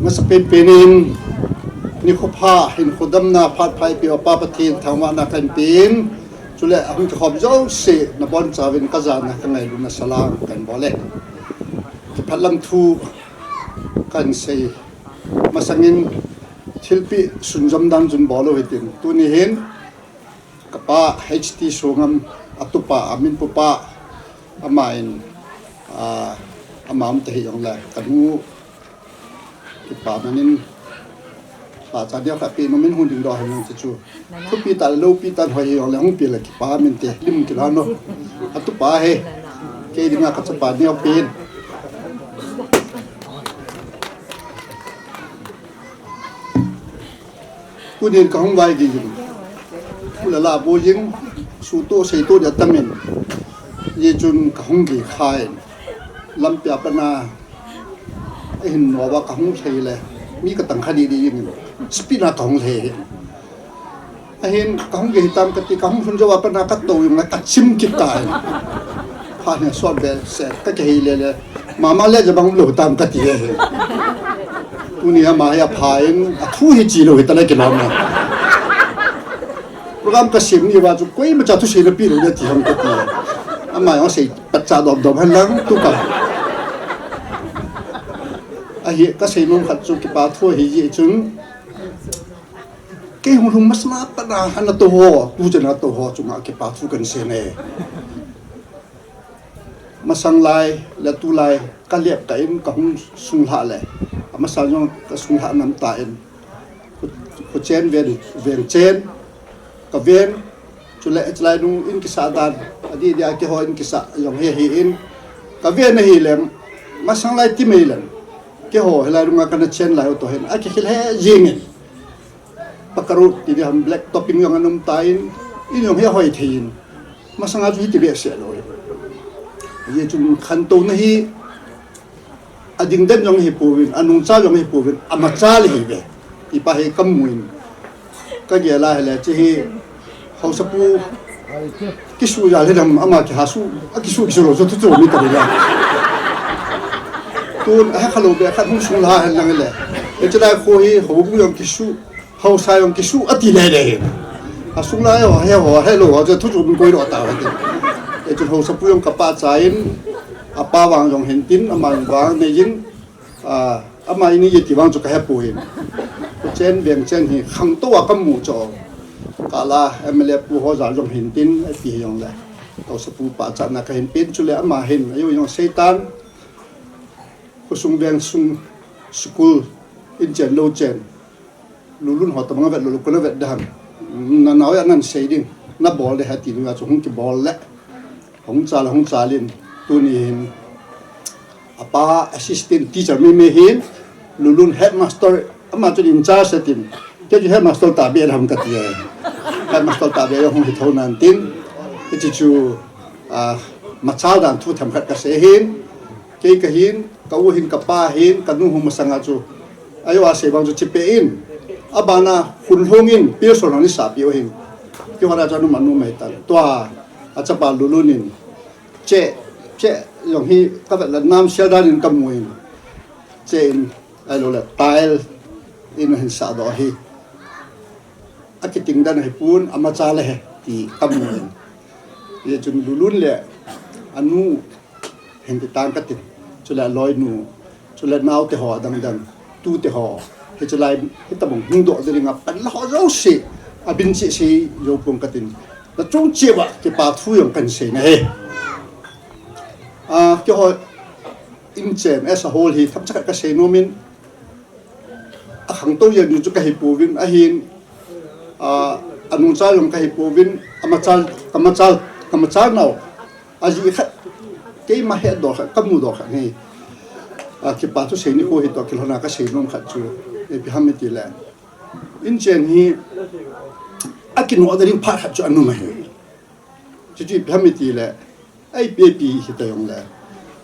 Masapen penin nikho pha, hinkho damna phat pha eipeu Pa Pathen thangvahna kahin pen, chule ahung kikhom jouse nabonchauvin kajana kangailutna salam kahin bol e. Kiphatlam thu kahin sei masangin thilpeh sunjom dan chun bol u hitin, tuni hin kapa H T Songam, atupa, amin pupa, aman, ah, ama umta hijongle kanu kipa manin pahcha neo khat pe nom in hung dingdoh hen, chuchu thupi tah le loupi tah hoi hijongle hung pe le kipa minte, lim kilah nom. Atupa hi kei dinga kachapa neopen. Tunin kahung vaigei jing, thu le la bol jing, suhtoh seitoh ding atamin, hijeh chun kahung gei khan, lampia patna ahin noa kahung lhai le mi katang kha didi jingin, speed a kahung lhai hin. Ahin kahung gei hitam kati, kahung lhun jouva patna katou jongle kachim kit tan. Phat hi sot behseh, kakihei lele, mama le jabang lou tam kati e. Tuni ama hi aphan, athu hi chelou hitale kilom e. Program kasem ni uva chu koimacha thuseina pelou ding ti ham kati e. Ama jong sei patcha dom dom hen lang tu ka. Ahi, kasei nom khat chu kipa thu ahijeh chun, kei hung lhung masanga patna ana tou ho, tuchan ana tou ho chunga kipa thu kahin sei e. Masang lai le tulai kalep kah in kahung sunglhah le, amasa jong kasunglhah nam tan, kho, khochen ven, veng chen kaven, chule hichelai nung in kisah dan, adih dia keiho in kisah jong hi ahin, kaven ahile, masang lai timei leng keiho hilai nunga kana chen lai u toh hin akikhel he jengin, pakaro ti ding ham, black topping jong ana um tan, in jong hi ahoi thei in, masanga chu hiti behseh lou hin. Hijeh chun khantouna hi ading den jong ahipouvin, anungcha jong ahipouvin, amacha le ahiuve ti pa hi kamun, kagel a hile, hiche hi haosapu kisuh jal hi dam, ama kihasuh, akisuh kisuh lou chu thu chu mi tading a. Tun ahekha lou beh khat hung sunglha hen lang le, hichelai kho hi houbung jong kisuh, haosa jong kisuh ati lele hin. Asunglai ho, he ho, helou ho chu thu chu min koidoh tauve tin. Hichun haosapu jong kapachat in, apa vang jong hin tin, ama vang nei in, ah, ama in iti vang chu kahepoi. Khochen veng chen hi khangtou a kamu chu, kala M L A pu ho jal jong hin tin, ipi hijongle, haosapu pachatna kahin pen, chule ama hin ajou jong seitan, khosung vengsung, school, inchen louchen, Lulun ho tabang avet lou, lou kona vet ding ham, nanao a nasei ding, nabol ding ham ti dinga chu hung kibol le, hung chal, hung chal in, tuni hin apa assistant teacher meimei hin, Lulun headmaster, ama chun in charge atin, kei chu headmaster tahbeh ham kati e. Headmaster tahbeh jong hung hi thou nan tin, hiche chu, ah, machal dan thu themkhat kasei hin, kei kahin, ka u hin, kapa hin, kanu hung masanga chu, ajou a sei vang chu chepeh in, abana khun lhung in pilson hung isahpeh u hin, kihona chu anu manu mei tan, tua achapa Lulun in, che, che jong hi kavet le namsel dan in kamu in, che in, ahiloule tile in ahin sahdoh hi, akiting dan ahipon, amachal ahi ti kamu in. Hijeh chun Lulun le anu hin ti tan katin, chule aloinu, chule naote ho adang dang, tute ho, hichelai, hitabang hungdoh ding dinga panla ho jouse, abin cheh sei jou pong katin, nachung cheh uva kipa thu jong kahin sei nahi. Ah, keiho inchen as a whole hi themcha khat kasei nom in, akhangtou jeng ding chu kahipouvin, ahin, ah, anungcha jong kahipouvin, amachal, kamachal Kama cha nau, aji khat, keima he do khat, kamu do khat nge. A, kipa chu sei ni ko hi to kilhona kasei nom khat chu, ipi ham iti le. Inchen hi, akino da ding phat khat chu anum ahi. Chuchu ipi ham iti le, ai pepi hi ta jong le.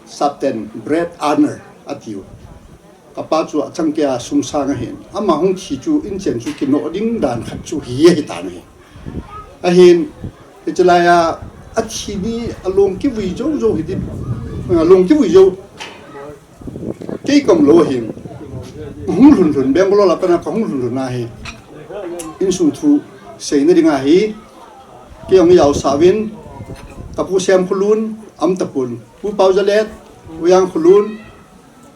Captain Brad Arner atiu. Kapa chu achang kei a sum sang ahin. Ama hung thi chu inchen chu kino ding dan khat chu hi ahi ta nge. Ahin, hichelai a, athi ni along kivui jou jou hi di, along kivui jou. Kei kom lo ahin. Hung lhun lhun, Bangalore la pana kahung lhun lhun ahi. Insung thu, seina ding ahi. Kei jong ijao sa uvin, kapu Sem Khulun, aum tapon. Pu Pau Jalet, Uyang Khulun,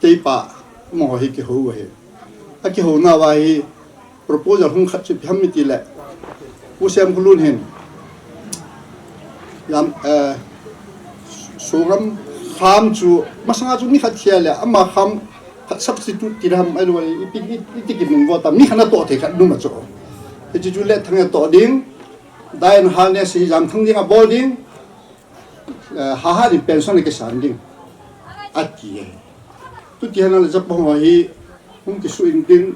kei pa, amaho hi kihou ahi. Akihou nauva hi, proposal hung khat chu ipi ham iti le. Pu Sem Khulun hin. Jam, eh, Songam kham chu, masanga chu mi khat thia le, ama kham khat substitute ti ham ai lo, iti, iti, iti kinung vo ta, mi khat na to thei khat num a chu. Hichu chu le thang a to ding, Diane Harness hi jam thang ding a bol ding, eh, ha ha ding pension a kisan ding. Ati e. Tu ti hana le jap ho hi, hung kisu in ding,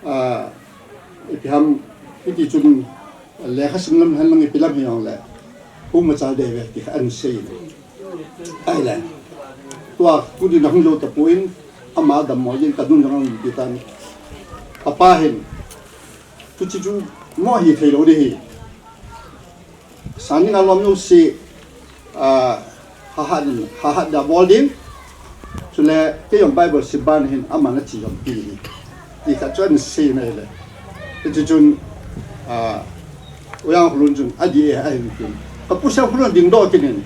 A, ipi ham, iti chun, lekha sim lam hen lang ipi lam hi jong le, pu macha de ve, ti kha an sei. Ai le, tua, tu din a hung jou tapon, ama dammo jin ka dun jong ang ti tan. Apa hin, tu chi chu, mo hi thei lo di hi. Sangin alom nu si, ah, hahat, hahat da bol ding. Chule, kei jong Bible sim ban hin aman achi jong pi hi. Ti khat chu ahin sei mai le. Ti chu chun, ah, Uyang Khulun chun, adi e, ahin tin. Kapu Sem Khulun ding doh kit in.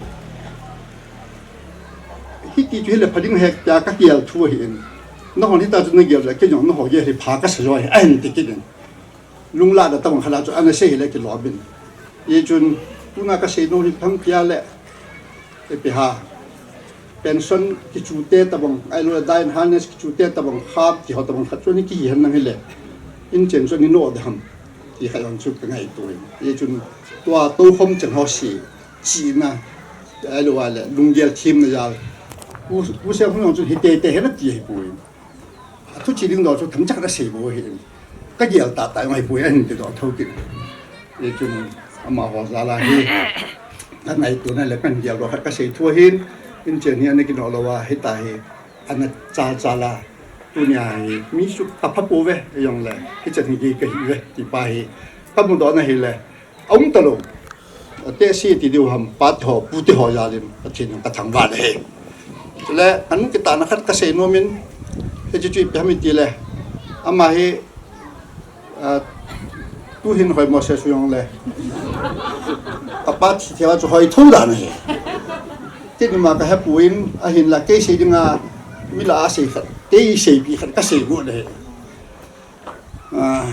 Hiti chu hile pha ding hek tia ka kiel thu ahi in. Nahon hita chu nagel le, kei jong naho gel hi pha kasa jo ahi, ahin ti kit in. Lungla da tabang khat a chu ana sei hile kilom in. Hichun, tuna kasei nom hi ipi ham tia le, ipi ham. Pension kichu te tabang, ai lo Diane Harness kichu te tabang, kham ti ho tabang khat chu ni kihi hen lang hile. Inchen chu ni no da ham. Ti khat jong chu ka ngaito in. Hichun, tua toukhom cheng ho si, china, ai lo le, lunggel themna jal. Pu, pu Sem Khulun jong chu hi tei tei hen ati ahi poi. Athu chi ding doh chu thangcha khat asei bou ahi. Ka gel tah tah jong ahi poi ahin ti doh tho kit. Hichun amaho jal a hi. Ka ngaito na le kan gel doh khat kasei thu ahin. Inchen hi ana kino lou a hita hi. Ana chal chal a. Tunia hi. Mi su ka pha pou ve. Jong le. Hichan hi kahi ve. Ti pa hi. Ka mudoh na hile. Aum talou. Ate si ti diu ham, pa te ho, pu te ho jal in, Pathen in ka thangvah le he. Chule, anung kitahna khat kasei nom in, hiche chu ipi ham iti le. Ama hi, ah, tu hin hoi mo se su jong le. Apa thi thei a chu hoi thou dan ahi. Tuni ma ka hepon, ahinla kei sei dinga, mi lah a sei khat, kei seipi khat kasei got le he. Ah,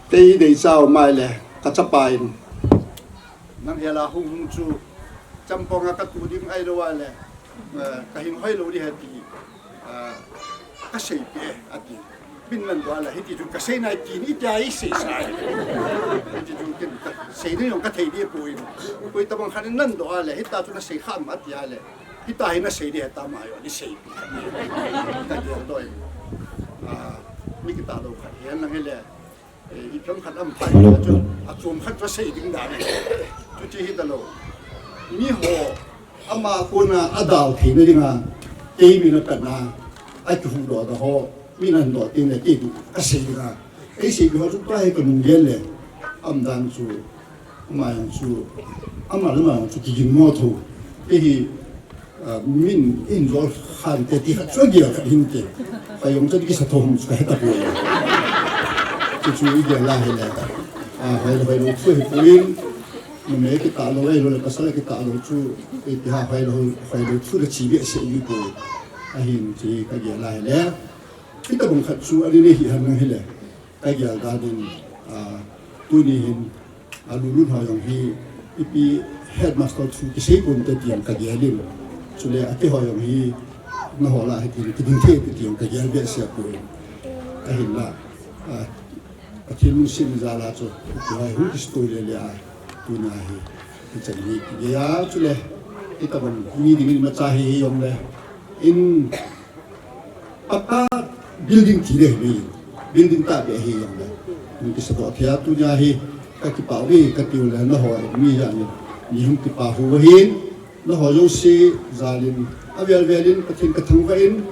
kei deicha um mai le, ka chapa in. Nang hela hung hung chu, champong a ka tu ding ahilou le, eh, ka hing hoilou ding ahi ti, ah, ka seipi e, ati. Min nan doh le, hiti chu ka sei nai ti ni tia i sei sa e. Hiti chu ken ka sei ding jong ka thei ding poi. Koi tabang khat in nan doh le, hita chu na sei kha em ati le. Hita hi na sei ding ahi tama jong, ni sei. Ka gel doh in. Ah, mi kitah lou khat hi, alang hile. Eh, i chom khat am pha hi, a chom, a chom khat chu sei ding dan ahi. Chuti hi talou. Mi ho, ama kona a dal theina dinga, kei min a patna, a kihuhdoh doh ho, min ahin doh teng le, kei tu, ka sei dinga. Kei seipi ho chu pa hi ka lunggel le, aum dan chu, Ama jong chu, ama le ama jong chu kigin mo tho. Kei hi, ah, min in jol khan te ti khat chu agel khat hinte. Ka jong chu kisa tho hum chu ka he tapoi. Chu chu igel a hile. Ah, hoi, hoilou thu hi poi. Numei kitah lou, ahilou le pasal kitah lou chu, ipi ham hoilou, hoilou thu le chi behseh ji poi. Ahin chu ka gel a hile. Hitabang khat chu ani nei hi han nang hile. Ka gel dan in, ah, tuni hin, ah, Lulun ho jong hi, ipi headmaster thu kisei pon te ti jong ka gel in. Chule ati ho jong hi, na ho lah hi tin, kiding thei ti jong ka gel behseh poi. Ahinla, ah, Pathen lungset na jal a chu, ipi ho hi hung kisutoi le le a, tuna hi. Chan ni ki ya chu le, ita ban ni ding in macha hi hi yong le. In pata building ti le ni, building ta be hi yong le. Ni ki sa do thia tu nya hi, ka kipa wi, ka tiu le na ho mi ya ni. Ni hum kipa hu hin. Naho jouse jal in, avel vel in Pathen ka thangvah in,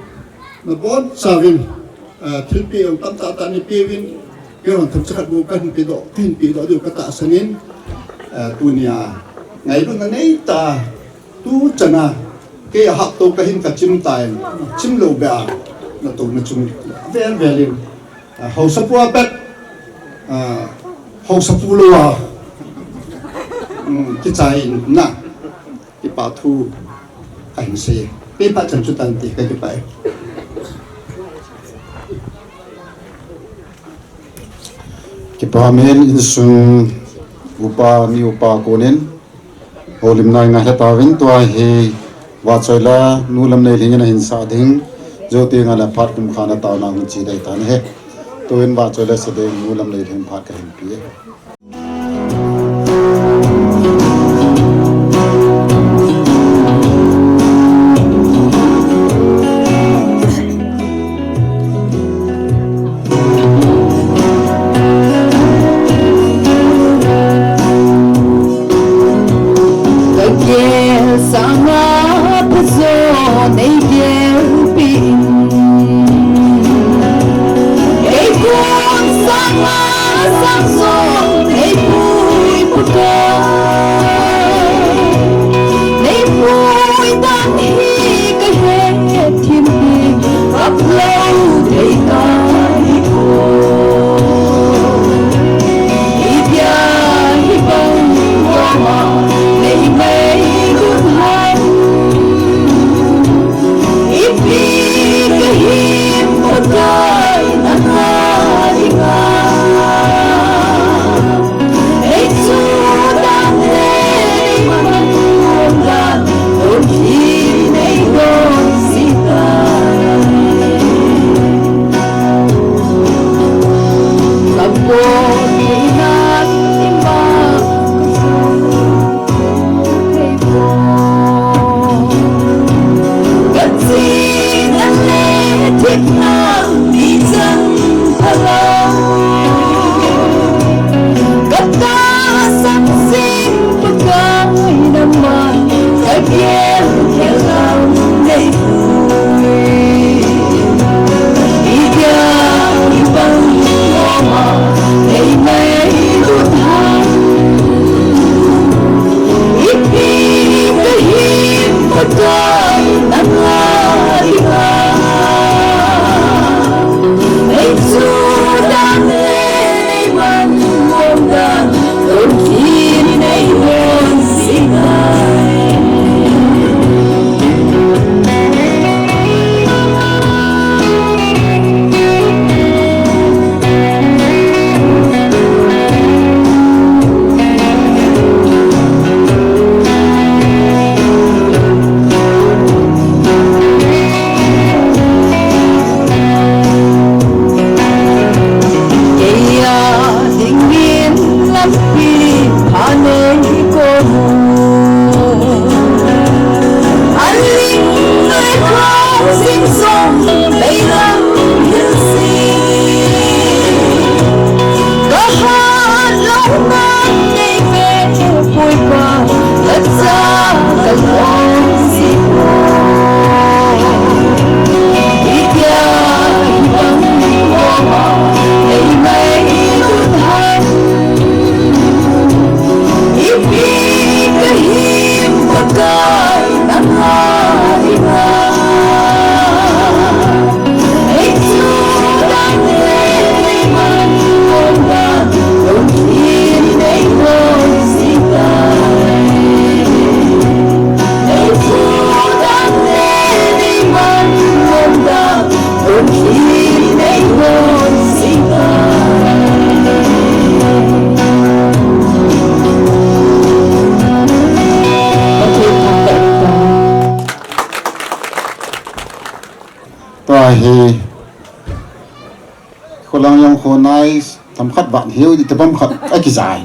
nabonchauvin, ah, thilpeh jong tamtah tah nei peuvin, keihon themcha khat bou kahin pedoh, kahin pedoh diu katahsan in, ah, tunia ngailutna neitah, tuchana, kei a hahtou kahin kachim tan, chim lou beh a, natouna chung, avel vel in, ah, haosa pu a pat, ah, haosa pu lou a, um, kichai in na. Kipa thu ahin sei. Kei phat chan chu tan ti ka kipa e. Kipa min insung upa, mi upa konin houlimna i ngailha tauvin tua hi Vahchoila nu Lamneilhing in ahin sah ding. Jou teng le phat kum khat a taona hung chi dei tan ahi. Tuin Vahchoila sa ding nu Lamneilhing phat kahin pe e. Ka gel sanga phajo nei gelpeh in. Ei kon sanga sang jong nei pui put a. Nei pui dan hi ka het thim hi, kap lou thei ka hi poi. Itia hibang goma nei ngailut ham. Ipi kahin phakai nanga dinga. Ei chu dan le nei man khom dan, lungthim nei don jing tai. Ka pon nei na ima ka Ka chihna le thina mi chang phalou. Ka tahsan jing Pakai naman ka gel gel lam nei pui. Itia hibang goma nei ngailut ham. Ipi kahin phakai nanga dinga. Ei chu dan le nei man khom dan, lungthim nei don jing tai. Kei a dingin lampi pha nei kon. Aling noi khao jing jong leilam hilse. Ka hat louna nei ve poi Pa, ka cha ka lom jipoi. Itia hibang goma nei ngailut ham. Ipi kahin phakai nanga dinga. Ei chu dan le nei man khom dan, lungthim nei don jing tai. Ei chu dan le nei man khom dan, lungthim nei don jing tai. Tua hi, kholang jong kho nai, themkhat ban hiu di tebam khat akijai.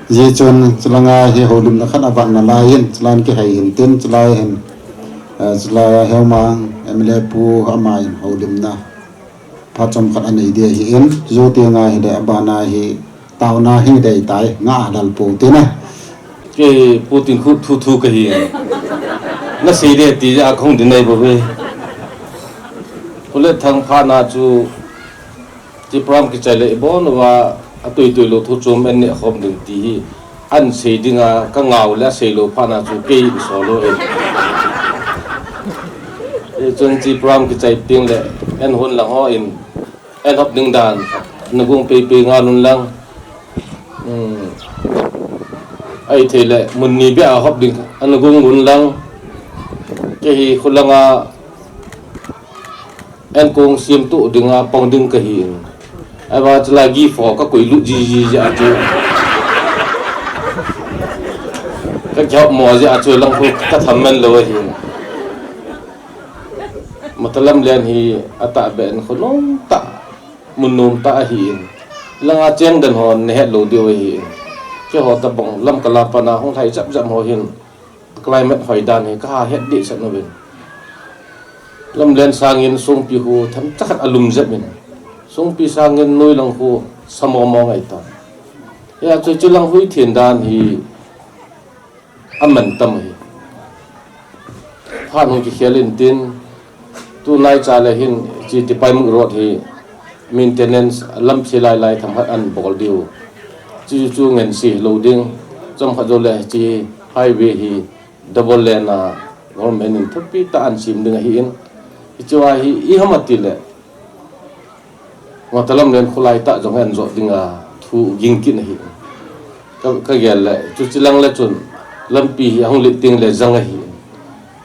Hijeh chun chulanga hi houlimna khat avat nalai in, chulai in kihei hin tin, chulai hin, eh, chulai a Hemang M L A pu ama in houlimna phat chomkhat anei ding ahin, chu teng ahile abana hi taona hi dei tai, nga lal pou tina. Kei Putin khu thu thu kahi. Nasei ding ti ja kahung ding nei bou ve. Pu Letthang phat na chu Chi program kichai le ibon uva atui tui lou thu chom an neh khom ding ti hi an sei dinga ka ngau le asei lou phat na chu kei in solo e. Chun chi program kichai teng le an hon lang ho in an hop ding dan na gung pei pei nga lun lang. Hmm. Ai thei le mun ni bia hop ding an gung lun lang. Kei hi khulanga An kong siam tu dinga pang ding kahi in. Ai ba chula gi fo ka koi lu ji ji ja chu. Ka kya mo ja chu lang khu ka tham man lo hi. Matalam lian hi ata ben khu nom ta. Mun nom ta ahi in. Langa cheng den hon ne het lo diu ahi in. Ke ho ta bang lam ka la pana hong thai jap jap ho hin. Climate hoi dan hi ka ha het deh chat uvin. Lamlen sangin songpi khu themcha khat alum jep in. Songpi sangin noilang khu samo mo ngai ta. Hia chu chilang hui thin dan hi aman tam hi. Phat hung kikhel in tin, Tunai cha le hin chi Tipaimukh Road hi maintenance lam se lai lai themkhat an bol diu. Chi chu ngen se lou ding, chomkhat jou le chi highway hi double lane a government in thupi ta an sem ding ahi in. Hichu a hi iham ati le. Matalam len khulai ta jong an jot dinga thu ging kit ahi. Ka, ka gel le, chu chilang le chun lampi hi ahung lit ding le jang ahi.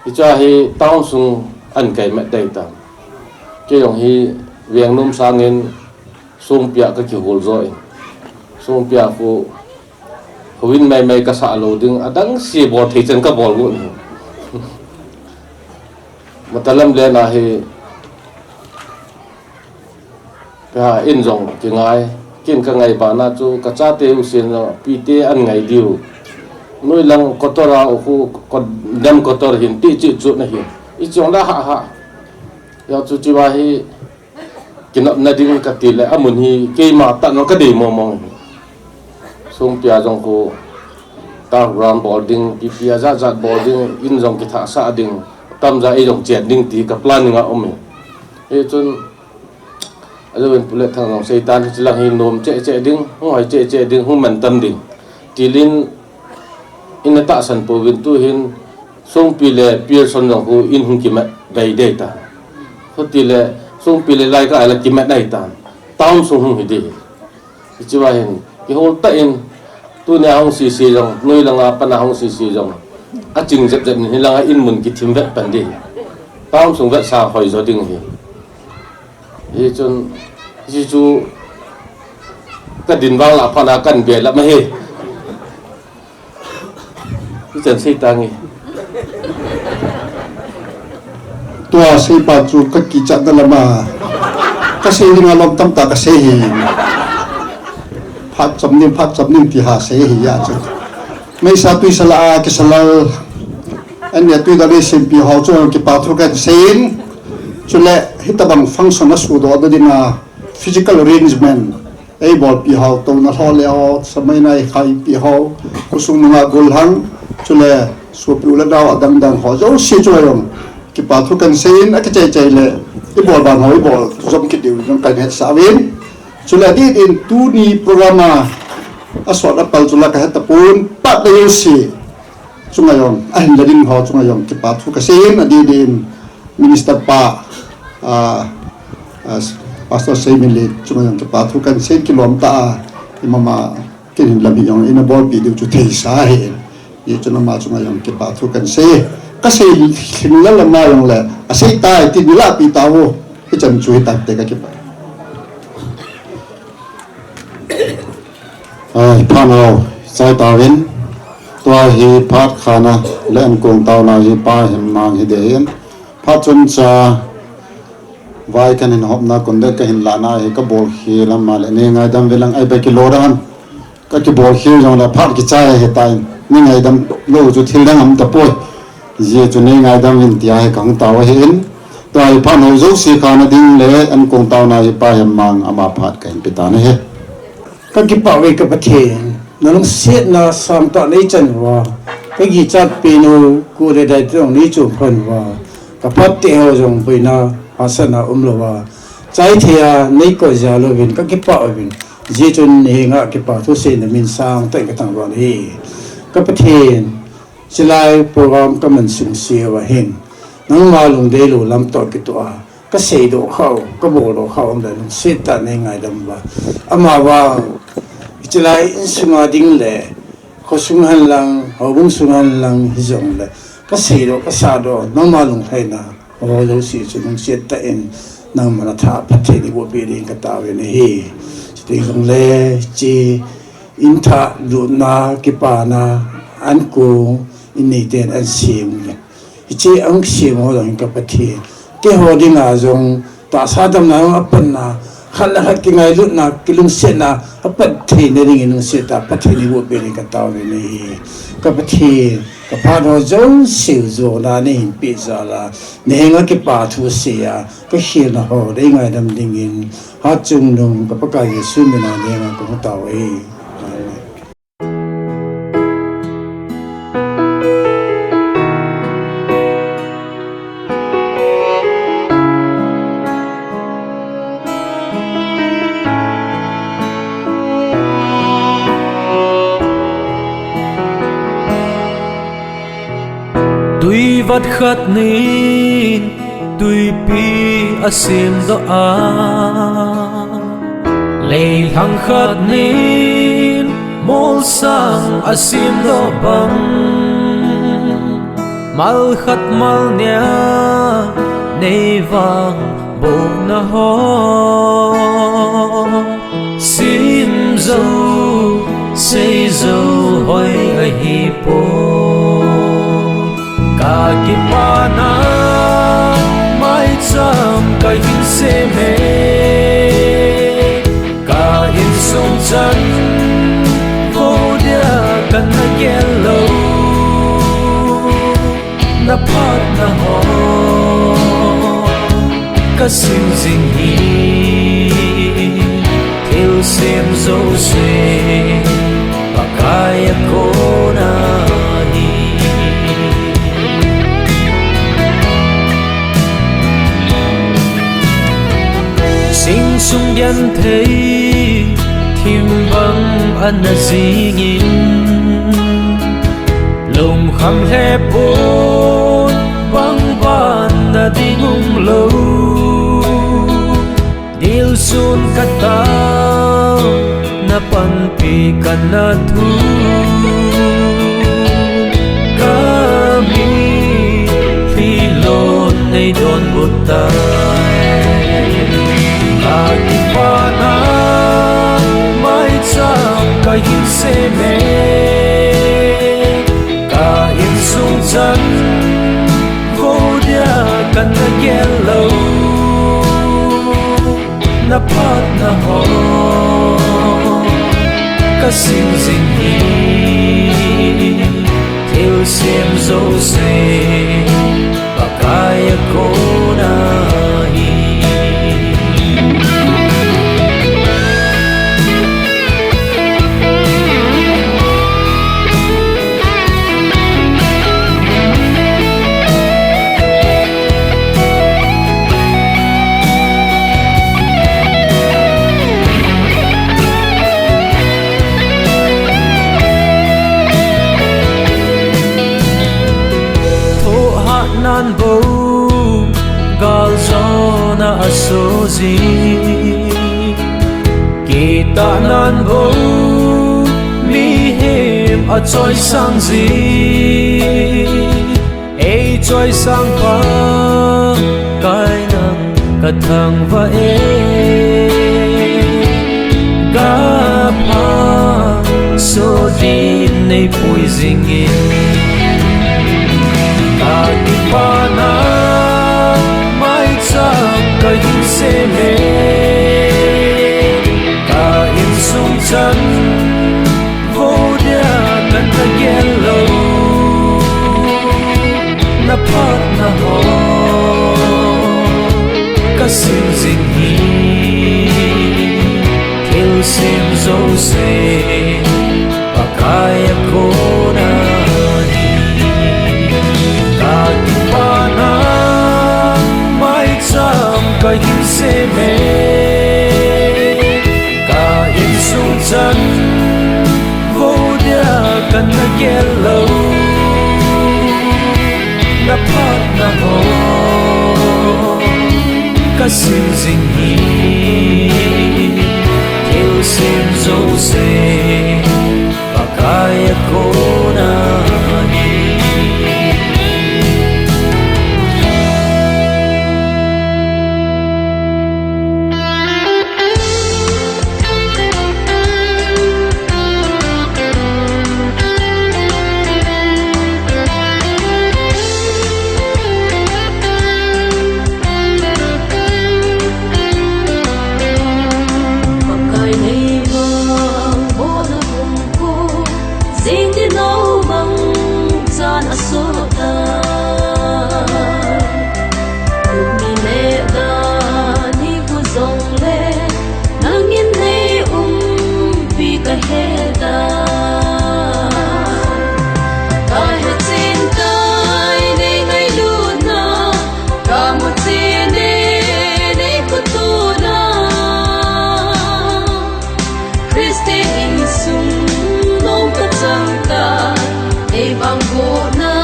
Hichu a hi town sung an kai mat dai ta. Kei jong hi Vengnom sangin Songpia ka kihol jo in. Songpia khu houin mai mai ka sa lo ding, adang si bol thei chan ka bol got hi. Matalam len a hi Ka in jong kingai, kin ka ngai bana chu ka chate u sin jong pite an ngai diu. Noilang kotor a u khu ko-, dam kotor hin ti chi chu na hi. I chong da ha ha. Ya chu chi wa hi kinop na ding ka ti le amun hi keima ta no ka dei mo mo. Songpia jong khu ta ram bol ding, pipia ja ja bol ding, in jong kitha sa ding, tam ja i jong chen ding ti ka planning a um e. Hi chun Ajo in Pu Letthang jong seitan hichi lang hi nom cheh cheh ding, hung hoi cheh cheh ding, hung man tam ding. Tilin in a tahsan pouvin tu hin Songpi le Pearson jong khu in hung kimat dai dai ta. Khu ti le Songpi le lai ka ala kimat dai ta. Town sung hung hi ding. Hichi wa hin kihol ta in Tunia hung sisi jong, noi langa pana hung sisi jong. A ching jep jep ni hilanga in mun kithim vet pan ding. Town sung vet sa hoi jo ding hi. Hi chun, hi chu ka din vang la pana kan be la ma hi. Hi chan sei ta nge. Tua seipa chu ka kichat na lama. Ka sei dinga lom tam ta ka sei hi. Phat chom ning, phat chom ning ti ha sei hi ya chu. Meisa tuisa la a kisalal. An nia tui dali simpi ho chu kipa thu kan sei in. Chule hitabang function a sudoh na dinga physical arrangement. Ei bolpi ho, touna lho le ho, samaina ei khaipi ho, khosung nunga golhang, chule sopi u le nao adang dang ho jouse chu jong kipa thu kan sei in, akichai chai le i bol ban ho i bol jom kit diu jong kan hetsah uvin. Chule adih din tuni program a asot apal chu la ka het tapon, pat le jouse chunga jong, ahin la ding ho chunga jong kipa thu ka sei in, adih din Minister pa, ah, ah, Pastor Seiminlei chunga jong kipa thu kan sei, kilom ta a, i mama kin hin lam hi jong ina bolpi diu chu theisa hi. Hi chun ama chunga jong kipa thu kan sei. Ka sei lhing la lama jong le, a sei tai ti ni la pi ta u. Hi chan chu hi tak te ka kipa. Ai, phat nau, chai tauvin, tua hi phat khana, le an kong tauna hi pa him mang hi de hin. Phat chun cha, vai kan hin hopna, kun de ka hin lana hi ka bol hi lama le, ni ngaidam ve lang ai ba kilo da han. Ka kibol khel jongle phat kichai ahitai. Nei ngaidam lou chu thil dang aum tapoi. Hijeh chun nei ngaidam uvin tia hi kahung tao ahin. Tua hi phat ho jouse khana ding le ankong taona hi Pa Hemmang ama phat kahin pe tan ahi. Ka kipah uve ka Pathen, na lungsetna sangtah nei chan uva, ka kichat pen u, kule dai te jong nei chom phan uva, ka phat te ho jong boina hahsatna umlouva, chai thei a nei koi jal uvin ka kipah uvin, hijeh chun na henga kipa thu seina min sangtah in ka thangvah in ahi. Ka Pathen, chulai program ka man sung seh uva hin, nangma lungdeilou lam toh kitoh a, ka seidoh khah u, ka boldoh khah u, umle lungset tah in nei ngaidam uva. Amavang, chulai insunga ding le, khosung hen lang, houbung sung hen lang, hijongle, ka seidoh, ka sahdoh, nangma lunglhaina, ho jouse chu lungset tah in, nangma na tha phatthei nei boh peh ding ka tao in ahi. Chuti jongle, hiche, in thah lutna, kipana, ankong, in neiten, an sem le. Hiche ahin sem ho jong ka Pathen, keiho dinga jong, tahsa damna jong apanna, khat le khat kingailutna, kilungsetna, apat theina dingin lungset tah phatthei nei boh peh ding ka tao in ahi. Ka Pathen, ka phat ho jouse u jona nei hin peh jal a, na henga kipa thu sei a, ka khelna ho nei ngaidam dingin, Hatchungnung ka Pakai Jesu mina nei henga kahung tao e. Amen. Tui vat khat nin twipi asemdoh a, leilhang khat nin molsang asemdoh bang, mal khat mal nia nei vang bohna ho, sim jou, sei jou hoi ahipoi. Ka kipana maicham kahin sem e, ka insung chan vo dia kana gel lou. Na phatna ho ka sim jing hi, thilsem jouse Pakai a kona hi. Sing sung genthei thim bang ana jingin, lungkham lheh pon bang ban na ding umlou. Dilsun katao na panpi kana thu, ka mitlhi lon nei donbut tai. Ka kipana maicham kahin sem e, ka insung chan vo dia kana gel lou. Na phatna ho ka sim jing hi, thilsem jouse Pakai a kona hi. Thohhatnan bou galjona aso jing, kitahnan bou mihem achoisang jing. Eichoisang Pakai nang kathangvah e, kaphaso din neipui jingin. Ka kipana maicham kahin sem e, ka insung chan Sim jing hi, thilsem jouse Pakai a kona hi. Ka kipana maicham ka hin sem e, ka insung chan vo dia ka na gel lo. Na phatna ho ka sim jing hi, thilsem jouse Pakai a kona hi. Pakai nei mang bona kum ko, jing ni no mang chan a sota. Kum ni le da ni ku jong le, nangin nei umpi ka he ta. Ka he chin tai nei ngailutna, ka mu chin e nei khutuna. Christian insung nom ka chang ta, ei bang guna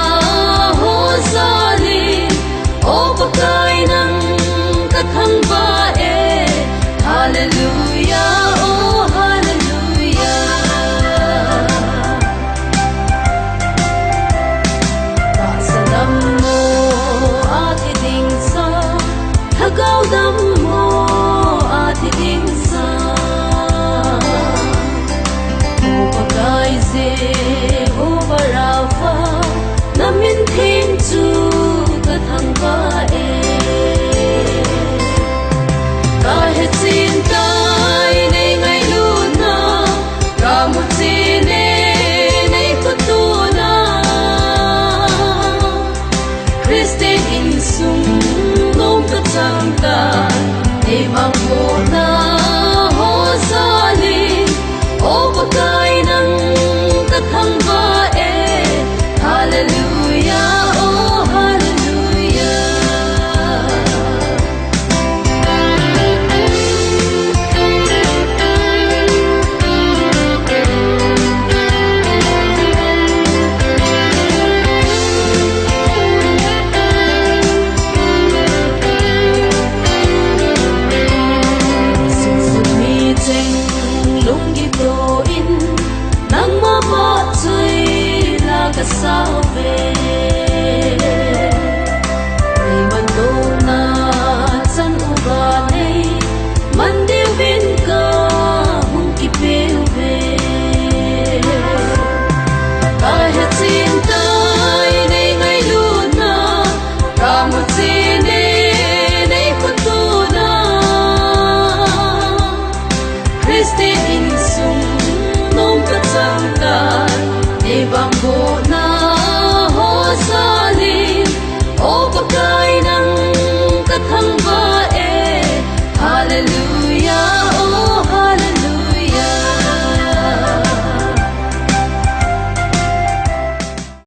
ho jali, o Pakai nang ka thangvah e. Hallelujah, oh hallelujah. Tahsa dammo a thi ding sa, lhagao dammo a thi ding sa. O Pakai Jehovah Rapha, na min theng chu ka thangvah e. Ka he chin tai nei ngailutna, ka mu chin e nei khutuna. Christian insung nom ka chang ta, ei mang guna